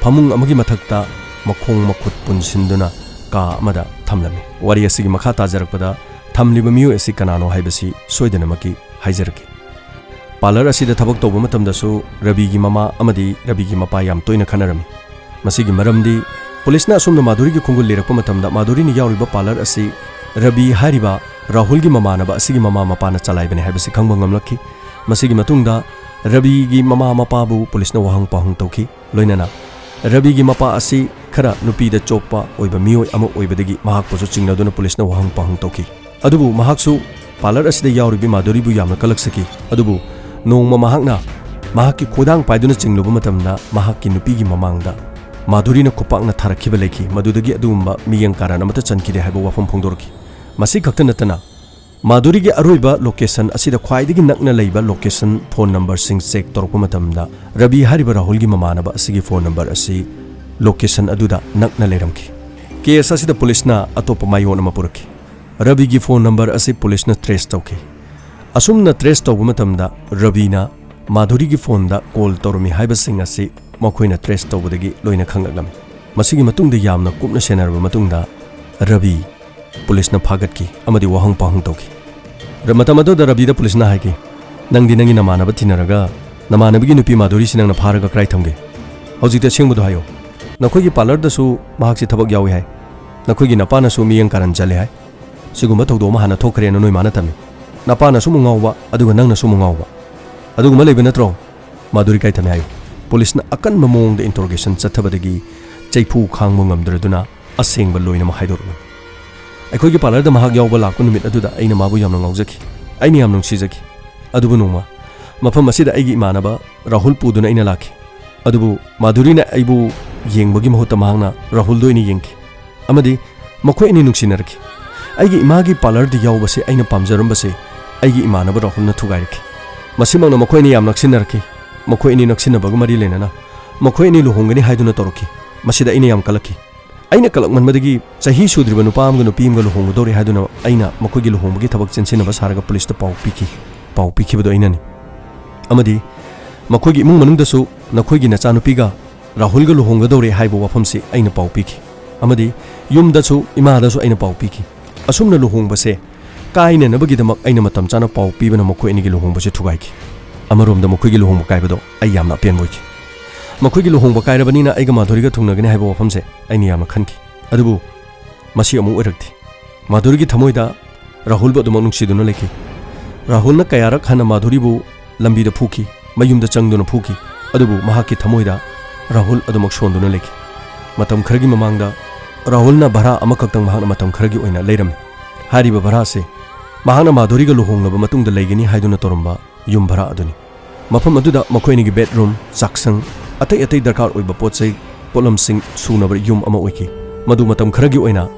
ꯐꯃꯨꯡ ꯑꯃꯒꯤ ꯃꯊꯛꯇ ꯃꯈꯣꯡ ꯃꯈꯨꯠ ꯄꯨꯟꯁꯤꯟꯗꯨꯅ ꯀꯥ ꯑꯃꯗ ꯊꯝꯂꯝꯃꯤ꯫ ꯋꯥꯔꯤ ꯑꯁꯤꯒꯤ ꯃꯈꯥ ꯇꯥꯖꯔꯛꯄꯗ ꯊꯝꯂꯤꯕ ꯃꯤꯑꯣꯏ ꯑꯁꯤ ꯀꯅꯥꯅꯣ ꯍꯥꯏꯕꯁꯤ ꯁꯣꯏꯗꯅꯃꯛꯀꯤ ꯍꯥꯏꯖꯔꯛꯀꯦ꯫ ꯄꯥꯔꯂꯔ ꯑꯁꯤꯗ ꯊꯕꯛ ꯇꯧꯕ ꯃꯇꯝꯗꯁꯨ ꯔꯕꯤꯒꯤ ꯃꯃꯥ ꯑꯃꯗꯤ ꯔꯕꯤꯒꯤ ꯃꯄꯥ ꯌꯥꯝ ꯇꯣꯏꯅ ꯈꯠꯅꯔꯝꯃꯤ꯫ ꯃꯁꯤꯒꯤ ꯃꯔꯝꯗꯤ ꯄꯨꯂꯤꯁꯅ ꯑꯁꯨꯝꯅ ꯃꯥꯙꯨꯔꯤꯒꯤ ꯈꯣꯡꯒꯨꯜ ꯂꯤꯔꯛꯄ ꯃꯇꯝꯗ ꯃꯥꯙꯨꯔꯤꯅ ꯌꯥꯎꯔꯤꯕ ꯄꯥꯔꯂꯔ ꯑꯁꯤ ꯔꯕꯤ ꯍꯥꯏꯔꯤꯕ ꯔꯥꯍꯨꯜꯒꯤ ꯃꯃꯥꯟꯅꯕ ꯑꯁꯤꯒꯤ ꯃꯃꯥ ꯃꯄꯥꯅ ꯆꯂꯥꯏꯕꯅꯤ ꯍꯥꯏꯕꯁꯤ ꯈꯪꯕ ꯉꯝꯂꯛꯈꯤ꯫ ꯃꯁꯤꯒꯤ ꯃꯇꯨꯡꯗ ꯔꯕꯤꯒꯤ ꯃꯃꯥ ꯃꯄꯥꯕꯨ ꯄꯨꯂꯤꯁꯅ ꯋꯥꯍꯪ ꯄꯥꯎꯍꯪ ꯇꯧꯈꯤ꯫ ꯂꯣꯏꯅꯅ ꯔꯕꯤꯒꯤ ꯃꯄꯥ ꯑꯁꯤ ꯈꯔ ꯅꯨꯄꯤꯗ ꯆꯣꯞꯄ ꯑꯣꯏꯕ ꯃꯤꯑꯣꯏ ꯑꯃ ꯑꯣꯏꯕꯗꯒꯤ ꯃꯍꯥꯛꯄꯨꯁꯨ ꯆꯤꯡꯅꯗꯨꯅ ꯄꯨꯂꯤꯁꯅ ꯋꯥꯍꯪ ꯄꯥꯎꯍꯪ ꯇꯧꯈꯤ꯫ ꯑꯗꯨꯕꯨ ꯃꯍꯥꯛꯁꯨ ꯄꯥꯔꯂꯔ ꯑꯁꯤꯗ ꯌꯥꯎꯔꯤꯕꯤ ꯃꯥꯙꯨꯔꯤꯕꯨ ꯌꯥꯝꯅ ꯀꯂꯛꯆꯈꯤ꯫ ꯑꯗꯨꯕꯨ ꯅꯣꯡꯃ ꯃꯍꯥꯛꯅ ꯃꯍꯥꯛꯀꯤ ꯈꯣꯏꯗꯥꯡ ꯄꯥꯏꯗꯨꯅ ꯆꯤꯡꯂꯨꯕ ꯃꯇꯝꯗ ꯃꯍꯥꯛꯀꯤ ꯅꯨꯄꯤꯒꯤ ꯃꯃꯥꯡꯗ ꯃꯥꯙꯨꯔꯤꯅ ꯈꯨꯄꯥꯛꯅ ꯊꯥꯔꯛꯈꯤꯕ ꯂꯩꯈꯤ꯫ ꯃꯗꯨꯗꯒꯤ ꯑꯗꯨꯒꯨꯝꯕ ꯃꯤꯠꯌꯦꯡ ꯀꯥꯔꯟ ꯑꯃꯠꯇ ꯆꯟꯈꯤꯗꯦ ꯍꯥꯏꯕ ꯋꯥꯐꯝ ꯐꯣꯡꯗꯣꯔꯛꯈꯤ꯫ ꯃꯁꯤ ꯈꯛꯇ ꯅꯠꯇꯅ ꯃꯥꯙꯨꯔꯤꯒꯤ ꯑꯔꯣꯏꯕ ꯂꯣꯀꯦꯁꯟ ꯑꯁꯤꯗ ꯈ꯭ꯋꯥꯏꯗꯒꯤ ꯅꯛꯅ ꯂꯩꯕ ꯂꯣꯀꯦꯁꯟ ꯐꯣꯟ ꯅꯝꯕꯔꯁꯤꯡ ꯆꯦꯛ ꯇꯧꯔꯛꯄ ꯃꯇꯝꯗ ꯔꯕꯤ ꯍꯥꯏꯔꯤꯕ ꯔꯥꯍꯨꯜꯒꯤ ꯃꯃꯥꯟꯅꯕ ꯑꯁꯤꯒꯤ ꯐꯣꯟ ꯅꯝꯕꯔ ꯑꯁꯤ ꯂꯣꯀꯦꯁꯟ ꯑꯗꯨꯗ ꯅꯛꯅ ꯂꯩꯔꯝꯈꯤ꯫ ꯀꯦꯁ ꯑꯁꯤꯗ ꯄꯨꯂꯤꯁꯅ ꯑꯇꯣꯞꯄ ꯃꯥꯏꯑꯣꯟ ꯑꯃ ꯄꯨꯔꯛꯈꯤ꯫ ꯔꯕꯤꯒꯤ ꯐꯣꯟ ꯅꯝꯕꯔ ꯑꯁꯤ ꯄꯨꯂꯤꯁꯅ ꯇ꯭ꯔꯦꯁ ꯇꯧꯈꯤ꯫ ꯑꯁꯨꯝꯅ ꯇ꯭ꯔꯦꯁ ꯇꯧꯕ ꯃꯇꯝꯗ ꯔꯕꯤꯅ ꯃꯥꯙꯨꯔꯤꯒꯤ ꯐꯣꯟꯗ ꯀꯣꯜ ꯇꯧꯔꯝꯃꯤ ꯍꯥꯏꯕꯁꯤꯡ ꯑꯁꯤ ꯃꯈꯣꯏꯅ ꯇ꯭ꯔꯦꯁ ꯇꯧꯕꯗꯒꯤ ꯂꯣꯏꯅ ꯈꯪꯂꯛꯂꯝꯃꯤ꯫ ꯃꯁꯤꯒꯤ ꯃꯇꯨꯡꯗ ꯌꯥꯝꯅ ꯀꯨꯞꯅ ꯁꯦꯟꯅꯔꯕ ꯃꯇꯨꯡꯗ ꯔꯕꯤ ꯄꯨꯂꯤꯁꯅ ꯐꯥꯒꯠꯈꯤ ꯑꯃꯗꯤ ꯋꯥꯍꯪ ꯄꯥꯎꯍꯪ ꯇꯧꯈꯤ꯫ ꯔ-, ꯃꯇꯝ ꯑꯗꯨꯗ ꯔꯕꯤꯗ ꯄꯨꯂꯤꯁꯅ ꯍꯥꯏꯈꯤ, "ꯅꯪꯗꯤ ꯅꯪꯒꯤ ꯅꯃꯥꯟꯅꯕ ꯊꯤꯅꯔꯒ ꯅꯃꯥꯟꯅꯕꯤꯒꯤ ꯅꯨꯄꯤ ꯃꯥꯙꯨꯔꯤꯁꯤ ꯅꯪꯅ ꯐꯥꯔꯒ ꯀꯗꯥꯏ ꯊꯝꯒꯦ? ꯍꯧꯖꯤꯛꯇꯤ ꯑꯁꯦꯡꯕꯗꯣ ꯍꯥꯏꯌꯣ꯫ ꯅꯈꯣꯏꯒꯤ ꯄꯥꯔꯂꯔꯗꯁꯨ ꯃꯍꯥꯛꯁꯤ ꯊꯕꯛ ꯌꯥꯎꯏ ꯍꯥꯏ꯫ ꯅꯈꯣꯏꯒꯤ ꯅꯄꯥꯅꯁꯨ ꯃꯤꯠꯌꯦꯡ ꯀꯥꯔꯟ ꯆꯜꯂꯦ ꯍꯥꯏ꯫ ꯁꯤꯒꯨꯝꯕ ꯊꯧꯗꯣꯛ ꯑꯃ ꯍꯥꯟꯅ ꯊꯣꯛꯈ꯭ꯔꯦꯅ ꯅꯣꯏ ꯃꯥꯅ ꯇꯝꯃꯤ꯫ ꯅꯄꯥꯅꯁꯨ ꯑꯃꯨꯛ ꯉꯥꯎꯕ, ꯑꯗꯨꯒ ꯅꯪꯅꯁꯨ ꯑꯃꯨꯛ ꯉꯥꯎꯕ꯫ ꯑꯗꯨꯒꯨꯝꯕ ꯂꯩꯕ ꯅꯠꯇ꯭ꯔꯣ? ꯃꯥꯙꯨꯔꯤ ꯀꯥꯏ ꯊꯝꯃꯦ ꯍꯥꯏꯌꯨ?" ꯄꯨꯂꯤꯁꯅ ꯑꯀꯟꯕ ꯃꯑꯣꯡꯗ ꯏꯟꯇꯔꯣꯒꯦꯁꯟ ꯆꯠꯊꯕꯗꯒꯤ ꯆꯩꯐꯨ ꯈꯥꯡꯕ ꯉꯝꯗ꯭ꯔꯗꯨꯅ ꯑꯁꯦꯡꯕ ꯂꯣꯏꯅꯃꯛ ꯍꯥꯏꯗꯣꯔꯛꯂꯝꯃꯤ꯫ ꯑꯩꯈꯣꯏꯒꯤ ꯄꯥꯔꯂꯔꯗ ꯃꯍꯥꯛ ꯌꯥꯎꯕ ꯂꯥꯛꯄ ꯅꯨꯃꯤꯠ ꯑꯗꯨꯗ ꯑꯩꯅ ꯃꯥꯕꯨ ꯌꯥꯝꯅ ꯉꯥꯎꯖꯈꯤ꯫ ꯑꯩꯅ ꯌꯥꯝ ꯅꯨꯡꯁꯤꯖꯈꯤ꯫ ꯑꯗꯨꯕꯨ ꯅꯣꯡꯃ ꯃꯐꯝ ꯑꯁꯤꯗ ꯑꯩꯒꯤ ꯏꯃꯥꯟꯅꯕ ꯔꯥꯍꯨꯜ ꯄꯨꯗꯨꯅ ꯑꯩꯅ ꯂꯥꯛꯈꯤ꯫ ꯑꯗꯨꯕꯨ ꯃꯥꯙꯨꯔꯤꯅ ꯑꯩꯕꯨ ꯌꯦꯡꯕꯒꯤ ꯃꯍꯨꯠꯇ ꯃꯍꯥꯛꯅ ꯔꯥꯍꯨꯜꯗ ꯑꯣꯏꯅ ꯌꯦꯡꯈꯤ꯫ ꯑꯃꯗꯤ ꯃꯈꯣꯏ ꯑꯅꯤ ꯅꯨꯡꯁꯤꯅꯔꯛꯈꯤ꯫ ꯑꯩꯒꯤ ꯏꯃꯥꯒꯤ ꯄꯥꯔꯂꯔꯗ ꯌꯥꯎꯕꯁꯦ ꯑꯩꯅ ꯄꯥꯝꯖꯔꯝꯕꯁꯦ ꯑꯩꯒꯤ ꯏꯃꯥꯟꯅꯕ ꯔꯥꯍꯨꯜꯅ ꯊꯨꯒꯥꯏꯔꯛꯈꯤ꯫ ꯃꯁꯤꯃꯛꯅ ꯃꯈꯣꯏ ꯑꯅꯤ ꯌꯥꯝ ꯅꯛꯁꯤꯟꯅꯔꯛꯈꯤ꯫ ꯃꯈꯣꯏ ꯑꯅꯤ ꯅꯛꯁꯤꯟꯅꯕꯒ ꯃꯔꯤ ꯂꯩꯅꯅ ꯃꯈꯣꯏ ꯑꯅꯤ ꯂꯨꯍꯣꯡꯒꯅꯤ ꯍꯥꯏꯗꯨꯅ ꯇꯧꯔꯛꯈꯤ꯫ ꯃꯁꯤꯗ ꯑꯩꯅ ꯌꯥꯝ ꯀꯜꯂꯛꯈꯤ꯫ ꯑꯩꯅ ꯀꯜꯂꯛꯃꯟꯕꯗꯒꯤ ꯆꯍꯤ ꯁꯨꯗ꯭ꯔꯤꯕ ꯅꯨꯄꯥ ꯑꯃꯒ ꯅꯨꯄꯤ ꯑꯃꯒ ꯂꯨꯍꯣꯡꯒꯗꯧꯔꯦ ꯍꯥꯏꯗꯨꯅ ꯑꯩꯅ ꯃꯈꯣꯏꯒꯤ ꯂꯨꯍꯣꯡꯕꯒꯤ ꯊꯕꯛ ꯆꯦꯟꯁꯤꯟꯅꯕ ꯁꯥꯔꯒ ꯄꯨꯂꯤꯁꯇ ꯄꯥꯎ ꯄꯤꯈꯤ꯫ ꯄꯥꯎ ꯄꯤꯈꯤꯕꯗꯣ ꯑꯩꯅꯅꯤ꯫ ꯑꯃꯗꯤ ꯃꯈꯣꯏꯒꯤ ꯏꯃꯨꯡ ꯃꯅꯨꯡꯗꯁꯨ ꯅꯈꯣꯏꯒꯤ ꯅꯆꯥꯅꯨꯄꯤꯒ ꯔꯥꯍꯨꯜꯒ ꯂꯨꯍꯣꯡꯒꯗꯧꯔꯦ ꯍꯥꯏꯕ ꯋꯥꯐꯝꯁꯤ ꯑꯩꯅ ꯄꯥꯎ ꯄꯤꯈꯤ꯫ ꯑꯃꯗꯤ ꯌꯨꯝꯗꯁꯨ, ꯏꯃꯥꯗꯁꯨ ꯑꯩꯅ ꯄꯥꯎ ꯄꯤꯈꯤ꯫ ꯑꯁꯨꯝꯅ ꯂꯨꯍꯣꯡꯕꯁꯦ ꯀꯥꯏꯅꯅꯕꯒꯤꯗꯃꯛ ꯑꯩꯅ ꯃꯇꯝ ꯆꯥꯅ ꯄꯥꯎ ꯄꯤꯕꯅ ꯃꯈꯣꯏ ꯑꯅꯤꯒꯤ ꯂꯨꯍꯣꯡꯕꯁꯦ ꯊꯨꯒꯥꯏꯈꯤ꯫ ꯑꯃꯔꯣꯝꯗ ꯃꯈꯣꯏꯒꯤ ꯂꯨꯍꯣꯡꯕ ꯀꯥꯏꯕꯗꯣ ꯑꯩ ꯌꯥꯝꯅ ꯑꯄꯦꯟꯕ ꯑꯣꯏꯈꯤ꯫ ꯃꯈꯣꯏꯒꯤ ꯂꯨꯍꯣꯡꯕ ꯀꯥꯏꯔꯕꯅꯤꯅ ꯑꯩꯒ ꯃꯥꯙꯨꯔꯤꯒ ꯊꯨꯡꯅꯒꯅꯤ ꯍꯥꯏꯕ ꯋꯥꯐꯝꯁꯦ ꯑꯩꯅ ꯌꯥꯝꯅ ꯈꯟꯈꯤ꯫ ꯑꯗꯨꯕꯨ ꯃꯁꯤ ꯑꯃꯨꯛ ꯑꯣꯏꯔꯛꯇꯦ꯫ ꯃꯥꯙꯨꯔꯤꯒꯤ ꯊꯃꯣꯏꯗ ꯔꯥꯍꯨꯜꯕꯨ ꯑꯗꯨꯃꯛ ꯅꯨꯡꯁꯤꯗꯨꯅ ꯂꯩꯈꯤ꯫ ꯔꯥꯍꯨꯜꯅ ꯀꯌꯥꯔꯛ ꯍꯟꯅ ꯃꯥꯙꯨꯔꯤꯕꯨ ꯂꯝꯕꯤꯗ ꯐꯨꯈꯤ, ꯃꯌꯨꯝꯗ ꯆꯪꯗꯨꯅ ꯐꯨꯈꯤ꯫ ꯑꯗꯨꯕꯨ ꯃꯍꯥꯛꯀꯤ ꯊꯃꯣꯏꯗ ꯔꯥꯍꯨꯜ ꯑꯗꯨꯃꯛ ꯁꯣꯟꯗꯨꯅ ꯂꯩꯈꯤ꯫ ꯃꯇꯝ ꯈꯔꯒꯤ ꯃꯃꯥꯡꯗ ꯔꯥꯍꯨꯜꯅ ꯚꯔꯥ ꯑꯃꯈꯛꯇꯪ ꯃꯍꯥꯛꯅ ꯃꯇꯝ ꯈꯔꯒꯤ ꯑꯣꯏꯅ ꯂꯩꯔꯝꯃꯤ꯫ ꯍꯥꯏꯔꯤꯕ ꯚꯔꯥꯁꯦ ꯃꯍꯥꯛꯅ ꯃꯥꯙꯨꯔꯤꯒ ꯂꯨꯍꯣꯡꯂꯕ ꯃꯇꯨꯡꯗ ꯂꯩꯒꯅꯤ ꯍꯥꯏꯗꯨꯅ ꯇꯧꯔꯝꯕ ꯌꯨꯝ ꯚꯔꯥ ꯑꯗꯨꯅꯤ꯫ ꯃꯐꯝ ꯑꯗꯨꯗ ꯃꯈꯣꯏ ꯑꯅꯤꯒꯤ ꯕꯦꯗꯔꯨꯝ, ꯆꯥꯛꯁꯪ, ꯑꯇꯩ ꯑꯇꯩ ꯗꯔꯀꯥꯔ ꯑꯣꯏꯕ ꯄꯣꯠ ꯆꯩ, ꯄꯣꯠꯂꯝꯁꯤꯡ ꯁꯨꯅꯕ ꯌꯨꯝ ꯑꯃ ꯑꯣꯏꯈꯤ꯫ ꯃꯗꯨ ꯃꯇꯝ ꯈꯔꯒꯤ ꯑꯣꯏꯅ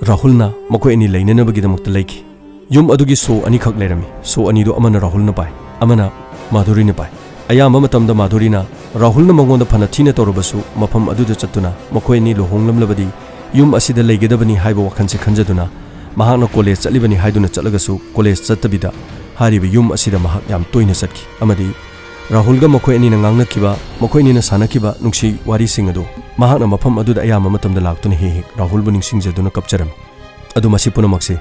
ꯔꯥꯍꯨꯜꯅ ꯃꯈꯣꯏ ꯑꯅꯤ ꯂꯩꯅꯅꯕꯒꯤꯗꯃꯛꯇ ꯂꯩꯈꯤ꯫ ꯌꯨꯝ ꯑꯗꯨꯒꯤ ꯁꯣ ꯑꯅꯤꯈꯛ ꯂꯩꯔꯝꯃꯤ꯫ ꯁꯣ ꯑꯅꯤꯗꯨ ꯑꯃꯅ ꯔꯥꯍꯨꯜꯅ ꯄꯥꯏ, ꯑꯃꯅ ꯃꯥꯙꯨꯔꯤꯅ ꯄꯥꯏ꯫ ꯑꯌꯥꯝꯕ ꯃꯇꯝꯗ ꯃꯥꯙꯨꯔꯤꯅ ꯔꯥꯍꯨꯜꯅ ꯃꯉꯣꯟꯗ ꯐꯅ ꯊꯤꯅ ꯇꯧꯔꯕꯁꯨ ꯃꯐꯝ ꯑꯗꯨꯗ ꯆꯠꯇꯨꯅ ꯃꯈꯣꯏ ꯑꯅꯤ ꯂꯨꯍꯣꯡꯂꯝꯂꯕꯗꯤ ꯌꯨꯝ ꯑꯁꯤꯗ ꯂꯩꯒꯗꯕꯅꯤ ꯍꯥꯏꯕ ꯋꯥꯈꯜꯁꯦ ꯈꯟꯖꯗꯨꯅ ꯃꯍꯥꯛꯅ ꯀꯣꯂꯦꯖ ꯆꯠꯂꯤꯕꯅꯤ ꯍꯥꯏꯗꯨꯅ ꯆꯠꯂꯒꯁꯨ ꯀꯣꯂꯦꯖ ꯆꯠꯇꯕꯤꯗ ꯍꯥꯏꯔꯤꯕ ꯌꯨꯝ ꯑꯁꯤꯗ ꯃꯍꯥꯛ ꯌꯥꯝ ꯇꯣꯏꯅ ꯆꯠꯈꯤ ꯑꯃꯗꯤ ꯔꯥꯍꯨꯜꯒ ꯃꯈꯣꯏ ꯑꯅꯤꯅ ꯉꯥꯡꯅꯈꯤꯕ, ꯃꯈꯣꯏ ꯑꯅꯤꯅ ꯁꯥꯟꯅꯈꯤꯕ ꯅꯨꯡꯁꯤ ꯋꯥꯔꯤꯁꯤꯡ ꯑꯗꯨ ꯃꯍꯥꯛꯅ ꯃꯐꯝ ꯑꯗꯨꯗ ꯑꯌꯥꯝꯕ ꯃꯇꯝꯗ ꯂꯥꯛꯇꯨꯅ ꯍꯦꯛ ꯍꯦꯛ ꯔꯥꯍꯨꯜꯕꯨ ꯅꯤꯡꯁꯤꯡꯖꯗꯨꯅ ꯀꯞꯆꯔꯝꯃꯤ꯫ ꯑꯗꯨ ꯃꯁꯤ ꯄꯨꯝꯅꯃꯛꯁꯦ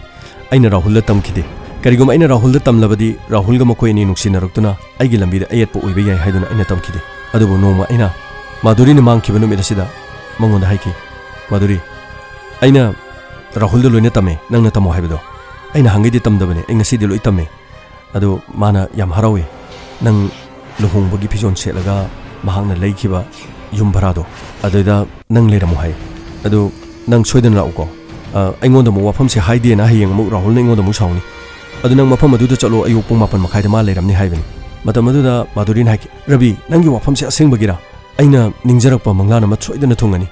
ꯑꯩꯅ ꯔꯥꯍꯨꯜꯗ ꯇꯝꯈꯤꯗꯦ꯫ ꯀꯔꯤꯒꯨꯝꯕ ꯑꯩꯅ ꯔꯥꯍꯨꯜꯗ ꯇꯝꯂꯕꯗꯤ ꯔꯥꯍꯨꯜꯒ ꯃꯈꯣꯏ ꯑꯅꯤ ꯅꯨꯡꯁꯤꯅꯔꯛꯇꯨꯅ ꯑꯩꯒꯤ ꯂꯝꯕꯤꯗ ꯑꯌꯦꯠꯄ ꯑꯣꯏꯕ ꯌꯥꯏ ꯍꯥꯏꯗꯨꯅ ꯑꯩꯅ ꯇꯝꯈꯤꯗꯦ꯫ ꯑꯗꯨꯕꯨ ꯅꯣꯡꯃ ꯑꯩꯅ ꯃꯥꯙꯨꯔꯤꯅ ꯃꯥꯡꯈꯤꯕ ꯅꯨꯃꯤꯠ ꯑꯁꯤꯗ ꯃꯉꯣꯟꯗ ꯍꯥꯏꯈꯤ, "ꯃꯥꯙꯨꯔꯤ, ꯑꯩꯅ ꯔꯥꯍꯨꯜꯗ ꯂꯣꯏꯅ ꯇꯝꯃꯦ, ꯅꯪꯅ ꯇꯝꯃꯣ ꯍꯥꯏꯕꯗꯣ꯫ ꯑꯩꯅ ꯍꯪꯒꯩꯗꯤ ꯇꯝꯗꯕꯅꯦ, ꯑꯩ ꯉꯁꯤꯗꯤ ꯂꯣꯏ ꯇꯝꯃꯦ꯫ ꯑꯗꯨ ꯃꯥꯅ ꯌꯥꯝ ꯍꯔꯥꯎꯏ꯫ ꯅꯪ ꯂꯨꯍꯣꯡꯕꯒꯤ ꯐꯤꯖꯣꯜ ꯁꯦꯠꯂꯒ ꯃꯍꯥꯛꯅ ꯂꯩꯈꯤꯕ ꯌꯨꯝ ꯚꯔꯥꯗꯣ ꯑꯗꯨꯗ ꯅꯪ ꯂꯩꯔꯝꯃꯣ ꯍꯥꯏ꯫ ꯑꯗꯨ ꯅꯪ ꯁꯣꯏꯗꯅ ꯂꯥꯛꯎꯀꯣ꯫ ꯑ, ꯑꯩꯉꯣꯟꯗ ꯑꯃꯨꯛ ꯋꯥꯐꯝꯁꯦ ꯍꯥꯏꯗꯦꯅ ꯍꯌꯦꯡ ꯑꯃꯨꯛ ꯔꯥꯍꯨꯜꯅ ꯑꯩꯉꯣꯟꯗ ꯑꯃꯨꯛ ꯁꯥꯎꯅꯤ꯫ ꯑꯗꯨ ꯅꯪ ꯃꯐꯝ ꯑꯗꯨꯗ ꯆꯠꯂꯣ, ꯑꯌꯨꯛ ꯄꯨꯡ ꯃꯥꯄꯟ ꯃꯈꯥꯏꯗ ꯃꯥ ꯂꯩꯔꯝꯅꯤ" ꯍꯥꯏꯕꯅꯤ꯫ ꯃꯇꯝ ꯑꯗꯨꯗ ꯃꯥꯙꯨꯔꯤꯅ ꯍꯥꯏꯈꯤ, "ꯔꯕꯤ, ꯅꯪꯒꯤ ꯋꯥꯐꯝꯁꯦ ꯑꯁꯦꯡꯕꯒꯤꯔꯥ? ꯑꯩꯅ ꯅꯤꯡꯖꯔꯛꯄ ꯃꯪꯂꯥꯟ ꯑꯃ ꯁꯣꯏꯗꯅ ꯊꯨꯡꯒꯅꯤ꯫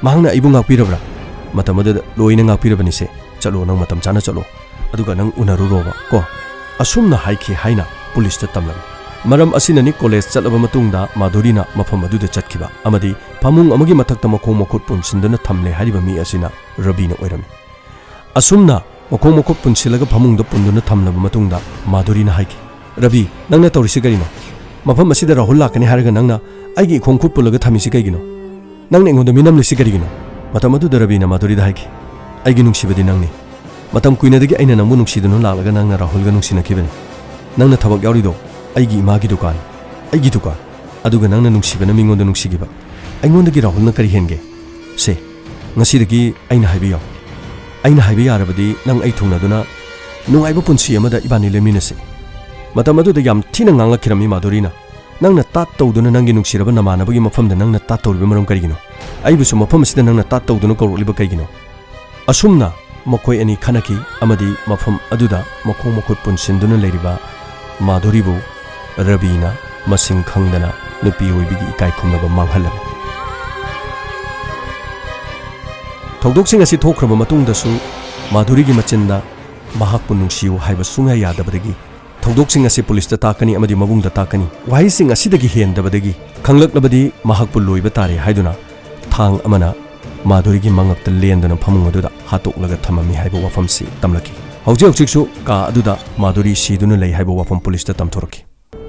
ꯃꯍꯥꯛꯅ ꯑꯩꯕꯨ ꯉꯥꯛꯄꯤꯔꯕ꯭ꯔꯥ?" "ꯃꯇꯝ ꯑꯗꯨꯗ ꯂꯣꯏꯅ ꯉꯥꯛꯄꯤꯔꯕꯅꯤꯁꯦ꯫ ꯆꯠꯂꯣ, ꯅꯪ ꯃꯇꯝ ꯆꯥꯅ ꯆꯠꯂꯣ꯫ ꯑꯗꯨꯒ ꯅꯪ ꯎꯅꯔꯨꯔꯣꯕ ꯀꯣ꯫" ꯑꯁꯨꯝꯅ ꯍꯥꯏꯈꯤ ꯍꯥꯏꯅ ꯄꯨꯂꯤꯁꯇ ꯇꯝꯂꯝꯃꯤ꯫ ꯃꯔꯝ ꯑꯁꯤꯅꯅꯤ ꯀꯣꯂꯦꯖ ꯆꯠꯂꯕ ꯃꯇꯨꯡꯗ ꯃꯥꯙꯨꯔꯤꯅ ꯃꯐꯝ ꯑꯗꯨꯗ ꯆꯠꯈꯤꯕ ꯑꯃꯗꯤ ꯐꯃꯨꯡ ꯑꯃꯒꯤ ꯃꯊꯛꯇ ꯃꯈꯣꯡ ꯃꯈꯨꯠ ꯄꯨꯟꯁꯤꯟꯗꯨꯅ ꯊꯝꯂꯦ ꯍꯥꯏꯔꯤꯕ ꯃꯤ ꯑꯁꯤꯅ ꯔꯕꯤꯅ ꯑꯣꯏꯔꯝꯃꯤ꯫ ꯑꯁꯨꯝꯅ ꯃꯈꯣꯡ ꯃꯈꯨꯠ ꯄꯨꯟꯁꯤꯜꯂꯒ ꯐꯃꯨꯡꯗ ꯄꯨꯟꯗꯨꯅ ꯊꯝꯂꯕ ꯃꯇꯨꯡꯗ ꯃꯥꯙꯨꯔꯤꯅ ꯍꯥꯏꯈꯤ, "ꯔꯕꯤ, ꯅꯪꯅ ꯇꯧꯔꯤꯁꯤ ꯀꯔꯤꯅꯣ? ꯃꯐꯝ ꯑꯁꯤꯗ ꯔꯥꯍꯨꯜ ꯂꯥꯛꯀꯅꯤ ꯍꯥꯏꯔꯒ ꯅꯪꯅ ꯑꯩꯒꯤ ꯏꯈꯣꯡ ꯈꯨꯠ ꯄꯨꯜꯂꯒ ꯊꯝꯃꯤꯁꯤ ꯀꯩꯒꯤꯅꯣ? ꯅꯪꯅ ꯑꯩꯉꯣꯟꯗ ꯃꯤꯅꯝꯂꯤꯁꯤ ꯀꯔꯤꯒꯤꯅꯣ?" ꯃꯇꯝ ꯑꯗꯨꯗ ꯔꯕꯤꯅ ꯃꯥꯙꯨꯔꯤꯗ ꯍꯥꯏꯈꯤ, "ꯑꯩꯒꯤ ꯅꯨꯡꯁꯤꯕꯗꯤ ꯅꯪꯅꯤ꯫ ꯃꯇꯝ ꯀꯨꯏꯅꯗꯒꯤ ꯑꯩꯅ ꯅꯪꯕꯨ ꯅꯨꯡꯁꯤꯗꯨꯅ ꯂꯥꯛꯂꯒ ꯅꯪꯅ ꯔꯥꯍꯨꯜꯒ ꯅꯨꯡꯁꯤꯅꯈꯤꯕꯅꯤ꯫ ꯅꯪꯅ ꯊꯕꯛ ꯌꯥꯎꯔꯤꯗꯣ ꯑꯩꯒꯤ ꯏꯃꯥꯒꯤ ꯗꯨꯀꯥꯟ, ꯑꯩꯒꯤ ꯗꯨꯀꯥꯟ꯫ ꯑꯗꯨꯒ ꯅꯪꯅ ꯅꯨꯡꯁꯤꯕꯅ ꯃꯤꯉꯣꯟꯗ ꯅꯨꯡꯁꯤꯈꯤꯕ꯫ ꯑꯩꯉꯣꯟꯗꯒꯤ ꯔꯥꯍꯨꯜꯅ ꯀꯔꯤ ꯍꯦꯟꯒꯦ? ꯁꯦ, ꯉꯁꯤꯗꯒꯤ ꯑꯩꯅ ꯍꯥꯏꯕ ꯌꯥꯎ꯫ ꯑꯩꯅ ꯍꯥꯏꯕ ꯌꯥꯔꯕꯗꯤ ꯅꯪ ꯑꯩ ꯊꯨꯡꯅꯗꯨꯅ ꯅꯨꯡꯉꯥꯏꯕ ꯄꯨꯟꯁꯤ ꯑꯃꯗ ꯏꯕꯥꯅꯤ ꯂꯦꯟꯃꯤꯟꯅꯁꯤ꯫" ꯃꯇꯝ ꯑꯗꯨꯗ ꯌꯥꯝ ꯊꯤꯅ ꯉꯥꯡꯂꯛꯈꯤꯔꯝꯃꯤ ꯃꯥꯙꯨꯔꯤꯅ꯫ "ꯅꯪꯅ ꯇꯥꯠ ꯇꯧꯗꯨꯅ ꯅꯪꯒꯤ ꯅꯨꯡꯁꯤꯔꯕ ꯅꯃꯥꯟꯅꯕꯒꯤ ꯃꯐꯝꯗ ꯅꯪꯅ ꯇꯥꯠ ꯇꯧꯔꯤꯕ ꯃꯔꯝ ꯀꯔꯤꯒꯤꯅꯣ? ꯑꯩꯕꯨꯁꯨ ꯃꯐꯝ ꯑꯁꯤꯗ ꯅꯪꯅ ꯇꯥꯠ ꯇꯧꯗꯨꯅ ꯀꯧꯔꯛꯂꯤꯕ ꯀꯩꯒꯤꯅꯣ?" ꯑꯁꯨꯝꯅ ꯃꯈꯣꯏ ꯑꯅꯤ ꯈꯟꯅꯈꯤ ꯑꯃꯗꯤ ꯃꯐꯝ ꯑꯗꯨꯗ ꯃꯈꯣꯡ ꯃꯈꯨꯠ ꯄꯨꯟꯁꯤꯟꯗꯨꯅ ꯂꯩꯔꯤꯕ ꯃꯥꯙꯨꯔꯤꯕꯨ ꯔꯕꯤꯅ ꯃꯁꯤꯡ ꯈꯪꯗꯅ ꯅꯨꯄꯤ ꯑꯣꯏꯕꯤꯒꯤ ꯏꯀꯥꯏ ꯈꯨꯝꯅꯕ ꯃꯥꯡꯍꯜꯂꯝꯃꯤ꯫ ꯊꯧꯗꯣꯛꯁꯤꯡ ꯑꯁꯤ ꯊꯣꯛꯈ꯭ꯔꯕ ꯃꯇꯨꯡꯗꯁꯨ ꯃꯥꯙꯨꯔꯤꯒꯤ ꯃꯆꯤꯟꯗ ꯃꯍꯥꯛꯄꯨ ꯅꯨꯡꯁꯤꯌꯨ ꯍꯥꯏꯕ ꯁꯨꯡꯌꯥ ꯌꯥꯗꯕꯗꯒꯤ ꯊꯧꯗꯣꯛꯁꯤꯡ ꯑꯁꯤ ꯄꯨꯂꯤꯁꯇ ꯇꯥꯛꯀꯅꯤ ꯑꯃꯗꯤ ꯃꯕꯨꯡꯗ ꯇꯥꯛꯀꯅꯤ꯫ ꯋꯥꯍꯩꯁꯤꯡ ꯑꯁꯤꯗꯒꯤ ꯍꯦꯟꯗꯕꯗꯒꯤ ꯈꯪꯂꯛꯂꯕꯗꯤ ꯃꯍꯥꯛꯄꯨ ꯂꯣꯏꯕ ꯇꯥꯔꯦ ꯍꯥꯏꯗꯨꯅ ꯊꯥꯡ ꯑꯃꯅ ꯃꯥꯙꯨꯔꯤꯒꯤ ꯃꯉꯛꯇ ꯂꯦꯟꯗꯨꯅ ꯐꯃꯨꯡ ꯑꯗꯨꯗ ꯍꯥꯠꯇꯣꯛꯂꯒ ꯊꯝꯃꯝꯃꯤ ꯍꯥꯏꯕ ꯋꯥꯐꯝꯁꯤ ꯇꯝꯂꯛꯈꯤ꯫ ꯍꯧꯖꯤꯛ ꯍꯧꯖꯤꯛꯁꯨ ꯀꯥ ꯑꯗꯨꯗ ꯃꯥꯙꯨꯔꯤ ꯁꯤꯗꯨꯅ ꯂꯩ ꯍꯥꯏꯕ ꯋꯥꯐꯝ ꯄꯨꯂꯤꯁꯇ ꯇꯝꯊꯣꯔꯛꯈꯤ꯫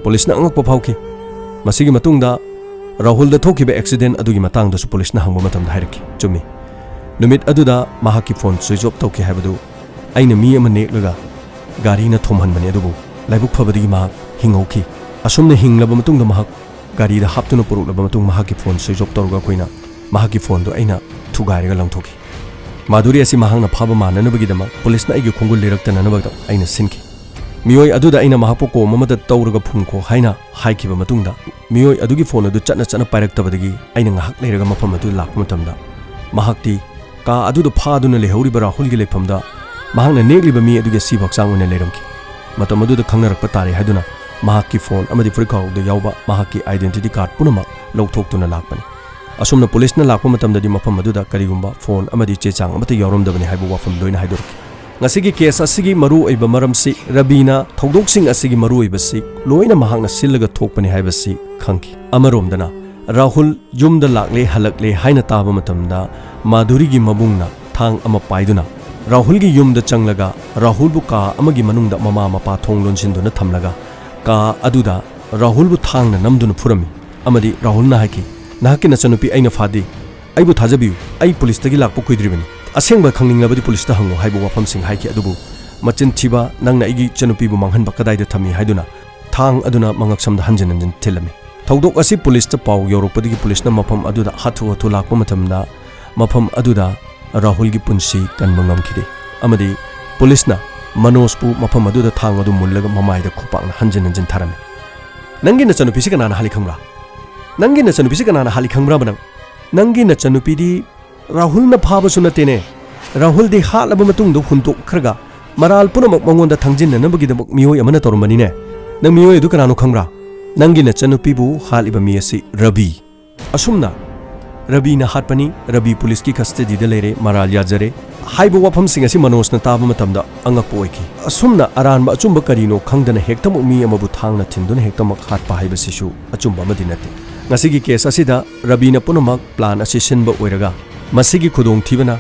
ꯄꯨꯂꯤꯁꯅ ꯑꯉꯛꯄ ꯐꯥꯎꯈꯤ꯫ ꯃꯁꯤꯒꯤ ꯃꯇꯨꯡꯗ ꯔꯥꯍꯨꯜꯗ ꯊꯣꯛꯈꯤꯕ ꯑꯦꯛꯁꯤꯗꯦꯟ ꯑꯗꯨꯒꯤ ꯃꯇꯥꯡꯗꯁꯨ ꯄꯨꯂꯤꯁꯅ ꯍꯪꯕ ꯃꯇꯝꯗ ꯍꯥꯏꯔꯛꯈꯤ, "ꯆꯨꯝꯃꯤ꯫ ꯅꯨꯃꯤꯠ ꯑꯗꯨꯗ ꯃꯍꯥꯛꯀꯤ ꯐꯣꯟ ꯁ꯭ꯋꯤꯆ ꯑꯣꯐ ꯇꯧꯈꯤ ꯍꯥꯏꯕꯗꯨ ꯑꯩꯅ ꯃꯤ ꯑꯃ ꯅꯦꯛꯂꯒ ꯒꯥꯔꯤꯅ ꯊꯣꯝꯍꯟꯕꯅꯤ, ꯑꯗꯨꯕꯨ ꯂꯥꯏꯕꯛ ꯐꯕꯗꯒꯤ ꯃꯍꯥꯛ ꯍꯤꯡꯍꯧꯈꯤ꯫ ꯑꯁꯨꯝꯅ ꯍꯤꯡꯂꯕ ꯃꯇꯨꯡꯗ ꯃꯍꯥꯛ ꯒꯥꯔꯤꯗ ꯍꯥꯞꯇꯨꯅ ꯄꯨꯔꯛꯂꯕ ꯃꯇꯨꯡ ꯃꯍꯥꯛꯀꯤ ꯐꯣꯟ ꯁ꯭ꯋꯤꯆ ꯑꯣꯐ ꯇꯧꯔꯒ ꯑꯩꯈꯣꯏꯅ ꯃꯍꯥꯛꯀꯤ ꯐꯣꯟꯗꯨ ꯑꯩꯅ ꯊꯨꯒꯥꯏꯔꯒ ꯂꯪꯊꯣꯛꯈꯤ꯫ ꯃꯥꯙꯨꯔꯤ ꯑꯁꯤ ꯃꯍꯥꯛꯅ ꯐꯥꯕ ꯃꯥꯟꯅꯅꯕꯒꯤꯗꯃꯛ ꯄꯨꯂꯤꯁꯅ ꯑꯩꯒꯤ ꯈꯣꯡꯒꯨꯜ ꯂꯤꯔꯛꯇꯅꯅꯕꯒꯤꯗꯃꯛ ꯑꯩꯅ ꯁꯤꯟꯈꯤ꯫ ꯃꯤꯑꯣꯏ ꯑꯗꯨꯗ ꯑꯩꯅ ꯃꯍꯥꯛꯄꯨ ꯀꯣꯝ ꯑꯃꯗ ꯇꯧꯔꯒ ꯐꯨꯝꯈꯣ ꯍꯥꯏꯅ ꯍꯥꯏꯈꯤꯕ ꯃꯇꯨꯡꯗ ꯃꯤꯑꯣꯏ ꯑꯗꯨꯒꯤ ꯐꯣꯟ ꯑꯗꯨ ꯆꯠꯅ ꯆꯠꯅ ꯄꯥꯏꯔꯛꯇꯕꯗꯒꯤ ꯑꯩꯅ ꯉꯥꯏꯍꯥꯛ ꯂꯩꯔꯒ ꯃꯐꯝ ꯑꯗꯨ ꯂꯥꯛꯄ ꯃꯇꯝꯗ ꯃꯍꯥꯛꯇꯤ ꯀꯥ ꯑꯗꯨꯗ ꯐꯥꯗꯨꯅ ꯂꯩꯍꯧꯔꯤꯕ ꯔꯥꯍꯨꯜꯒꯤ ꯂꯩꯐꯝꯗ ꯃꯍꯥꯛꯅ ꯅꯦꯛꯂꯤꯕ ꯃꯤ ꯑꯗꯨꯒꯤ ꯑꯁꯤꯕ ꯍꯛꯆꯥꯡ ꯑꯣꯏꯅ ꯂꯩꯔꯝꯈꯤ꯫ ꯃꯇꯝ ꯑꯗꯨꯗ ꯈꯪꯅꯔꯛꯄ ꯇꯥꯔꯦ ꯍꯥꯏꯗꯨꯅ ꯃꯍꯥꯛꯀꯤ ꯐꯣꯟ ꯑꯃꯗꯤ ꯐꯨꯔꯤꯠꯈꯥꯎꯗ ꯌꯥꯎꯕ ꯃꯍꯥꯛꯀꯤ identity card ꯄꯨꯝꯅꯃꯛ ꯂꯧꯊꯣꯛꯇꯨꯅ ꯂꯥꯛꯄꯅꯤ꯫ ꯑꯁꯨꯝꯅ ꯄꯨꯂꯤꯁꯅ ꯂꯥꯛꯄ ꯃꯇꯝꯗꯗꯤ ꯃꯐꯝ ꯑꯗꯨꯗ ꯀꯔꯤꯒꯨꯝꯕ ꯐꯣꯟ ꯑꯃꯗꯤ ꯆꯦ ꯆꯥꯡ ꯑꯃꯠꯇ ꯌꯥꯎꯔꯝꯗꯕꯅꯤ ꯍꯥꯏꯕ ꯋꯥꯐꯝ ꯂꯣꯏꯅ ꯍꯥꯏꯗꯣꯔꯛꯈꯤ꯫ ꯉꯁꯤꯒꯤ ꯀꯦꯁ ꯑꯁꯤꯒꯤ ꯃꯔꯨꯑꯣꯏꯕ ꯃꯔꯝꯁꯤ ꯔꯕꯤꯅ ꯊꯧꯗꯣꯛꯁꯤꯡ ꯑꯁꯤꯒꯤ ꯃꯔꯨꯑꯣꯏꯕꯁꯤ ꯂꯣꯏꯅ ꯃꯍꯥꯛꯅ ꯁꯤꯜꯂꯒ ꯊꯣꯛꯄꯅꯤ ꯍꯥꯏꯕꯁꯤ ꯈꯪꯈꯤ꯫ ꯑꯃꯔꯣꯝꯗꯅ ꯔꯥꯍꯨꯜ ꯌꯨꯝꯗ ꯂꯥꯛꯂꯦ, ꯍꯜꯂꯛꯂꯦ ꯍꯥꯏꯅ ꯇꯥꯕ ꯃꯇꯝꯗ ꯃꯥꯙꯨꯔꯤꯒꯤ ꯃꯕꯨꯡꯅ ꯊꯥꯡ ꯑꯃ ꯄꯥꯏꯗꯨꯅ ꯔꯥꯍꯨꯜꯒꯤ ꯌꯨꯝꯗ ꯆꯪꯂꯒ ꯔꯥꯍꯨꯜꯕꯨ ꯀꯥ ꯑꯃꯒꯤ ꯃꯅꯨꯡꯗ ꯃꯃꯥ ꯃꯄꯥ ꯊꯣꯡ ꯂꯣꯟꯁꯤꯟꯗꯨꯅ ꯊꯝꯂꯒ ꯀꯥ ꯑꯗꯨꯗ ꯔꯥꯍꯨꯜꯕꯨ ꯊꯥꯡꯅ ꯅꯝꯗꯨꯅ ꯐꯨꯔꯝꯃꯤ ꯑꯃꯗꯤ ꯔꯥꯍꯨꯜꯅ ꯍꯥꯏꯈꯤ, "ꯅꯍꯥꯛꯀꯤ ꯅꯆꯟꯅꯨꯄꯤ ꯑꯩꯅ ꯐꯥꯗꯦ, ꯑꯩꯕꯨ ꯊꯥꯖꯕꯤꯌꯨ, ꯑꯩ ꯄꯨꯂꯤꯁꯇꯒꯤ ꯂꯥꯛꯄ ꯀꯨꯏꯗ꯭ꯔꯤꯕꯅꯤ, ꯑꯁꯦꯡꯕ ꯈꯪꯅꯤꯡꯂꯕꯗꯤ ꯄꯨꯂꯤꯁꯇ ꯍꯪꯉꯨ" ꯍꯥꯏꯕ ꯋꯥꯐꯝꯁꯤꯡ ꯍꯥꯏꯈꯤ꯫ ꯑꯗꯨꯕꯨ ꯃꯆꯤꯟ ꯊꯤꯕ, ꯅꯪꯅ ꯑꯩꯒꯤ ꯏꯆꯟꯅꯨꯄꯤꯕꯨ ꯃꯥꯡꯍꯟꯕ ꯀꯗꯥꯏꯗ ꯊꯝꯃꯤ ꯍꯥꯏꯗꯨꯅ ꯊꯥꯡ ꯑꯗꯨꯅ ꯃꯉꯛꯁꯝꯗ ꯍꯟꯖꯤꯟ ꯍꯟꯖꯤꯟ ꯊꯤꯜꯂꯝꯃꯤ꯫ ꯊꯧꯗꯣꯛ ꯑꯁꯤ ꯄꯨꯂꯤꯁꯇ ꯄꯥꯎ ꯌꯧꯔꯛꯄꯗꯒꯤ ꯄꯨꯂꯤꯁꯅ ꯃꯐꯝ ꯑꯗꯨꯗ ꯍꯥꯊꯨ ꯍꯥꯊꯨ ꯂꯥꯛꯄ ꯃꯇꯝꯗ ꯃꯐꯝ ꯑꯗꯨꯗ ꯔꯥꯍꯨꯜꯒꯤ ꯄꯨꯟꯁꯤ ꯀꯟꯕ ꯉꯝꯈꯤꯗꯦ ꯑꯃꯗꯤ ꯄꯨꯂꯤꯁꯅ ꯃꯅꯣꯖꯄꯨ ꯃꯐꯝ ꯑꯗꯨꯗ ꯊꯥꯡ ꯑꯗꯨ ꯃꯨꯜꯂꯒ ꯃꯃꯥꯏꯗ ꯈꯨꯄꯥꯛꯅ ꯍꯟꯖꯤꯟ ꯍꯟꯖꯤꯟ ꯊꯥꯔꯝꯃꯤ꯫ "ꯅꯪꯒꯤ ꯅꯆꯟꯅꯨꯄꯤꯁꯤ ꯀꯅꯥꯅ ꯍꯥꯠꯂꯤ ꯈꯪꯕ꯭ꯔꯥ? ꯅꯪꯒꯤ ꯅꯆꯟꯅꯨꯄꯤꯁꯤ ꯀꯅꯥꯅ ꯍꯥꯠꯂꯤ ꯈꯪꯕ꯭ꯔꯥꯕ ꯅꯪ? ꯅꯪꯒꯤ ꯅꯆꯟꯅꯨꯄꯤꯗꯤ ꯔꯥꯍꯨꯜꯅ ꯐꯥꯕꯁꯨ ꯅꯠꯇꯦꯅꯦ꯫ ꯔꯥꯍꯨꯜꯗꯤ ꯍꯥꯠꯂꯕ ꯃꯇꯨꯡꯗ ꯍꯨꯟꯗꯣꯛꯈ꯭ꯔꯒ ꯃꯔꯥꯜ ꯄꯨꯝꯅꯃꯛ ꯃꯉꯣꯟꯗ ꯊꯥꯡꯖꯤꯟꯅꯅꯕꯒꯤꯗꯃꯛ ꯃꯤꯑꯣꯏ ꯑꯃꯅ ꯇꯧꯔꯝꯕꯅꯤꯅꯦ꯫ ꯅꯪ ꯃꯤꯑꯣꯏ ꯑꯗꯨ ꯀꯅꯥꯅꯣ ꯈꯪꯕ꯭ꯔꯥ? ꯅꯪꯒꯤ ꯅꯆꯟꯅꯨꯄꯤꯕꯨ ꯍꯥꯠꯂꯤꯕ ꯃꯤ ꯑꯁꯤ ꯔꯕꯤ꯫ ꯑꯁꯨꯝꯅ ꯔꯕꯤꯅ ꯍꯥꯠꯄꯅꯤ, ꯔꯕꯤ ꯄꯨꯂꯤꯁꯀꯤ ꯀꯁꯇꯗꯤꯗ ꯂꯩꯔꯦ, ꯃꯔꯥꯜ ꯌꯥꯖꯔꯦ" ꯍꯥꯏꯕ ꯋꯥꯐꯝꯁꯤꯡ ꯑꯁꯤ ꯃꯅꯣꯖꯅ ꯇꯥꯕ ꯃꯇꯝꯗ ꯑꯉꯛꯄ ꯑꯣꯏꯈꯤ꯫ ꯑꯁꯨꯝꯅ ꯑꯔꯥꯟꯕ ꯑꯆꯨꯝꯕ ꯀꯔꯤꯅꯣ ꯈꯪꯗꯅ ꯍꯦꯛꯇꯃꯛ ꯃꯤ ꯑꯃꯕꯨ ꯊꯥꯡꯅ ꯊꯤꯟꯗꯨꯅ ꯍꯦꯛꯇꯃꯛ ꯍꯥꯠꯄ ꯍꯥꯏꯕꯁꯤꯁꯨ ꯑꯆꯨꯝꯕ ꯑꯃꯗꯤ ꯅꯠꯇꯦ꯫ ꯉꯁꯤꯒꯤ ꯀꯦꯁ ꯑꯁꯤꯗ ꯔꯕꯤꯅ ꯄꯨꯝꯅꯃꯛ ꯄ꯭ꯂꯥꯟ ꯑꯁꯤ ꯁꯤꯟꯕ ꯑꯣꯏꯔꯒ ꯃꯁꯤꯒꯤ ꯈꯨꯗꯣꯡꯊꯤꯕꯅ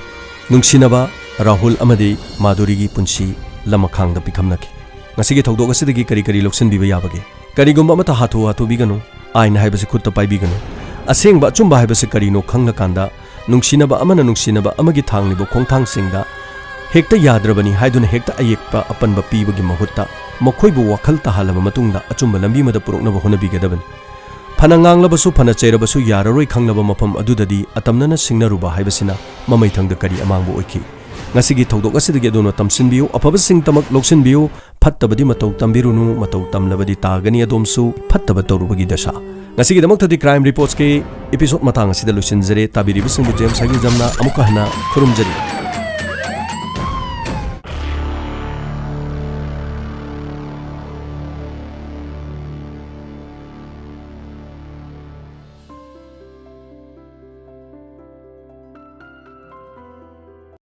ꯅꯨꯡꯁꯤꯅꯕ ꯔꯥꯍꯨꯜ ꯑꯃꯗꯤ ꯃꯥꯙꯨꯔꯤꯒꯤ ꯄꯨꯟꯁꯤ ꯂꯃꯈꯥꯡꯗ ꯄꯤꯈꯝꯅꯈꯤ꯫ ꯉꯁꯤꯒꯤ ꯊꯧꯗꯣꯛ ꯑꯁꯤꯗꯒꯤ ꯀꯔꯤ ꯀꯔꯤ ꯂꯧꯁꯤꯟꯕꯤꯕ ꯌꯥꯕꯒꯦ? ꯀꯔꯤꯒꯨꯝꯕ ꯑꯃꯠꯇ ꯍꯥꯊꯨ ꯍꯥꯊꯨꯕꯤꯒꯅꯨ, ꯑꯥꯏꯟ ꯍꯥꯏꯕꯁꯤ ꯈꯨꯠꯇ ꯄꯥꯏꯕꯤꯒꯅꯨ꯫ ꯑꯁꯦꯡꯕ ꯑꯆꯨꯝꯕ ꯍꯥꯏꯕꯁꯤ ꯀꯔꯤꯅꯣ ꯈꯪꯂꯀꯥꯟꯗ ꯅꯨꯡꯁꯤꯅꯕ ꯑꯃꯅ ꯅꯨꯡꯁꯤꯅꯕ ꯑꯃꯒꯤ ꯊꯥꯡꯂꯤꯕ ꯈꯣꯡꯊꯥꯡꯁꯤꯡꯗ ꯍꯦꯛꯇ ꯌꯥꯗ꯭ꯔꯕꯅꯤ ꯍꯥꯏꯗꯨꯅ ꯍꯦꯛꯇ ꯑꯌꯦꯛꯄ ꯑꯄꯟꯕ ꯄꯤꯕꯒꯤ ꯃꯍꯨꯠꯇ ꯃꯈꯣꯏꯕꯨ ꯋꯥꯈꯜ ꯇꯥꯍꯜꯂꯕ ꯃꯇꯨꯡꯗ ꯑꯆꯨꯝꯕ ꯂꯝꯕꯤ ꯑꯃꯗ ꯄꯨꯔꯛꯅꯕ ꯍꯣꯠꯅꯕꯤꯒꯗꯕꯅꯤ꯫ ꯐꯅ ꯉꯥꯡꯂꯕꯁꯨ, ꯐꯅ ꯆꯩꯔꯕꯁꯨ ꯌꯥꯔꯔꯣꯏ ꯈꯪꯂꯕ ꯃꯐꯝ ꯑꯗꯨꯗꯗꯤ ꯑꯇꯝꯅꯅ ꯁꯤꯡꯅꯔꯨꯕ ꯍꯥꯏꯕꯁꯤꯅ ꯃꯃꯩꯊꯪꯗ ꯀꯔꯤ ꯑꯃꯥꯡꯕ ꯑꯣꯏꯈꯤ? ꯉꯁꯤꯒꯤ ꯊꯧꯗꯣꯛ ꯑꯁꯤꯗꯒꯤ ꯑꯗꯣꯝꯅ ꯇꯝꯁꯤꯟꯕꯤꯌꯨ, ꯑꯐꯕꯁꯤꯡꯇꯃꯛ ꯂꯧꯁꯤꯟꯕꯤꯌꯨ, ꯐꯠꯇꯕꯗꯤ ꯃꯇꯧ ꯇꯝꯕꯤꯔꯨꯅꯨ, ꯃꯇꯧ ꯇꯝꯂꯕꯗꯤ ꯇꯥꯒꯅꯤ ꯑꯗꯣꯝꯁꯨ ꯐꯠꯇꯕ ꯇꯧꯔꯨꯕꯒꯤ ꯗꯁꯥ꯫ ꯉꯁꯤꯒꯤꯗꯃꯛꯇꯗꯤ Crime Reportsꯀꯤ episode ꯃꯇꯥꯡ ꯑꯁꯤꯗ ꯂꯣꯏꯁꯤꯟꯖꯔꯦ꯫ ꯇꯥꯕꯤꯔꯤꯕꯁꯤꯡꯕꯨ ꯖꯦꯝꯁ ꯍꯩꯒꯨꯖꯝꯅ ꯑꯃꯨꯛꯀ ꯍꯟꯅ ꯈꯨꯔꯨꯝꯖꯔꯤ꯫